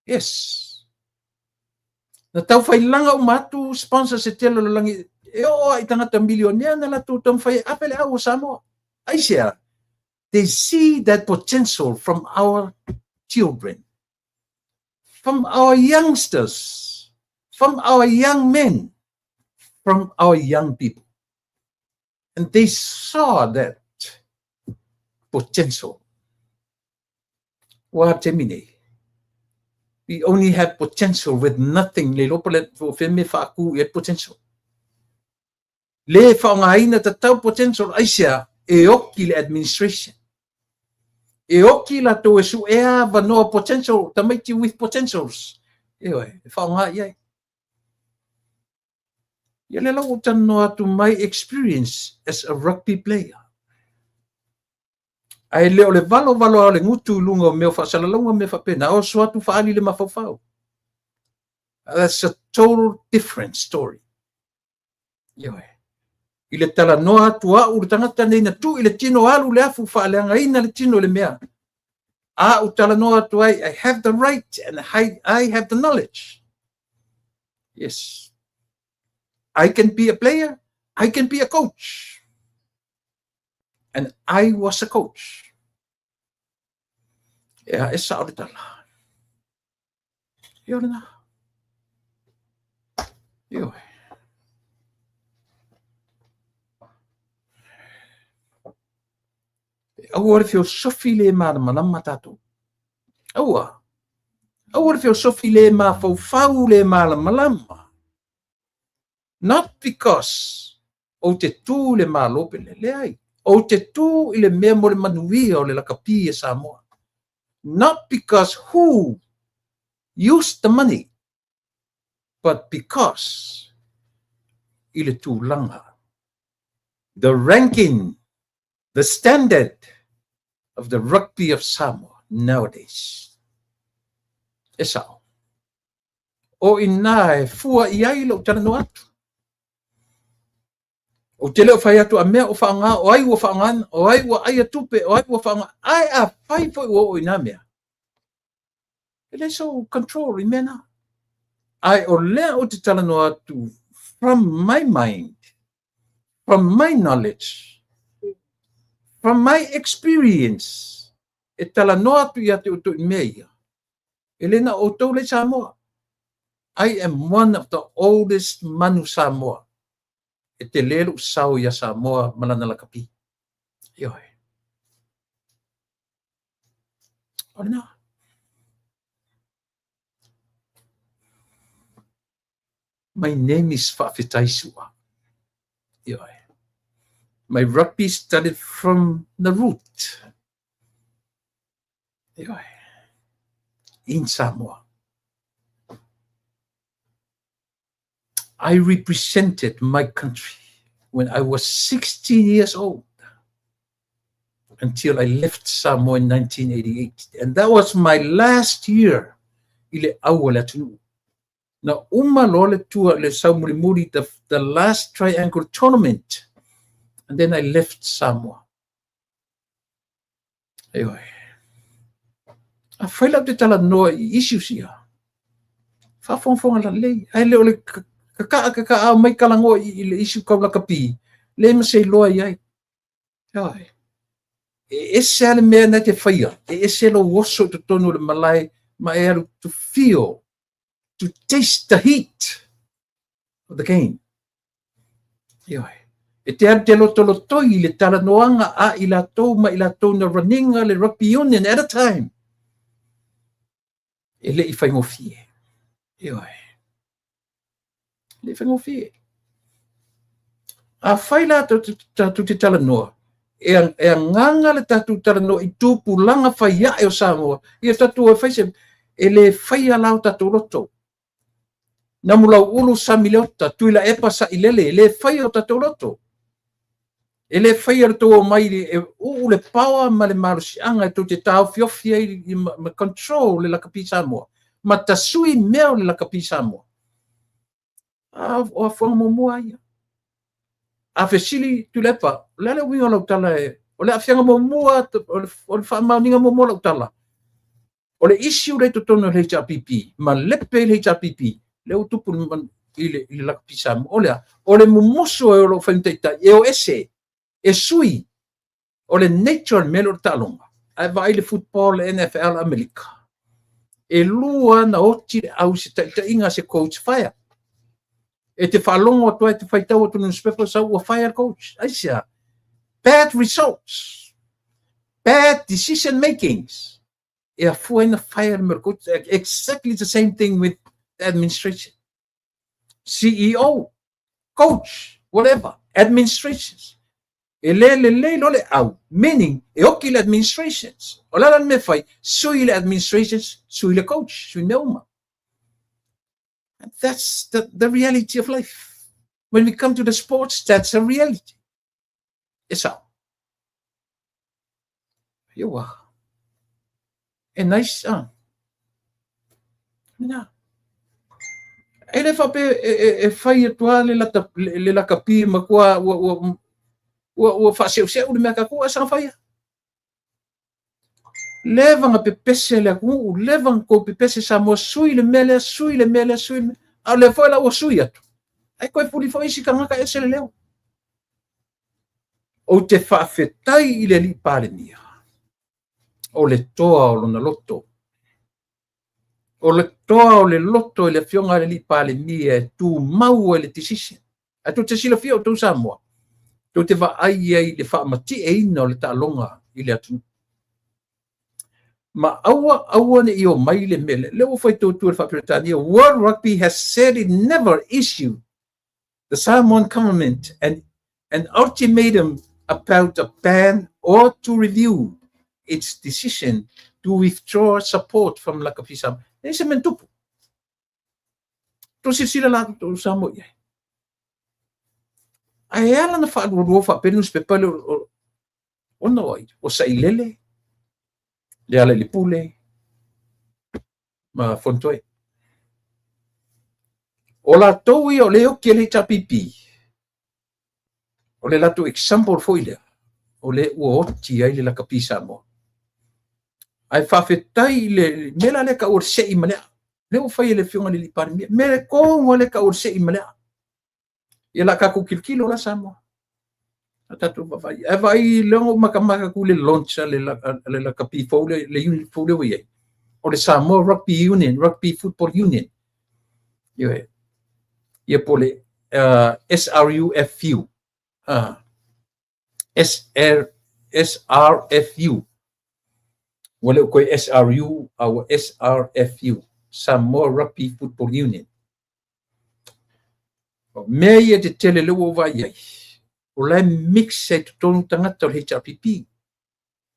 Yes. Na taufailaga uma atu sponsors e tele o le lalolagi e oo lava i tagata milionea na latou taumafai e ave le au o Samoa. Aisea? They see that potential from our children, from our youngsters, from our young men, from our young people. And they saw that potential. Ua taimi nei. We only have potential with nothing. Le iloa po le po fea mea faakū i ai potential. Le faaaogaina tatau potential aisea e oki le administration. E oki latou e suea avanoa potential, tamaiti with potentials. Ioe, e faaaoga i ai. Ia lea la ua ou talanoa atu my experience as a rugby player. Ae le o le valovalo lava o le gutu i luga o mea o faasalalauga ma mea faapena, oso atu faaali le mafaufau. That's a total different story. Ioe. I le talanoa atu au le tagata nei na tuu i le tino alu le afu faaleagaina le tino i le mea. A ou talanoa atu ai, I have the right and I have the knowledge. Yes. I can be a player, I can be a coach. And I was a coach. Ea, e sao le tala. Ia o lena. Ioe. Aua le feosofi le malamalama tatou. Aua. Aua le feosofi le mafaufau le malamalama. Not because ou te tu i le Malo pe le, leai. Ou te tu i le mea mo le manuia o le lakapi a Samoa. Not because who used the money, but because i le tulaga, the ranking, the standard of the rugby of Samoa nowadays. E sao. O inā e fua i ai lou talanoa atu. Ou te le o fai atu a mea o faaaoga, o ai ua faaaogaina, o ai ua aia tupe, o ai ua faaaoga, ae afai foi ua oo i nā mea, e leai sou control i mea na. Ae o lea ou te talanoa atu from my mind, from my knowledge, from my experience, e talanoa atu ia te outou i mea ia. E le na o outou le Samoa. I am one of the oldest manu Samoa. E tele lou sao ia Samoa ma lana lakapi. Ioe. O lena. My name is Faafetai Sua. Ioe. My rugby started from the root. Ioe. In Samoa. I represented my country when I was 16 years old until I left Samoa in 1988. And that was my last year i le au a le atunuu. Na uma loa le tua le sau mulimuli, the last triangle tournament. And then I left Samoa. Ioe. Afai la ou te talanoa i issues ia, faafogafoga lalei, ae le o le kaka'a kaka'a mai kalagoa i le issue kau lakapi, le ma se iloa i ai. Ioe. E ese lava le mea na e te faia, e ese lou oso i totonu o le malae ma e alu to feel, to taste the heat of the game. Ioe. E te alu te lotolotoi i le talanoaga a i latou ma i latou na runninga le rugby union at a time. E le i faigofie. Ioe. E le i faigofie. Afai la tatou te talanoa, e, e agaga le tatou talanoa i tupulaga fai ae o Samoa, ia tatou e fai se, e le faia la o tatou loto. Namulauulu Samileota, Tuilaepa Sailele, e le faia o tatou loto. E le faia le tou omai e uu le paoa ma le malosiaga e tou te taofiofi ai ma control le lakapi Samoa, ma tasui mea o le lakapi Samoa. A o afuaga muamua ia. A fesili Tuilaepa, o le a le uiga o lau tala e, o le aafiaga muamua, o le faamaoniga muamua o lau tala, O le issue lea i totonu o le HRPP, ma lepe i le HRPP, lea ua tupu i le, i le lakapi Samoa. O le a? O le mumusu e o lo o fai ma taitai, e o ese, e sui. O le nature o le mea lea o le taaloga. Ae vaai le football, le NFL Amerika. E lua na oti le au i se taitaiga a se coach fire. E te faalogo atu ai, e te faitau atu i le newspaper, sau ua fire le coach. Aisea? Bad results. Bad decision makings. E afua ai na fire le mea o le coach. Exactly the same thing with the administration. CEO, coach, whatever, administrations. E le lelei loa le au, meaning e oki le administrations. O le a la le mea e fai? Sui le administrations, sui le coach, sui mea uma. And that's the reality of life. When we come to the sports, that's a reality. E sao. Ioa. E nice, ah. Na. E le faapea e fai atu lava le lata le lakapi ma kua ua faaseuseu le mea a tatou ae saga fai lava. Leva na pepese le atunuu, leva na tou pepese Samoa, sui le mea lea, sui le mea lea, sui le mea. A o lea foi la ua sui atu, ae toe fuli foi isi tagata ese le leo. Ou te faafetai i le Alii Palemia, o le toa o lona loto. O le toa o le loto i le Afioga i le Alii Palemia e tumau ai le decision. Ae tou te silafia outou Samoa, tou te vaai ai i le faamatieina o le taaloga i le atunuu. Ma aua aua ne i omai le mea lea. Lea ua faitau atu e le Faa-Peretania, World Rugby has said it never issued the Samoan government an ultimatum about a ban or to review its decision to withdraw support from Lakapi Samoa. E se mea na tupu. Tou silasila la tou Samoa i ai. Ae e ala na faalualua faapea le nusipepa lea ona o ai? O Sailele, Lealailepule ma Fonotoe. O latou ia o lea e oti e le HRPP, o le latou example foi lea, o lea ua oti ai le lakapi Samoa. Ae faafetai i le mea la lea taua o le sei ma le aa. Lea ua fai e le Afioga i le Alii Palemia. Mea le tonu lava lea taua o le sei ma le aa. Ia la tatou tilotilo la Samoa. A tatou vaavaai. Ae vaai lea na ou matamata atu i le launch a le lakapi fou lea, le unit fou lea ua i ai. O le Samoa Rugby Union, Rugby Football Union. Ioe. Ia po o le SRUFU. SR, SRFU. Ua le o toe SRU, a ua SRFU. Samoa Rugby Football Union. O mea ia tetele lea ua ou vaai ai, o la e mix ai totonu tagata o le HRPP.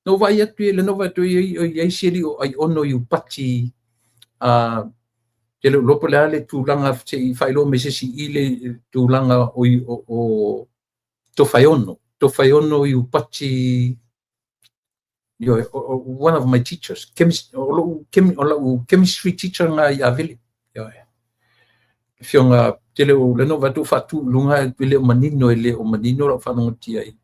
Na ou vaai atu i le na ou vaai atu i ai si alii o Aiono Iupati, te le o iloa po o le a le tulaga se i faailoa mai se isi i le tulaga o Tofaeono. Tofaeono Iupati, ioe, one of my teachers, chemist, o lau chemistry teacher na i Avele. Ioe. Afioga tele o lena ua vaai atu faatu i luga e le o manino, e le o manino lau faalogotia ai.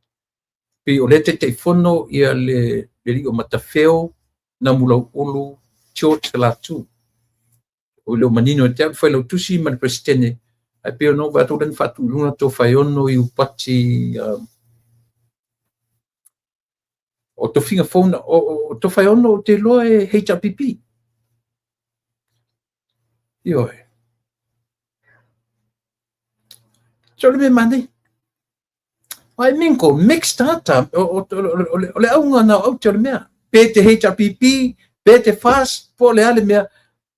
Pei o lea Taitaifono ia le alii o Matafeo, Namulauulu, George Latu. O le o manino e te au failautusi ma le Peresetene, ae pei ona ou vaai atu lea na faatu i luga Tofaeono Iupati, o tofiga fou na, o Tofaeono ou te iloa e HRPP. Ioe. So le mea manaia. I mean ko mix tagata, o le auga na o aute o le mea. Pe te HRPP, pe te FAST, po o le a le mea,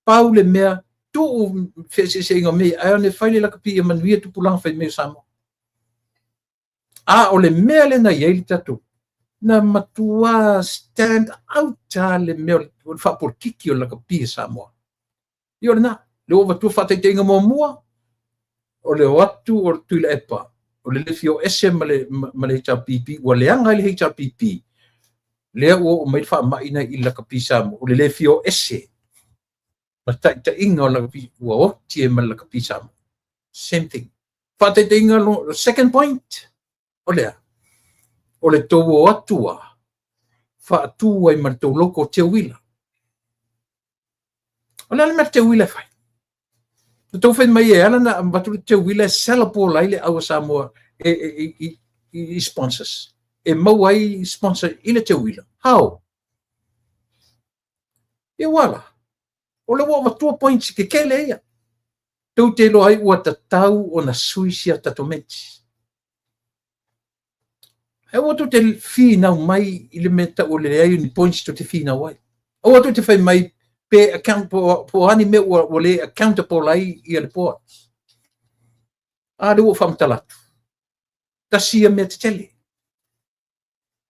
pau le mea, tuu feeseeseaiga o mea ia, ae ona e fai le lakapi ia manuia tupulaga fai mai o Samoa. A o le mea lea na i ai le tatou, na matua stand out lava le mea o le faapolokiki o le lakapi a Samoa. Ia o lena, lea ua avatua faataitaiga muamua, o le o atu o Tuilaepa, o le le fia o ese ma le HRPP, ua leaga ai le HRPP, lea ua oo mai le faamai na i le lakapi Samoa, o le le fia o ese ma taitaiga o le lakapi, ua oti ai ma le lakapi Samoa. Same thing. Faataitaiga, second point, o lea, o le tou o atu a, faatu ai ma le tou local teuila. O le a le mea teuila e fai? Na tou fai mai e ala na avatu le teuila e sellable ai le au a Samoa i sponsors. E maua ai sponsor i le teuila. How? Ia ua la. O le ua avatua points kekele ia. Tou te iloa ai ua tatau ona sui sia tatou meti. Aua tou te finau mai i le mea tau o le leai o ni points tou te finau ai. Aua tou te fai mai pe account po o a ni mea ua le accountable ai ia le board. A lea ua ou faamatala atu. Tasi ia mea tetele.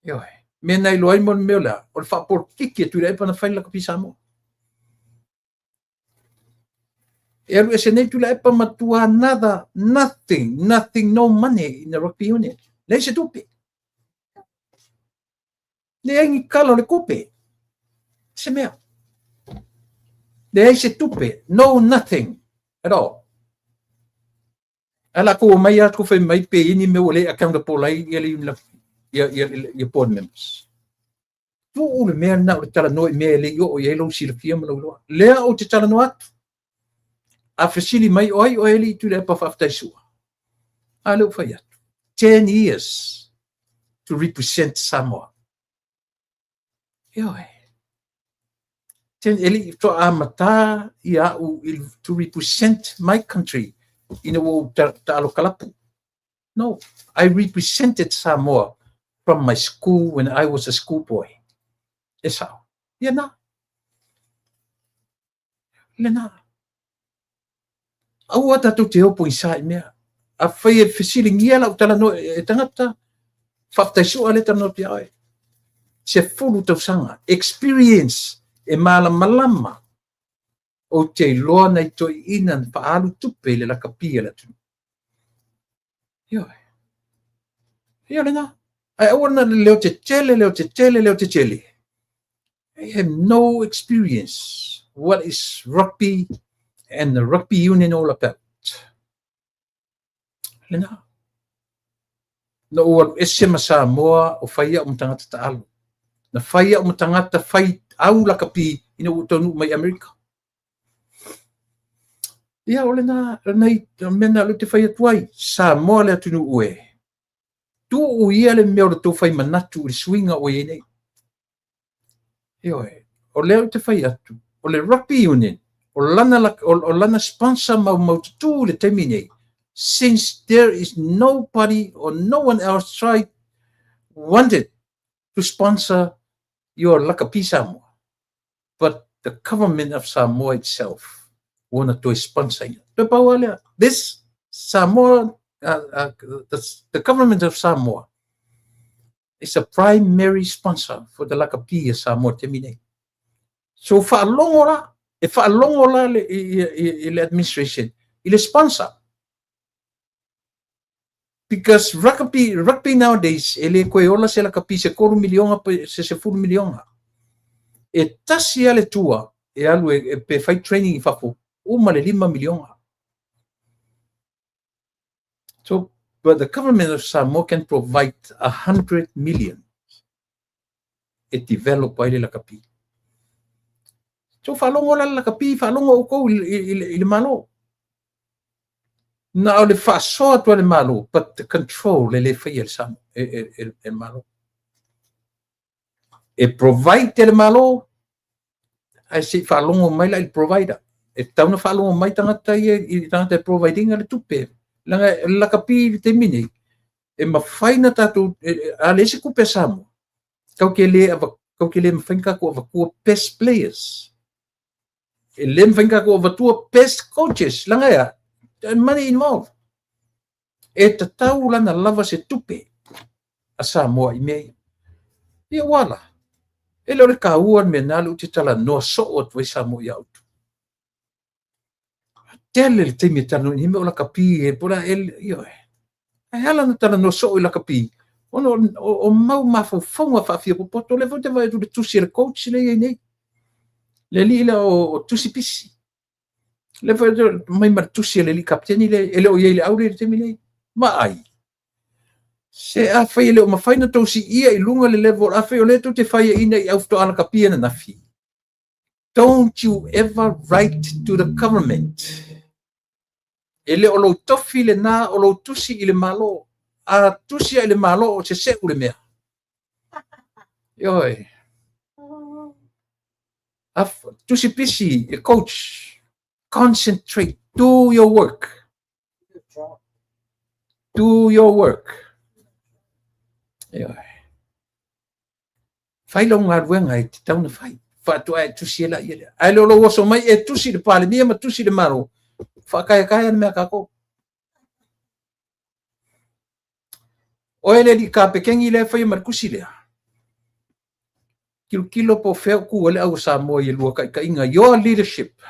Ioe. Mea na iloa ai mo le mea o le a, o le faapolokiki a Tuilaepa na fai le lakapi Samoa. E alu ese nei Tuilaepa matua nada, nothing, nothing, no money in the rugby union. Leai se tupe. Leai ni kala o le tupe. Se mea. Leai se tupe. No nothing at all. A lakou omai atu fai mai pe i ai ni mea ua le accountable ai ia le ia, ia, ia board members. Tuu le mea lena o le talanoa i mea e le i oo i ai lou silafia ma lou iloa. Lea ou te talanoa atu. A fesili mai o ai oe e alii Tuilaepa faafetai Su'a. A lea ua fai atu. 10 years to represent Samoa. Ioe. E le i faatoa amata ia au to represent my country ina ua ou taalo kalapu. No, I represented Samoa from my school when I was a school boy. E sao. Ia na. Lena. Aua tatou te o pogisa i mea. Afai e fesiligia lau talanoa e tagata, faafetai Su'a lea e talanoa atu ia oe. 10 tausaga, experience e malamalama ou te iloa nai toeaiina na faaalu tupe i le lakapi a le atunuu. Ioe. Ia lena. Ae aua na leo tetele, leo tetele, leo tetele. I have no experience what is rugby and the rugby union all about. Lena. Na ou alu ese ma Samoa o fai au ma tagata taalo. Na fai au ma tagata fai au lakapi ina ua ou taunuu mai Amerika. Ia, o lena, nei, mea na te fai atu ai, Samoa le atunuu e. Tuu ia le mea o le tou fai manatu i le suiga ua i ai nei. Ioe, o lea ou te fai atu, o le rugby union, o lana, o lana sponsor maumaututu i le taimi nei, since there is nobody or no one else tried, wanted to sponsor your lakapi Samoa, but the government of Samoa itself ua na toe sponsor ina. Toe pau lava lea, this Samoa, the government of Samoa is a primary sponsor for the lakapi a Samoa i le taimi nei. So faalogo la, e faalogo la le, i, i, i le administration i le sponsor. Because rugby nowadays, e le koe ola se lakapi se 3 miliona pe se 10 miliona. E tasi lava le tua e alu e, pe fai training i fafo, uma le 5 miliona. So, but the government of Samoa can provide 100 million e develop ai le lakapi. So faalogo la le lakapi, faalogo outou i le Malo. Na o le faasoa atu a le Malo, but the control e le faia e le Samoa, e le Malo. E provide e le Malo, ae se i faalogo mai la i le provider. E tatau ona faalogo mai tagata ia i tagata e provide ina le tupe. Leaga o le lakapi i le taimi nei, e mafai na tatou, a leai se tupe a Samoa, tatou te le mafai ona tatou avatua best players. E le mafai ona tatou avatua best coaches. Leaga e a? Money involved. E tatau lana lava se tupe a Samoa i mea ia. Ia ua ala. E le o le taua le mea na lea ou te talanoa soo atu ai Samoa ia outou. Tele le taimi e talanoa i mea o lakapi e po la e ioe. Ae ala na talanoa soo i lakapi ona o mau mafaufauga faafia popoto. Lea foi ou te vaai atu i le tusi a le coach lea e i ai nei. Le alii lea o Tusi Pisi. Lea foi mai ma le tusi a le alii kapiteni lea e le o i ai i le aule i le taimi nei. Vaai. Se afai e le o mafai ona tou siia i luga le level, afai o lea tou te faiaina i au faatoa lakapi ananafi, don't you ever write to the government. E le o lou tofi lena o lou tusi i le Malo. A tusi i le Malo o se seu le mea. Ioe. Tusi Pisi, e coach, concentrate, do your work. Do your work. Ioe. Fai lau galuega e tatau ona fai. Faatoa e tusi e laia lea. Ae le o lou oso mai e tusi i le Palemia ma tusi i le Malo. Faakaeakaea le mea a tatou. Oe le alii kapekeni lea e faia ma le tusi lea. Tilotilo po o fea o tu ai le au a Samoa i lua taitaiga. Your leadership.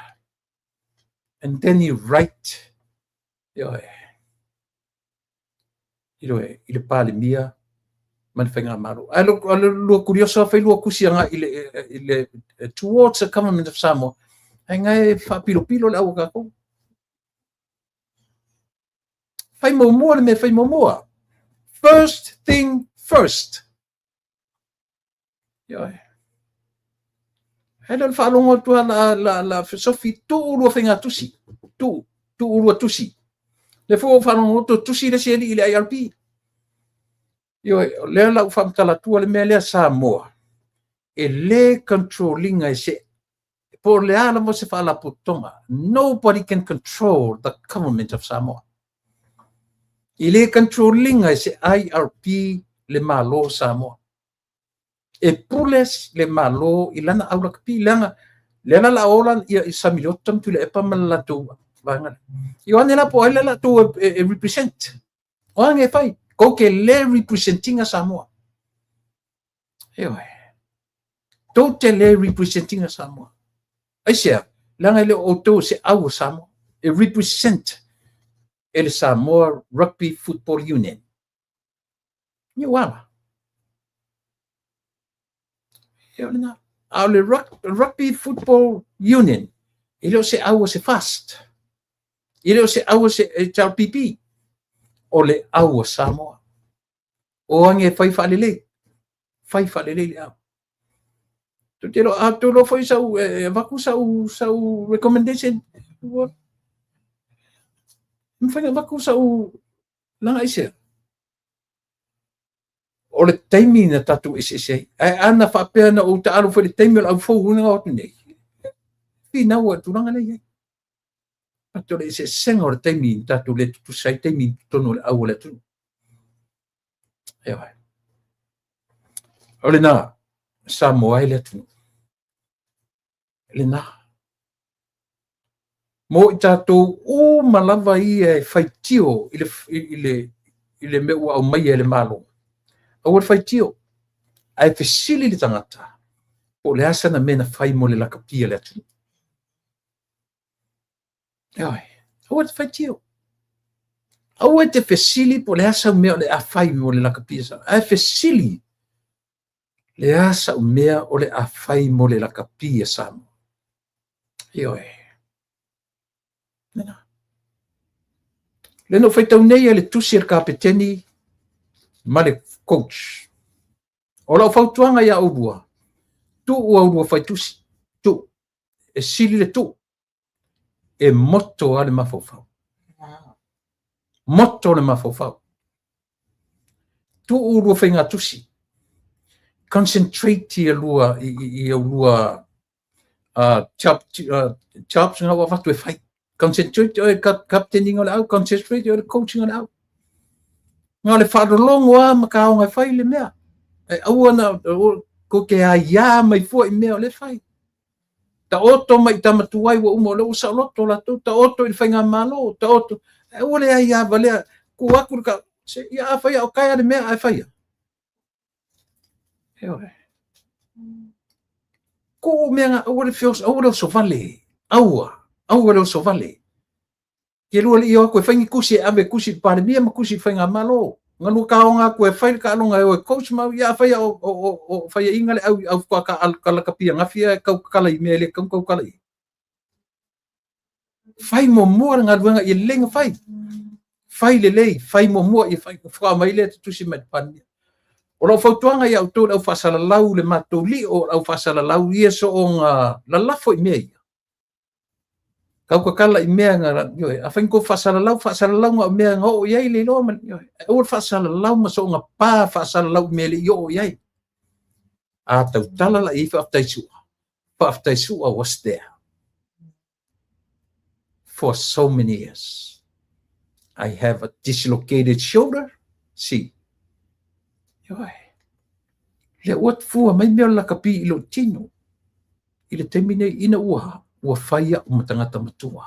And then he write, ioe, ioe, i le Palemia ma le Faigamalo. Ae lo, lo, lua kurioso fai lua kusi anga i le, i le, towards the government of Samoa. Ae ngai e faapilopilo le au a kākou. Fai muamua le mea fai muamua. First thing first. Ioe. Ae le o le faalogo atu lava la, la, la fesofi, tuu lua faigatusi. Tuu, tuu lua tusi. Le foi ua faalogo atu tusi le isi alii i le IRP. Ioe, o lea la ua faamatala atua le mea lea Samoa, e le control ina e se po o le a lava se faalapotopotoga. Nobody can control the government of Samoa. E le control ina e se IRP le Malo o Samoa. E pule le Malo i lana au lakapi, leaga lea la la ola ia i Samiliota ma Tuilaepa ma le latou vaega lea. Ioane la po o ai le latou e represent. O a e fai? Kou ke le represent ina Samoa. Ioe. Tou te le represent ina Samoa. Aisea, leaga e le o outou se au o Samoa. E represent e le Samoa Rugby Football Union. Ni ua ala. E o lena. A o le Rugby Football Union, e le o se au o se FAST. E le o se au o se HRPP. O le au o Samoa. O age e fai faalelei. Fai faalelei le au. Tou te iloa, a tou iloa foi sau, e avatu sau, sau recommendation, ua mafai ona avatu sau leaga aisea? O le taimi na tatou eseese ai. Ae ana faapea na ou taalo foi i le taimi o le au fou na o atu nei, finau ai i le tulaga lea e i ai. Atu o le eseesega o le taimi na tatou le tutusa ai taimi i totonu o le au o le atunuu. Ioe. O lena, Samoa e le atunuu. Lena. Mo i tatou uma lava ia e faitio i le, i le, i le mea ua aumaia e le Malo. Aua le faitio. Ae fesili le tagata, po o le a sana mea na fai mo le lakapia o le atunuu. Ioe, aua te faitio. Aua te fesili po o le a sau mea o le a fai mo le lakapia sa. Ae fesili le a sau mea o le a fai mo le lakapia Samoa. Ioe. Lena. Lea na ou faitau nei e le tusi a le kapeteni ma le coach. O lau fautuaga ia oulua, tuu a ulua faitusi, tuu. E sili le tuu, e moto lava le mafaufau. Moto le mafaufau. Tuu lua faigatusi. Concentrate ia lua i, i, i lua jobs nga ua avatu e fai. Concentrate oe captaining o le au, concentrate oe le coaching o le au. Nga o le faalologo lava ma kaoga e fai le mea. E aua na kou te aiā mai fua i mea o le fai. Taoto mai i tama tuai ua uma o lea ua saoloto latou, taoto i le faigamalo, taoto. Ae aua le aiā valea, tuu atu le ka... Se, ia a faia o taea le mea ae faia. Ioe. Tuu mea nga, aua le feoso, aua le oso vale. Aua, aua le oso vale. Ke lua alii o atu e fai ni tusi e ave tusi i le Palemia ma tusi i le Faigamalo. Na lua taoga atu e fai le taaloga e o e coach ma au ia a fai o, o, o, o faiaina le au au faatoa ka, ka lakapia gafia e tau tatala i mea e le tatau ona tautala i ai. Fai muamua le galuega ia lelei ona fai. Fai lelei, fai muamua ia fai, faatoa aumai lea te tusi mai i le Palemia. O lau fautuaga ia outou le au faasalalau le matou lio, le au faasalalau ia soonga lalafo i mea ia. Tau tatala i mea na, ioe, afai ni tou faasalalau, faasalalau na o mea na oo i ai le iloa ma, ioe, aua le faasalalau ma soonga pa faasalalau i mea e le i oo i ai. A tautala la i ai faafetai Su'a, faafetai Su'a was there for so many years. I have a dislocated shoulder, see. Ioe. Lea ua fua mai mea o le lakapi i lou tino i le taimi nei ina ua ua fai au ma tagata matua.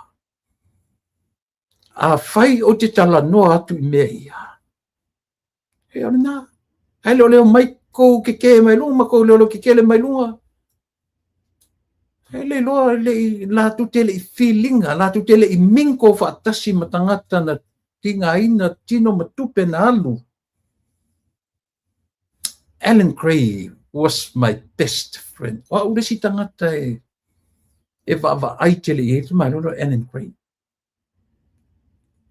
Afai ou te talanoa atu i mea ia, e o lena. Ae le o leo mai kou kekē mai luga ma kou leoleo kekele mai luga. E le iloa, le i, latou te le i filiga, latou te le i mingle faatasi ma tagata na tigaina tino ma tupe na alu. Alan Gray was my best friend. O au le isi tagata e vaavaai tele i ai le malolo Alan Gray.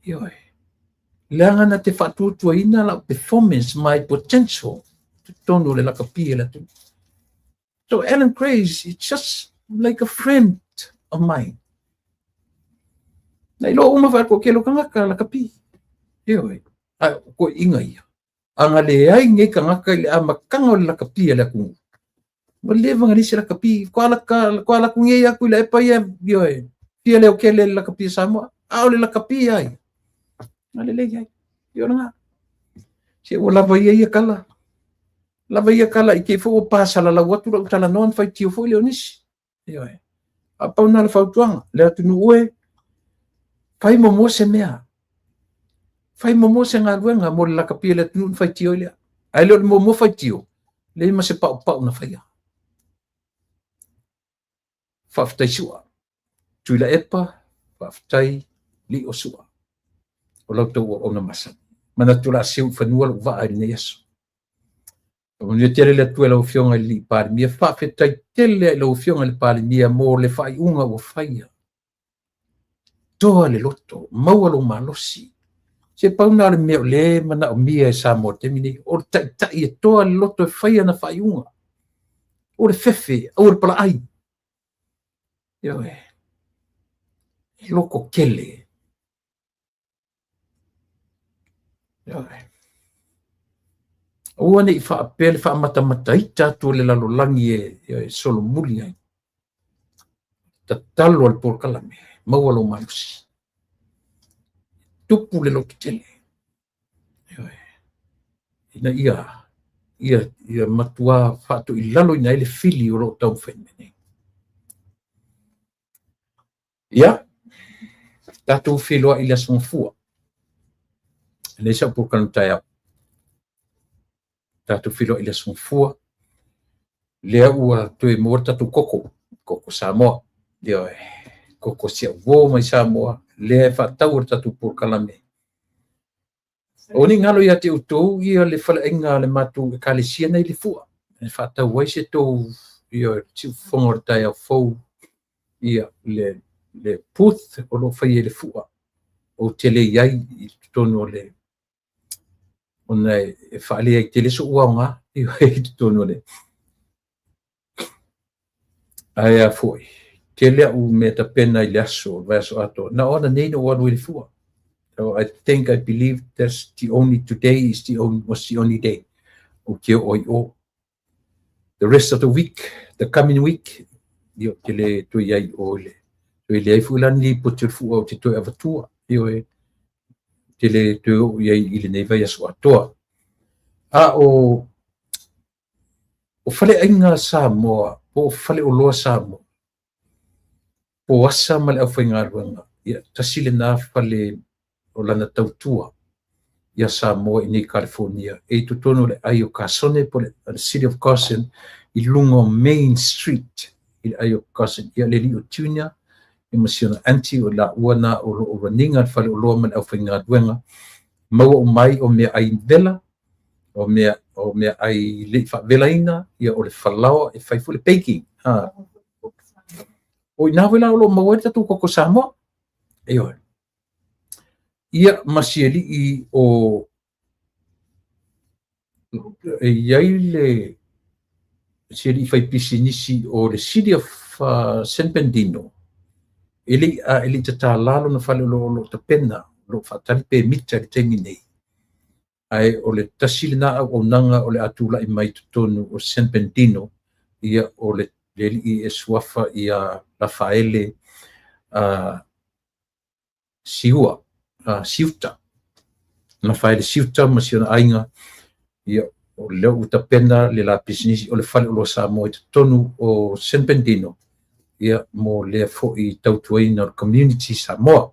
Ioe. Leaga na te faatuatuaina lau performance, my potential, totonu o le lakapi e le atunuu. So Alan Gray is just like a friend of mine. Na iloa uma faatoatele o tagata lakapi. Ioe. Ae o toeaiina ia. A na leai nei tagata i le amataga o le lakapi a le atunuu, ua leva ona leai se lakapi. Ko ala atu nei atu i le epa ia, ioe, fia leo tele le lakapi a Samoa. A o le lakapi ai, na lelei ai. Ia o lena. Se ua lava ia ia tala. Lava ia tala i te i foi ua pasalalau atu lau talanoa na faitio foi lea o nisi. Ioe. A pau na le fautuaga, le atunuu e, fai muamua se mea. Fai muamua se galuega mo le lakapi a le atunuu na faitio ai lea. Ae le o le muamua faitio, leai ma se paupau na faia. Faafetai Sua. Tuilaepa, faafetai Lio Sua. O lau tau auauna masani. Manatu o le a seu i fanua lou vaa i lenei aso. Faamanuia tele le Atua i lau Afioga i le Alii Palemia. Faafetai tele i lau Afioga i le Palemia mo le faaiuga ua faia. Toa le loto, maua lou malosi. Se pau na o le mea o lea e manaomia e Samoa i le taimi nei, o le taitai e toa le loto e fai ana faaiuga. O le fefe, aua le palaai. Ioe. E loto tele. Ioe. Aua ne i faapea le faamatamataita atu o le lalolagi e solomuli ai. Tatalo a le polokalame, maua lou malosi. Tupu le lototele. Ioe. Ina ia matua faatoilaloina ai le fili o lo o taumafai mai nei. Ia, tatou feiloai i le Aso Gafua. E leai sau polokalame taeao. Tatou feiloai i le Aso Gafua. Lea ua toe maua le tatou koko, koko Samoa. Ioe, koko si au uō mai Samoa, lea e faatau le tatou polokalame. Aua ne i galo ia te outou ia le faleaiga a le matou ekalesia nei i Lefua, e faatau ai se tou, ioe, siufofoga o le taeao fou, ia, le booth o lo o faia i Lefua, ou te le i ai i totonu o le, ona e faaleai tele so'u aoga, ioe, i totonu o le, ae a foi, tele au mea tapena i le aso, o le vaiaso atoa. Na o ananei na ou alu ai i Lefua. So I think, I believe that's the only, today is the only, was the only day ou te oo ai o. The rest of the week, the coming week, ia, ou te le toe i ai i o i le, toe leai foi la ni lipoti o le fua ou te toe avatua, ioe, ou te le toe oo i ai i lenei vaiaso atoa. A o faleaiga Samoa, po o faleoloa Samoa, po asa ma le aufaigaluega, ia, tasi lena fale o lana tautua ia Samoa i nei California, e i totonu o le ai o Carson, po o le City of Carson, i luga o Main Street i le ai o Carson. Ia, le alii o Junior ia ma si ona aunty, o laua na o lo o run ina le faleoloa ma le aufaigaluega. Maua uma ai o meaai vela, o meaai le i faavelaina, ia, o le falaoa e fai foi le baking. Ha. O ina foi la o lo o maua ai le tatou koko Samoa. Ioe. Ia, ma si alii o e i ai le si alii fai pisinisi o le City of San Bernardino, e le i tatala lona fale, o lo o tapena, o lo o faatali pemita i le taimi nei. Ae o le tasi lena auaunaga o le a tulai mai totonu o San Bernardino, ia, o le alii e suafa ia Rafaele Siua, Siuta, Rafaele Siuta ma si ona aiga, ia, o lea ua tapena le la pisinisi o le faleoloa Samoa i totonu o San Bernardino, ia, mo lea foi tautuaina o le community Samoa.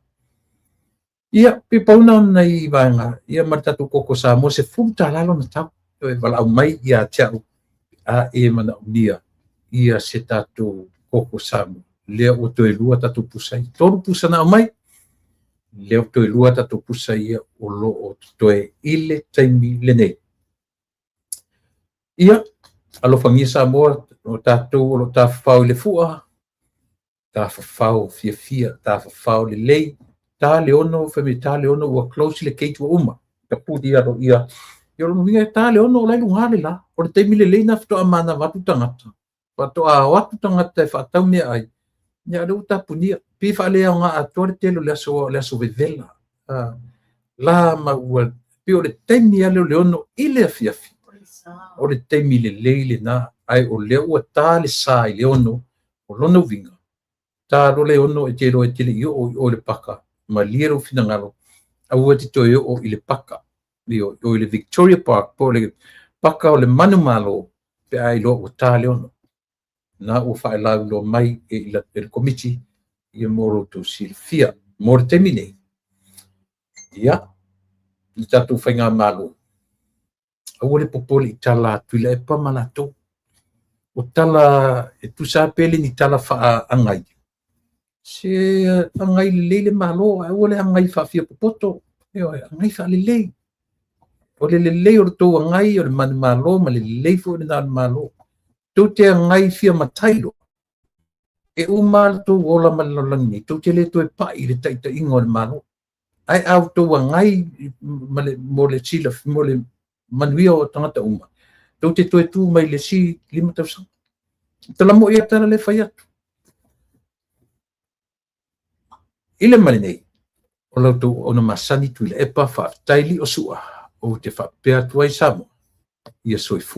Ia, pe pau na ona i vaega, ia, ma le tatou koko Samoa, $10 lona tau. E valaau mai ia te au a e manaomia ia se tatou koko. Koko Samoa, lea ua toe 2 tatou pusa ia. 3 pusa na aumai, lea ua toe 2 tatou pusa ia o lo o totoe i le taimi lenei. Ia, alofagia Samoa, o tatou o lo o tafafao i le fua, tafafao fiafia, tafafao lelei, ta le 6, fai mai ta le 6 ua close le gate ua uma. Tapuni aloaia. Ia o lona uiga e ta le 6 o la e luga le la. O le taimi lelei lena faatoa manava atu tagata. Faatoa o atu tagata e faatau meaai, ia o lea ua tapunia. Pei e faaleaoga atoa le tele o le aso, o le aso vevela. La ma ua, pei o le taimi lava lea o le 6 i le afiafi. O le taimi lelei lena, ae o lea ua ta le sa i le 6, o lona uiga, ta loa le 6 e te iloa e te le i oo i o i le paka, malie lou finagalo, aua e te toe oo i le paka, o i le Victoria Park, po o le paka o le manumalo, pe a iloa ua ta le 6. Na ua faelauiloa mai e le komiti, ia mo lo outou silafia. Mo le taimi nei, ia, le tatou faigamalo, aua le popole i tala a Tuilaepa ma latou. O tala e tusa pe le ni tala faaagai. Se agai lelei le Malo, ae aua le agai faafiapopoto. Ioe, agai faalelei. O le lelei o le tou agai o le manumalo ma le lelei foi lena o le Malo. Tou te agai fia matai loa, e uma le tou ola ma le lalolagi nei, tou te le toe pai i le taitaiga o le Malo. Ae a outou agai mo le mo le manuia o tagata uma, tou te toe tu mai le isi 5 tausaga. Tala moi lava tala lea e fai atu. I le ma lenei, o la outou auauna masani Tuilaepa, faafetai Liosua, ou te faapea atu ai Samoa, ia soifua.